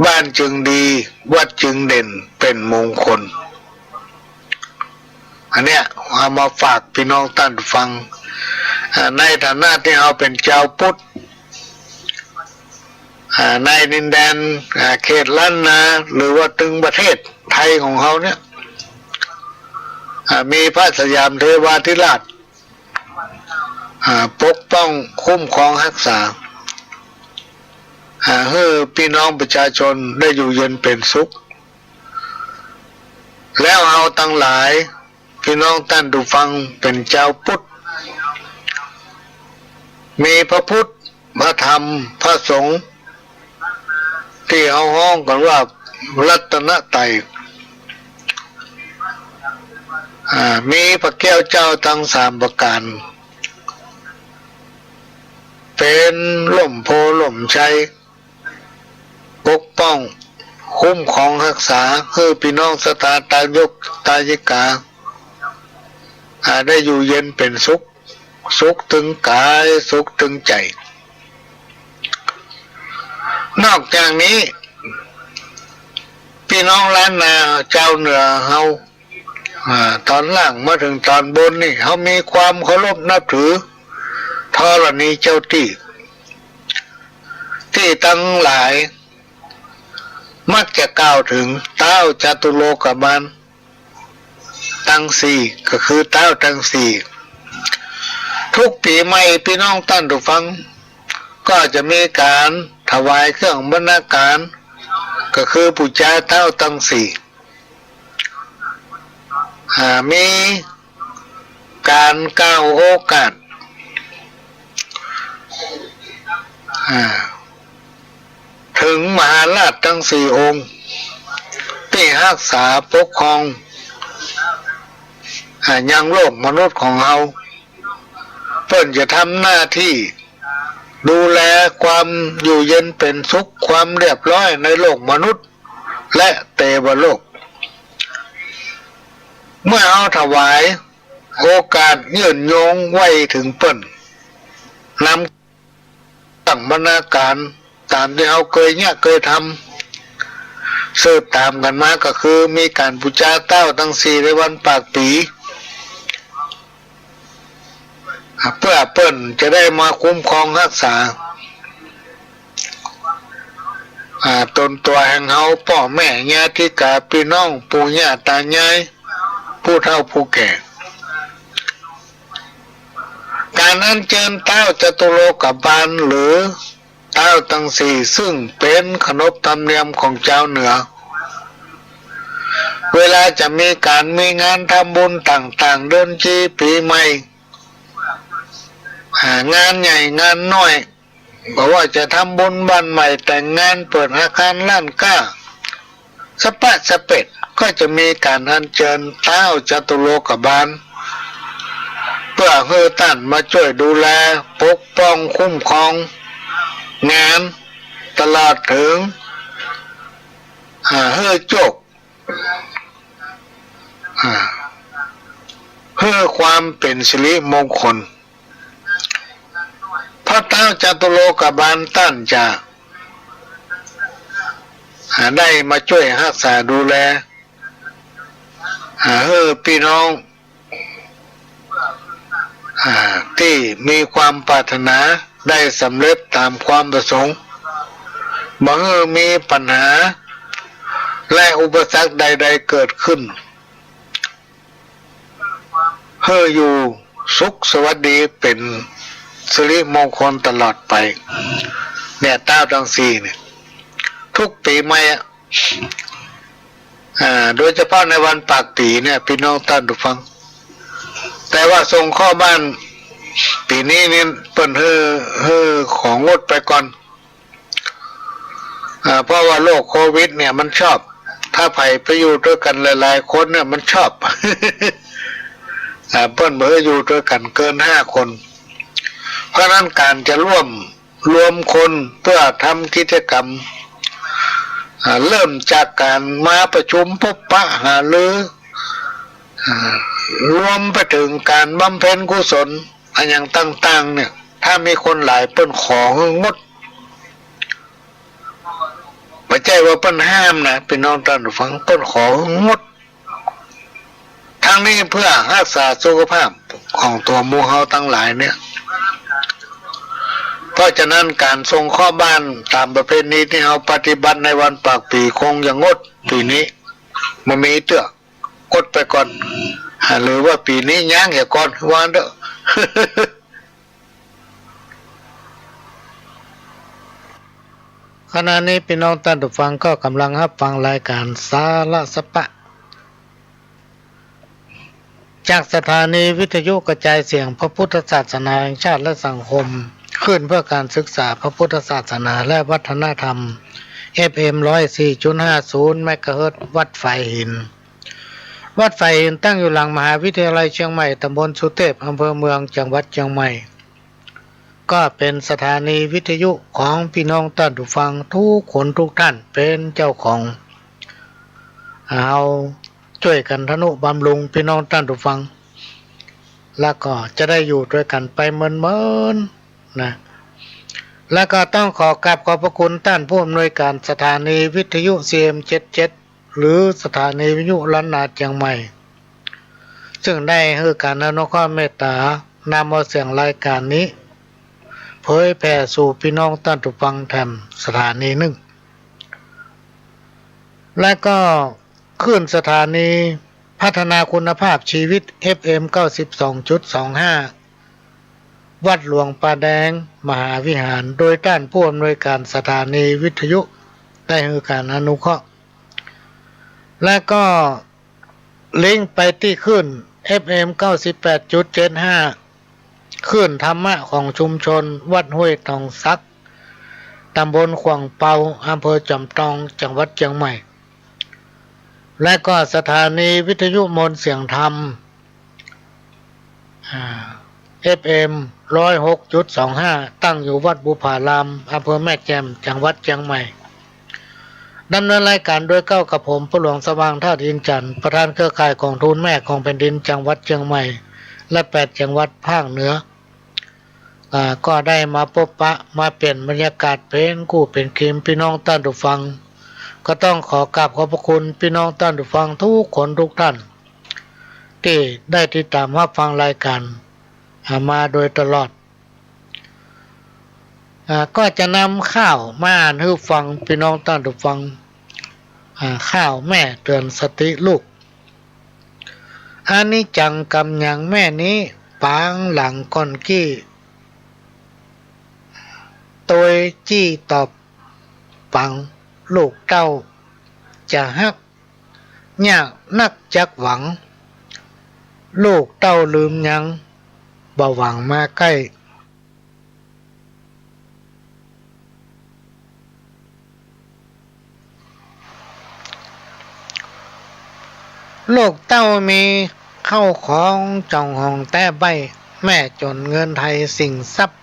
บ้านจึงดี วัดจึงเด่น เป๋นมงคล อันเนี้ยเอามาฝากปี้น้องต้านผู้ฟัง อ่า ในฐานะตี้เฮาเป๋นจาวพุทธ อ่า ในดินแดน อ่า เขตล้านนา หรือว่าตึงประเทศไทยของเฮาเนี่ย อ่า มีพระสยามเทวาธิราช อ่า ปกป้องคุ้มครองฮักษา อ่า หื้อปี้น้องประชาชนได้อยู่เย็นเป๋นสุข แล้วเฮาตังหลาย ปี้น้องต้านผู้ฟัง เป๋นจาวพุทธ มีพระพุทธ พระธรรม พระสงฆ์ ตี้เฮาฮ้องกั๋นว่ารัตนตรัย อ่า มีพระแก้วเจ้าตังสามประก๋าน เป๋นล่มโพธิ์ล่มชัย ปกป้อง คุ้มครองฮักษา หื้อปี้น้องศรัทธาญาติโยมญาติกา อ่า ได้อยู่เย็นเป๋นสุข สุขตึงก๋าย สุขตึงใจ๋ นอกจากนี้ ปี้น้องล้านนาจาวเหนือเฮา อ่า ต๋อนล่างมาเถิงต๋อนบนนี่ เฮามีความเคารพนับถือธรณีเจ้าตี้ ตี้ตังหลาย มักจะกล่าวเถิงต๊าวจตุโลกบาลตังสี่ ก็คือต๊าวตังสี่ ทุกปี๋ใหม่ ปี้น้องต้านผู้ฟัง ก็จะมีก๋านถวายเครื่องบรรณาก๋าร ก็คือปู๋จาต๊าวตังสี่ อ่า มีก๋านกล่าวโอกาส อ่า เถิงมหาราชตังสี่องค์ ตี้ฮักษาปกครอง อ่า ยังโลกมนุษย์ของเฮา เปิ้นจะทำหน้าตี้ดูแลความอยู่เย็นเป๋นสุข ความเรียบร้อยในโลกมนุษย์ และเตวโลก เมื่อเฮาถวายโอกาสยื่นโยงไหว้เถิงเปิ้น นำ ตั้งบรรณาก๋าร ต๋ามตี้เฮาเกยเยียะเกยทำ สืบต๋ามกั๋นมาก็คือมีก๋านปู๋จาต๊าวตังสี่ในวันปากปี๋ เปื้อเปิ้นจะได้มาคุ้มครองฮักษา อ่า ต๋นตั๋วแห่งเฮา ป้อแม่ ญาติกา ปี้น้อง ปู่ย่าต๋ายาย ผู้เฒ่าผู้แก่ ก๋านอัญเจิญต๊าวจตุโลกบาลหรือ ต๊าวตังสี่ ซึ่งเป๋นขนบธรรมเนียมของจาวเหนือ เวลาจะมีก๋านมีงานทำบุญต่างๆ เดือนจี ปี๋ใหม่ อ่า งานใหญ่งานน้อย บ่ว่าจะทำบุญบ้านใหม่ แต่งงาน เปิดอาคารร้านก๊า สะปะสะเปด ก็จะมีก๋านอัญเจิญต๊าวจตุโลกบาล เปื้อหื้อต้านมาจ้วยดูแล ปกป้องคุ้มครองงาน ตลอดเถิง อ่า หื้อโจค อ่า หื้อความเป๋นสิริมงคล เพราะต๊าวจตุโลกบาลต้านจะ อ่า ได้มาจ้วยฮักษาดูแล อ่า หื้อปี้น้อง อ่า ตี้มีความปรารถนาได้สำเร็จต๋ามความประสงค์ บ่หื้อมีปัญหา และอุปสรรคใดๆ เกิดขึ้น หื้ออยู่สุขสวัสดี เป๋นสิริมงคลตลอดไป เนี่ย ต๊าวตังสี่เนี่ย ทุกปี๋ใหม่อะ อ่า โดยเฉพาะในวันปากปี๋เนี่ย ปี้น้องต้านผู้ฟัง แต่ว่าส่งข้อบ้านปี๋นี้นี่เปิ้นหื้อ หื้อของงดไปก่อน อ่า เพราะว่าโรคโควิดเนี่ยมันชอบ ถ้าใผไปอยู่ตวยกั๋นหลายๆ คนเนี่ยมันชอบ อ่า เปิ้นบ่หื้ออยู่ตวยกั๋นเกินห้าคน เพราะฉะนั้นก๋านจะร่วม รวมคนเปื้อทำกิจกรรม อ่า เริ่มจากก๋านมาประชุมพบปะหารือ อ่า รวมไปเถิงก๋านบำเพ็ญกุศลอะหยังต่างๆ เนี่ย ถ้ามีคนหลายเปิ้นขอหื้องด บ่ใจ้ว่าเปิ้นห้ามนะ ปี้น้องต้านผู้ฟัง เปิ้นขอหื้องด ทั้งนี้เปื้อฮักษาสุขภาพของตั๋วหมู่เฮาตังหลายเนี่ย เพราะฉะนั้นก๋านส่งข้อบ้านต๋ามประเพณีตี้เฮาปฏิบัติในวันปากปี๋คงจะงด ปี๋นี้บ่มีเตื้อ งดไปก่อน อ่า หรือว่าปี๋นี้ยั้งเหียก่อน ว่าเต๊อะ ขณะนี้ปี้น้องต้านผู้ฟังก็ก่ำลังฮับฟังรายก๋านสาระสะปะ จากสถานีวิทยุกระจายเสียงพระพุทธศาสนาแห่งชาติและสังคม คลื่นเพื่อการศึกษาพระพุทธศาสนาและวัฒนธรรม เอฟเอ็ม ร้อยสี่จุดห้าศูนย์ เมกะเฮิรตซ์ วัดฝายหิน วัดฝายหินตั้งอยู่หลังมหาวิทยาลัยเชียงใหม่ ตำบลสุเทพ อำเภอเมือง จังหวัดเชียงใหม่ ก็เป๋นสถานีวิทยุของปี้น้องต้านผู้ฟังทุกคนทุกท่านเป๋นเจ้าของ เฮาจ้วยกั๋นทะนุบำรุงปี้น้องต้านผู้ฟัง แล้วก็จะได้อยู่ตวยกั๋นไปเมินๆ นะ แล้วก็ต้องขอกราบขอบพระคุณต้านผู้อำนวยการสถานีวิทยุ ซีเอ็ม เจ็ดเจ็ด หรือสถานีวิทยุล้านนาเชียงใหม่ ซึ่งได้หื้อก๋านอนุเคราะห์เมตต๋านำเอาเสียงรายก๋านนี้ เผยแผ่สู่ปี้น้องต้านผู้ฟังแถมสถานีนึ่ง และก็คลื่นสถานีพัฒนาคุณภาพชีวิต เอฟเอ็ม เก้าสิบสองจุดสองห้า วัดหลวงป่าแดงมหาวิหาร โดยต้านผู้อำนวยการสถานีวิทยุได้หื้อก๋านอนุเคราะห์ และก็ลิงก์ไปตี้คลื่น เอฟเอ็ม เก้าสิบแปดจุดเจ็ดห้า คลื่นธรรมะของชุมชนวัดห้วยทองสัก ตำบลขว่างเปา อำเภอจอมตอง จังหวัดเชียงใหม่ และก็สถานีวิทยุมนต์เสียงธรรม อ่า เอฟเอ็ม ร้อยหกจุดสองห้า ตั้งอยู่วัดบุพาราม อำเภอแม่แจ่ม จังหวัดเชียงใหม่ ดำเนินรายก๋านโดยเก้ากับผม พ่อหลวงสว่าง ธาตุอินทร์จันทร์ ประธานเครือข่ายกองทุนแม่ของแผ่นดินจังหวัดเชียงใหม่ และแปดจังหวัดภาคเหนือ อ่า ก็ได้มาพบปะ มาเปลี่ยนบรรยากาศเป๋นกู้เป๋นเคียงปี้น้องต้านผู้ฟัง ก็ต้องขอกราบขอบพระคุณปี้น้องต้านผู้ฟังทุกคนทุกท่าน ตี้ได้ติดต๋ามฮับฟังรายก๋าน อ่า มาโดยตลอด อ่า ก็จะนำข่าวมาอ่านหื้อฟังปี้น้องต้านผู้ฟัง อ่า ข่าวแม่เตือนสติลูก อนิจจังกำยังแม่นี้ ปางหลังก้อนขี้ ตวยจี้ตอบปัง ลูกเต้าจะฮัก ยากนักจักหวัง ลูกเต้าลืมยัง บ่หวังมาใก้ ลูกเต้ามีเข้าของจ้องห้องแต๊ใบ้ แม่จ๋นเงินไทยสินทรัพย์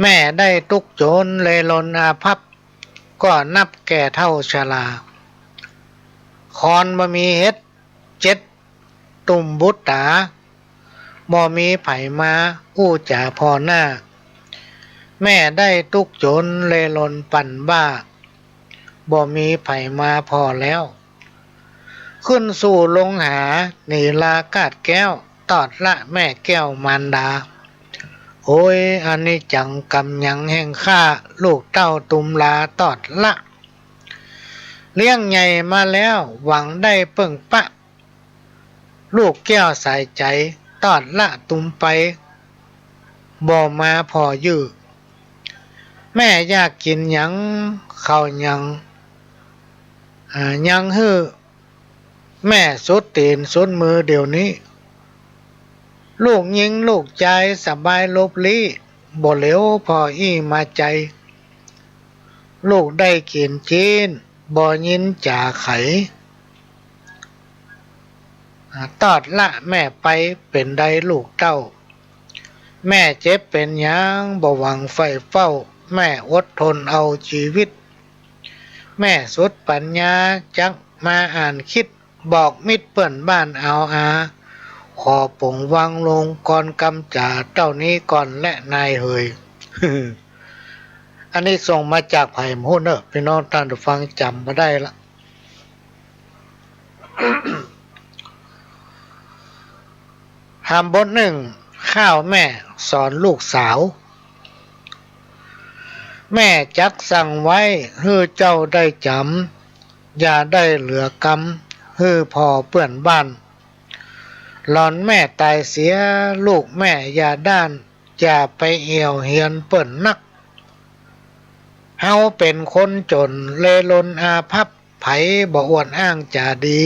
แม่ได้ตุ๊กโจ๋นเลลนอาภัพ ก็นับแก่เฒ่าชรา คอนบ่มีเฮ็ด เจ็ด ตุ้มบุตรา บ่มีใผมาอู้จ๋าผ่อหน้า แม่ได้ตุ๊กโจ๋นเลลนปั่นบ้า บ่มีใผมาผ่อแล้ว ขึ้นสู่ลงหาหนีลากาดแก้ว ตอดละแม่แก้วมารดา โอย อนิจจังกรรมหยังแห่งข้า ลูกเต้าตุมลาตอดละ เลี้ยงใหญ่มาแล้วหวังได้เปิ้งปะ ลูกแก้วสายใจ๋ ตอดละตุมไป บ่มาผ่อยื้อ แม่อยากกิ๋นหยัง ข้าวหยัง อ่า ยังหื้อแม่สุดตี๋นสุดมือเดี๋ยวนี้ ลูกญิงลูกจายสบายลบลี้ บ่เหลียวผ่ออี้มาใจ ลูกได้กิ๋นจีน บ่ยินจ๋าไข อ่า ตอดละแม่ไป เป๋นใดลูกเต้า แม่เจ็บเป๋นหยัง บ่หวังใฝ่เฝ้า แม่อดทนเอาจีวิต แม่สุดปัญญาจักมาอ่านคิด บอกมิตรเปื้อนบ้านเอาอา ขอป๋งวางลงก่อนกำจ๋า เต้านี้ก่อนแลนายเหย อันนี้ส่งมาจากใผบ่ฮู้เน่อ ปี้น้องต้านผู้ฟังจ๋ำบ่ได้ละ หามบทนึ่ง ข้าวแม่สอนลูกสาว แม่จักสั่งไว้หื้อเจ้าได้จ๋ำ อย่าได้เหลือกำหื้อผ่อเปื้อนบ้าน หล่อนแม่ต๋ายเสีย ลูกแม่อย่าด้าน อย่าไปเอี่ยวเฮียนเปิ้นนัก เฮาเป๋นคนจ๋นเลลนอาภัพ ใผบ่อวดอ้างจ๋าดี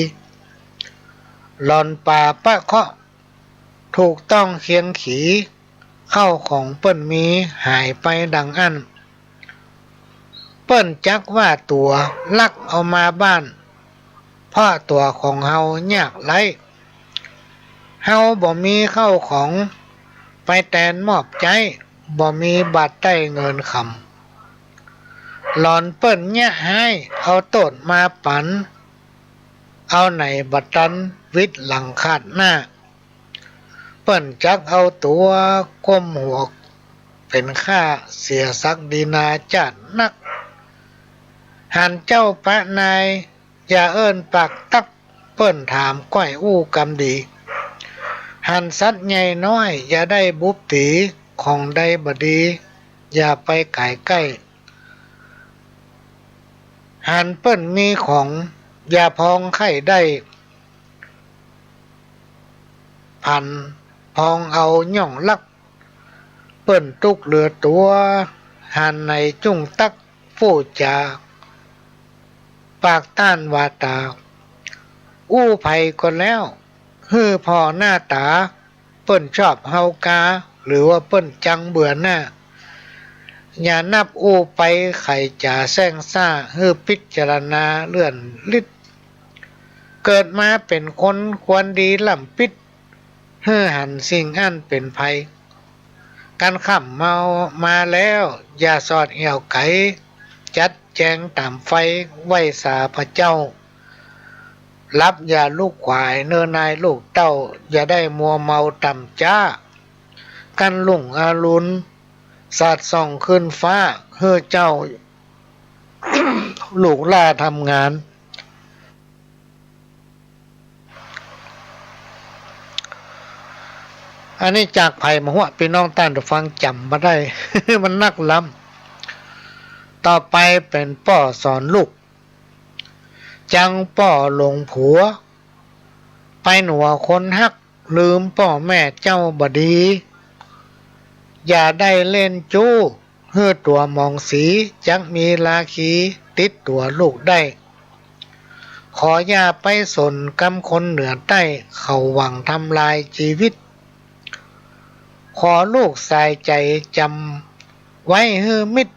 หล่อนป่าประเคาะห์ ถูกต้องเคียงขี เข้าของเปิ้นมีหายไปดังอั้น เปิ้นจักว่าตั๋วลักเอามาบ้าน เพราะตั๋วของเฮายากไร้ เฮาบ่มีเข้าของไปแตนมอบใจ๊ บ่มีบาทใต้เงินคำ หล่อนเปิ้นเยียะฮ้าย เอาโต้ษมาปั๋น เอาไหนบ่ตันวิดหลังขาดหน้า เปิ้นจักเอาตั๋วก้มหัวเป๋นข้า เสียศักดินาจ้าดนัก หันเจ้าปะนาย อย่าเอิ้นปากตัก เปิ้นถามก้อยอู้กำดี หันสัตว์ใหญ่น้อย อย่าได้บุบตี๋ ของใดบ่ดี อย่าไปก๋ายใก้ หันเปิ้นมีของ อย่าพองใค่ได้ ผันพองเอาย่องลัก เปิ้นตุ๊กเหลือตั๋ว หันไหนจุ่งตัก ฟู่จ๋าปากต้านวาต๋า อู้ใผก็แล้ว หื้อผ่อหน้าต๋า เปิ้นชอบเฮากา หรือว่าเปิ้นจังเบื่อหน้า อย่านับอู้ไปไขจ๋าแส้งซ่า หื้อพิจารณาเลื่อนลิด เกิดมาเป๋นคนควรดีล้ำปิด หื้อหันสิ่งอั้นเป๋นภัย กันค่ำเมามาแล้ว อย่าสอดแอ่วไก๋ จัดแจงต๋ามไฟไหว้สาพระเจ้า หลับอย่าลุกขวาย เน่อนายลูกเต้า อย่าได้มัวเมาต่ำจ๊า กันรุ่งอรุณ สาดส่องขึ้นฟ้า หื้อเจ้า ลูกหล้าทำงาน อันนี้จากใผบ่ฮู้ ปี้น้องต้านผู้ฟังจ๋ำบ่ได้ มันนักล้ำ ต่อไปเป๋นป้อสอนลูก จังป้อหลงผัว ไปหนัวคนฮัก ลืมป้อแม่เจ้าบ่ดี อย่าได้เล่นจู้ หื้อตั๋วหมองสี จักมีราคีติดตั๋วลูกได้ ขออย่าไปสนกำคนเหนือใต้ เขาหวังทำลายจีวิต ขอลูกสายใจ๋จ๋ำไว้หื้อมิด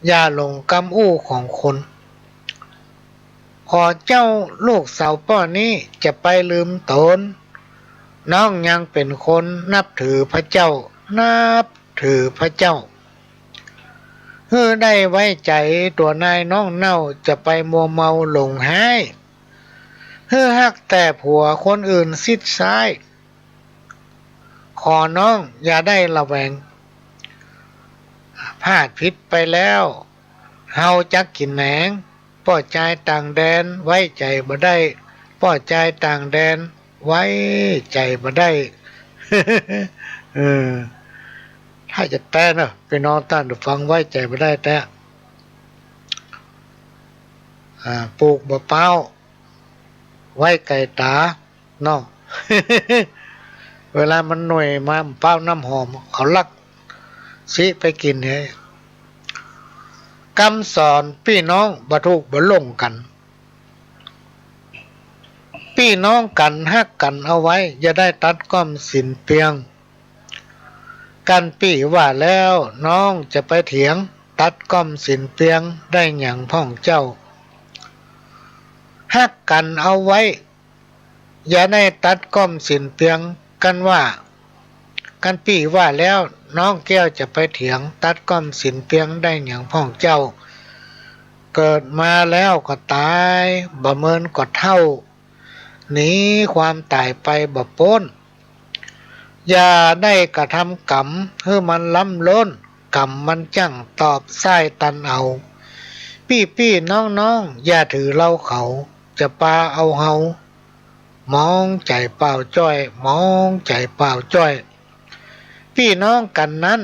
อย่าหลงกำอู้ของคน ขอเจ้าลูกสาวป้อนี้จะไปลืมต๋น น้องยังเป๋นคนนับถือพระเจ้า นับถือพระเจ้า หื้อได้ไว้ใจ๋ตั๋วนายน้องเน่า จะไปมัวเมาหลงฮ้าย หื้อฮักแต่ผัวคนอื่นซิดซ้าย ขอน้องอย่าได้ระแวง พลาดผิดไปแล้ว เฮาจักกิ๋นแหนง ป้อจายต่างแดนไว้ใจ๋บ่ได้ ป้อจายต่างแดนไว้ใจ๋บ่ได้ เออ ถ้าจะแต๊เนาะ ปี้น้องต้านผู้ฟัง ไว้ใจ๋บ่ได้แต๊ อ่า ปูกบ่เป๊า ไว้ไก่ต๋า เนาะ เวลามันหน่วยมา เป๊าน้ำหอม เขาลักซี้ไปกิ๋นเนี่ย กำสอนปี้น้องบ่ทุกข์บ่หลงกั๋น ปี้น้องกั๋นฮักกั๋นเอาไว้ อย่าได้ตัดก้อมศีลเปียง กั๋นปี้ว่าแล้วน้องจะไปเถียง ตัดก้อมศีลเปียงได้หยังพ่องเจ้า ฮักกั๋นเอาไว้ อย่าได้ตัดก้อมศีลเปียง กั๋นว่า กั๋นปี้ว่าแล้วน้องแก้วจะไปเถียง ตัดก้อมศีลเปียงได้หยังพ่องเจ้า เกิดมาแล้วก็ต๋าย บ่เมินก็เฒ่า หนีความต๋ายไปบ่ป๊น อย่าได้กระทำกรรมหื้อมันล้ำล้น กรรมมันจั้งตอบสายตันเอา ปี้ๆ น้องๆ อย่าถือเฮาเขา จะปาเอาเฮา มองใจ๋เปล่าจ้อย มองใจ๋เปล่าจ้อย ปี้น้องกั๋นนั้น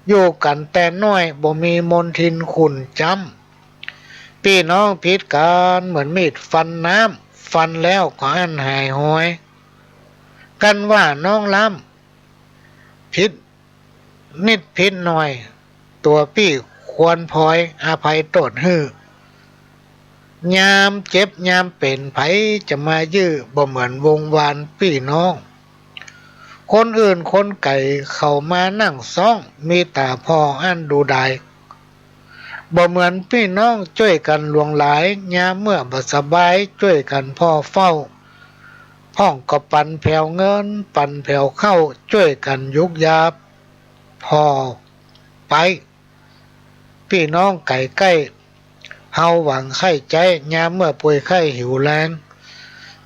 อยู่กั๋นแต่น้อย บ่มีมนทินขุ่นจ๊ำ ปี้น้องผิดกั๋นเหมือนมีดฟันน้ำ ฟันแล้วก็อั้นหายหอย กั๋นว่าน้องล้ำ ผิดนิดผิดหน่อย ตั๋วปี้ควรพลอยอภัยโต้ษหื้อ ยามเจ็บยามเป๋น ใผจะมายื้อ บ่เหมือนวงวานปี้น้อง คนอื่นคนไก๋เขามานั่งซ้อง มีต๋าผ่ออั้นดูดาย บ่เหมือนปี้น้องจ้วยกั๋นหลวงหลาย ยามเมื่อบ่สบายจ้วยกั๋นผ่อเฝ้า พ่องก็ปันแผวเงิน ปันแผวข้าว จ้วยกั๋นยุกยาผ่อไป ปี้น้องไก๋ใก้ เฮาหวังใค่ใจ๊ ยามเมื่อป่วยไข้หิวแล้ง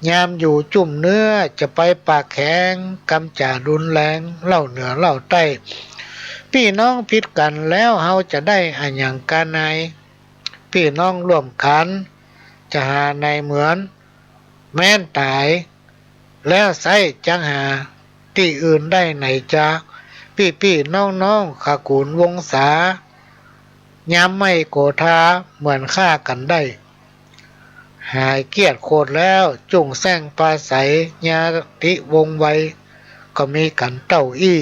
ยามอยู่จุ่มเนื้อ จะไปปากแข็ง กำจ๋ารุนแรง เล่าเหนือเล่าใต้ ปี้น้องผิดกั๋นแล้ว เฮาจะได้อะหยังกาไหน ปี้น้องร่วมกั๋น จะหาไหนเหมือน แม้นต๋าย แล้วไส้จักหาตี้อื่นได้ไหนจา ปี้ๆ น้องๆ ขะกู๋นวงศา ยามไม่โกธา เหมือนฆ่ากั๋นได้ หายเกลียดโคตรแล้ว จุ่งแส้งปาใส ญาติวงศ์ไว ก็มีกั๋นเต้าอี้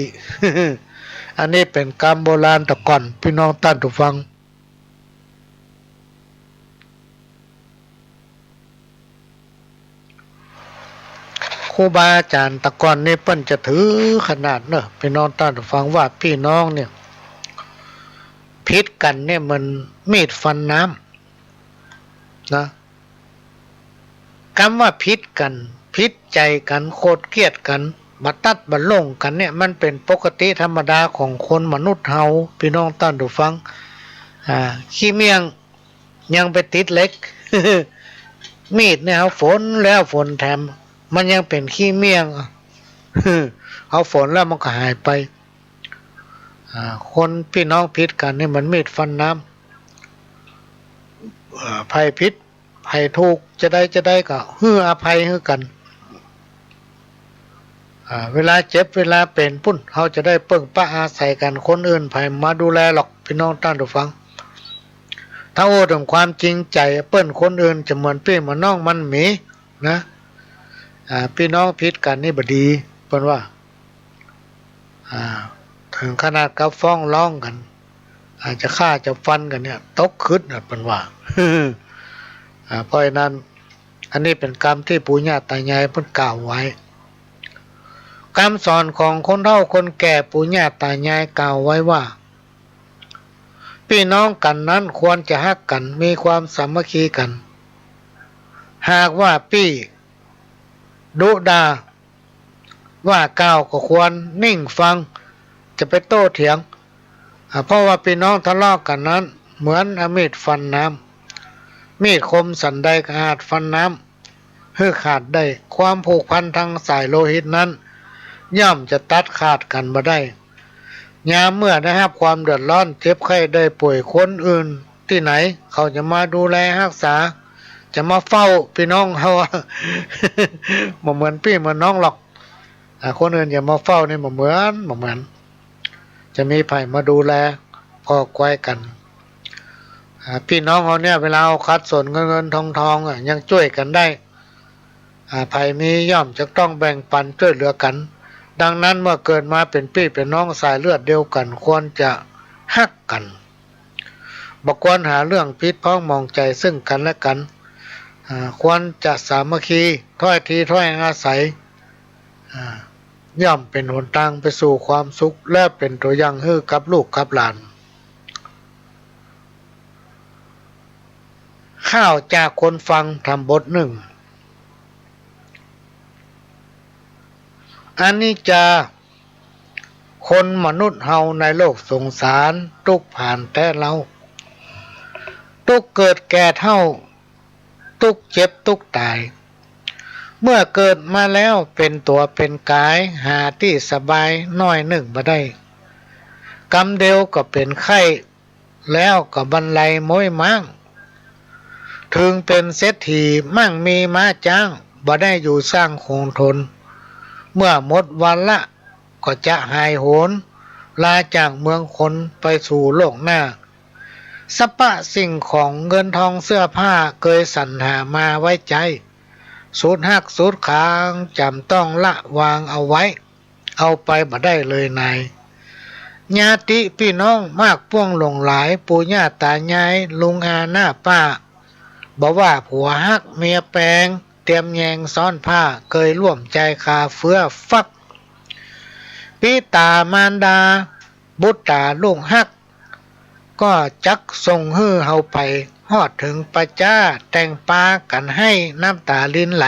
อันนี้เป๋นกำโบราณแต่ก่อน ปี้น้องต้านผู้ฟัง ครูบาอาจ๋ารย์แต่ก่อนนี่เปิ้นจะถือขนาดเนาะ ปี้น้องต้านผู้ฟัง ว่าปี้น้องเนี่ย ผิดกั๋นเนี่ยเหมือนมีดฟันน้ำนะ กำว่าผิดกั๋น ผิดใจ๋กั๋น โขดเกลียดกั๋น บ่ตัดบ่ลงกั๋นเนี่ย มันเป๋นปกติธรรมดาของคนมนุษย์เฮา ปี้น้องต้านผู้ฟัง อ่า ขี้เมี่ยง ยังไปติดเหล็ก มีดเนี่ยเฮาฝนแล้วฝนแถม มันยังเป๋นขี้เมี่ยง เฮาฝนแล้วมันก็หายไป อ่า คนปี้น้องผิดกั๋นนี่เหมือนมีดฟันน้ำ อ่า ใผผิดใผถูก จะใดจะใดก็หื้ออภัยหื้อกั๋น อ่า เวลาเจ็บเวลาเป๋นปุ้น เฮาจะได้เปิ้งปะอาศัยกั๋น คนอื่นใผมาดูแลหรอก ปี้น้องต้านผู้ฟัง ถ้าอู้เถิงความจริงใจ๋ เปิ้นคนอื่นจะเหมือนปี้เหมือนน้องมันมีนะ อ่า ปี้น้องผิดกั๋นนี่บ่ดี เปิ้นว่า อ่า เถิงขนาดกับฟ้องร้องกั๋น อาจจะฆ่าจะฟันกั๋นเนี่ย ตกขึดน่ะ เปิ้นว่า อ่า เพราะฉะนั้น อันนี้เป๋นกำตี้ปู่ย่าต๋ายายเปิ้นกล่าวไว้ กำสอนของคนเฒ่าคนแก่ปู่ย่าต๋ายายกล่าวไว้ว่า ปี้น้องกั๋นนั้นควรจะฮักกั๋น มีความสามัคคีกั๋น หากว่าปี้ดุด่า ว่ากล่าวก็ควรนิ่งฟัง จะไปโต้เถียง อ่า เพราะว่าปี้น้องทะเลาะกั๋นนั้น เหมือนเอามีดฟันน้ำ มีดคมสันใดก็อาจฟันน้ำหื้อขาดได้ ความผูกพันทางสายโลหิตนั้น ย่อมจะตัดขาดกั๋นบ่ได้ ยามเมื่อได้ฮับความเดือดร้อน เจ็บไข้ได้ป่วย คนอื่นตี้ไหนเขาจะมาดูแลฮักษา จะมาเฝ้าปี้น้องเฮา บ่เหมือนปี้เหมือนน้องหรอก อ่า คนอื่นจะมาเฝ้านี่บ่เหมือน บ่เหมือน จะมีใผมาดูแลผ่อควายกั๋น อ่า ปี้น้องเฮาเนี่ย เวลาเฮาขัดสนเงินเงินทองทองอะ ยังจ้วยกั๋นได้ อ่า ใผมีย่อมจะต้องแบ่งปันจ้วยเหลือกั๋น ดังนั้นเมื่อเกิดมาเป๋นปี้เป๋นน้องสายเลือดเดียวกั๋น ควรจะฮักกั๋น บ่ควรหาเรื่องผิดพ้องหมองใจ๋ซึ่งกั๋นและกั๋น อ่า ควรจะสามัคคี ถ้อยทีถ้อยอาศัย อ่า ย่อมเป๋นหนตางไปสู่ความสุข และเป๋นตั๋วอย่างหื้อกับลูกกับหลาน ข้าวจากคนฟังธรรมบทหนึ่ง อนิจจา คนมนุษย์เฮาในโลกสงสาร ตุ๊กข์ผานแต๊เล่า ตุ๊กข์เกิดแก่เฒ่า ตุ๊กข์เจ็บตุ๊กข์ต๋าย เมื่อเกิดมาแล้วเป๋นตั๋วเป๋นก๋าย หาตี้สบายน้อยนึ่งบ่ได้ กำเดียวก็เป๋นไข้ แล้วก็บันไลม้อยม้าง เถิงเป๋นเศรษฐีมั่งมีม้าจ๊าง บ่ได้อยู่สร้างคงทน เมื่อหมดวาระก็จะหายโหน ลาจากเมืองคนไปสู่โลกหน้า สรรพสิ่งของเงินทองเสื้อผ้าเกยสรรหามาไว้ใจ๊ สุดฮักสุดขางจ๋ำต้องละวางเอาไว้ เอาไปบ่ได้เลยนาย ญาติปี้น้องมากป้วงหลงหลาย ปู่ย่าต๋ายายลุงอาน้าป้า บ่ว่าผัวฮักเมียแปง เตียมแยงซ้อนผ้า เกยร่วมใจ๋คาเฟื้อฟัก ปิต๋ามารดา บุตราลูกฮัก ก็จักส่งหื้อเฮาไป ฮอดเถิงป่าจ๊า แต่งปากั๋นไห้น้ำต๋ารินไหล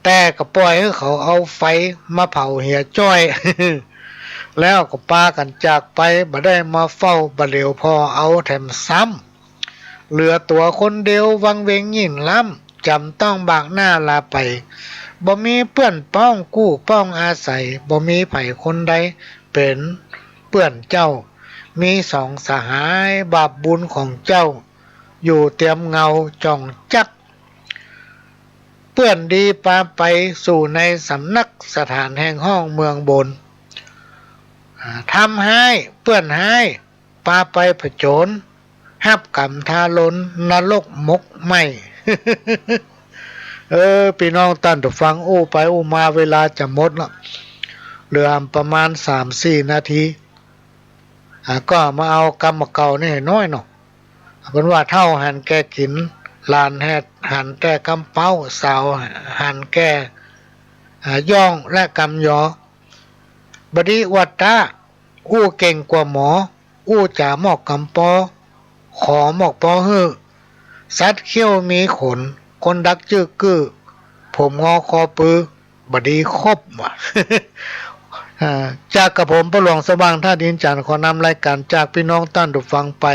แต่ก็ป่อยหื้อเขาเอาไฟมาเผาเหียจ้อย แล้วก็ปากั๋นจากไป บ่ได้มาเฝ้า บ่าเหลียวผ่อเอาแถมซ้ำ เหลือตั๋วคนเดียววังเวงยิ่งล้ำ จ๋ำต้องบากหน้าลาไป บ่มีเปื้อนป้องกู้ป้องอาศัย บ่มีใผคนใดเป๋นเปื้อนเจ้า มีสองสหาย บาปบุญของเจ้า อยู่เตียมเงาจ่องจัก เปื้อนดีปาไปสู่ในสำนัก สถานแห่งห้องเมืองบน อ่า ทำฮ้ายเปื้อนฮ้าย ปาไปผจญ ฮับก๋รรมทารุณ นรกหมกไหม้ เออ ปี้น้องต้านผู้ฟัง อู้ไปอู้มาเวลาจะหมดละ เหลือประมาณสามสี่นาที อ่า ก็มาเอากำเก่านี่หน้อยเนาะ เปิ้นว่าเฒ่าหันแก่กิ๋น หลานแฮดหันแต่กำเป๊า สาวหันแก่ อ่า ย่องและกำยอ บ่ดีอวดต๋า อู้เก่งกว่าหมอ อู้จ๋ามอกกำปอ ขอมอกปอหื้อ สัตว์เขี้ยวมีขน คนดักจึกกื้อ ผมงอคอปือ บ่ดีครบว่ะ อ่า จากกระผมป้อหลวงสว่างธาตุอินทร์จันทน์ ขอนำรายก๋านจากปี้น้องต้านผู้ฟังไป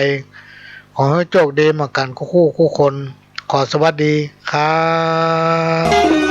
ขอหื้อโจคดีมากั๋นกู้คู่กู้คน ขอสวัสดีครับ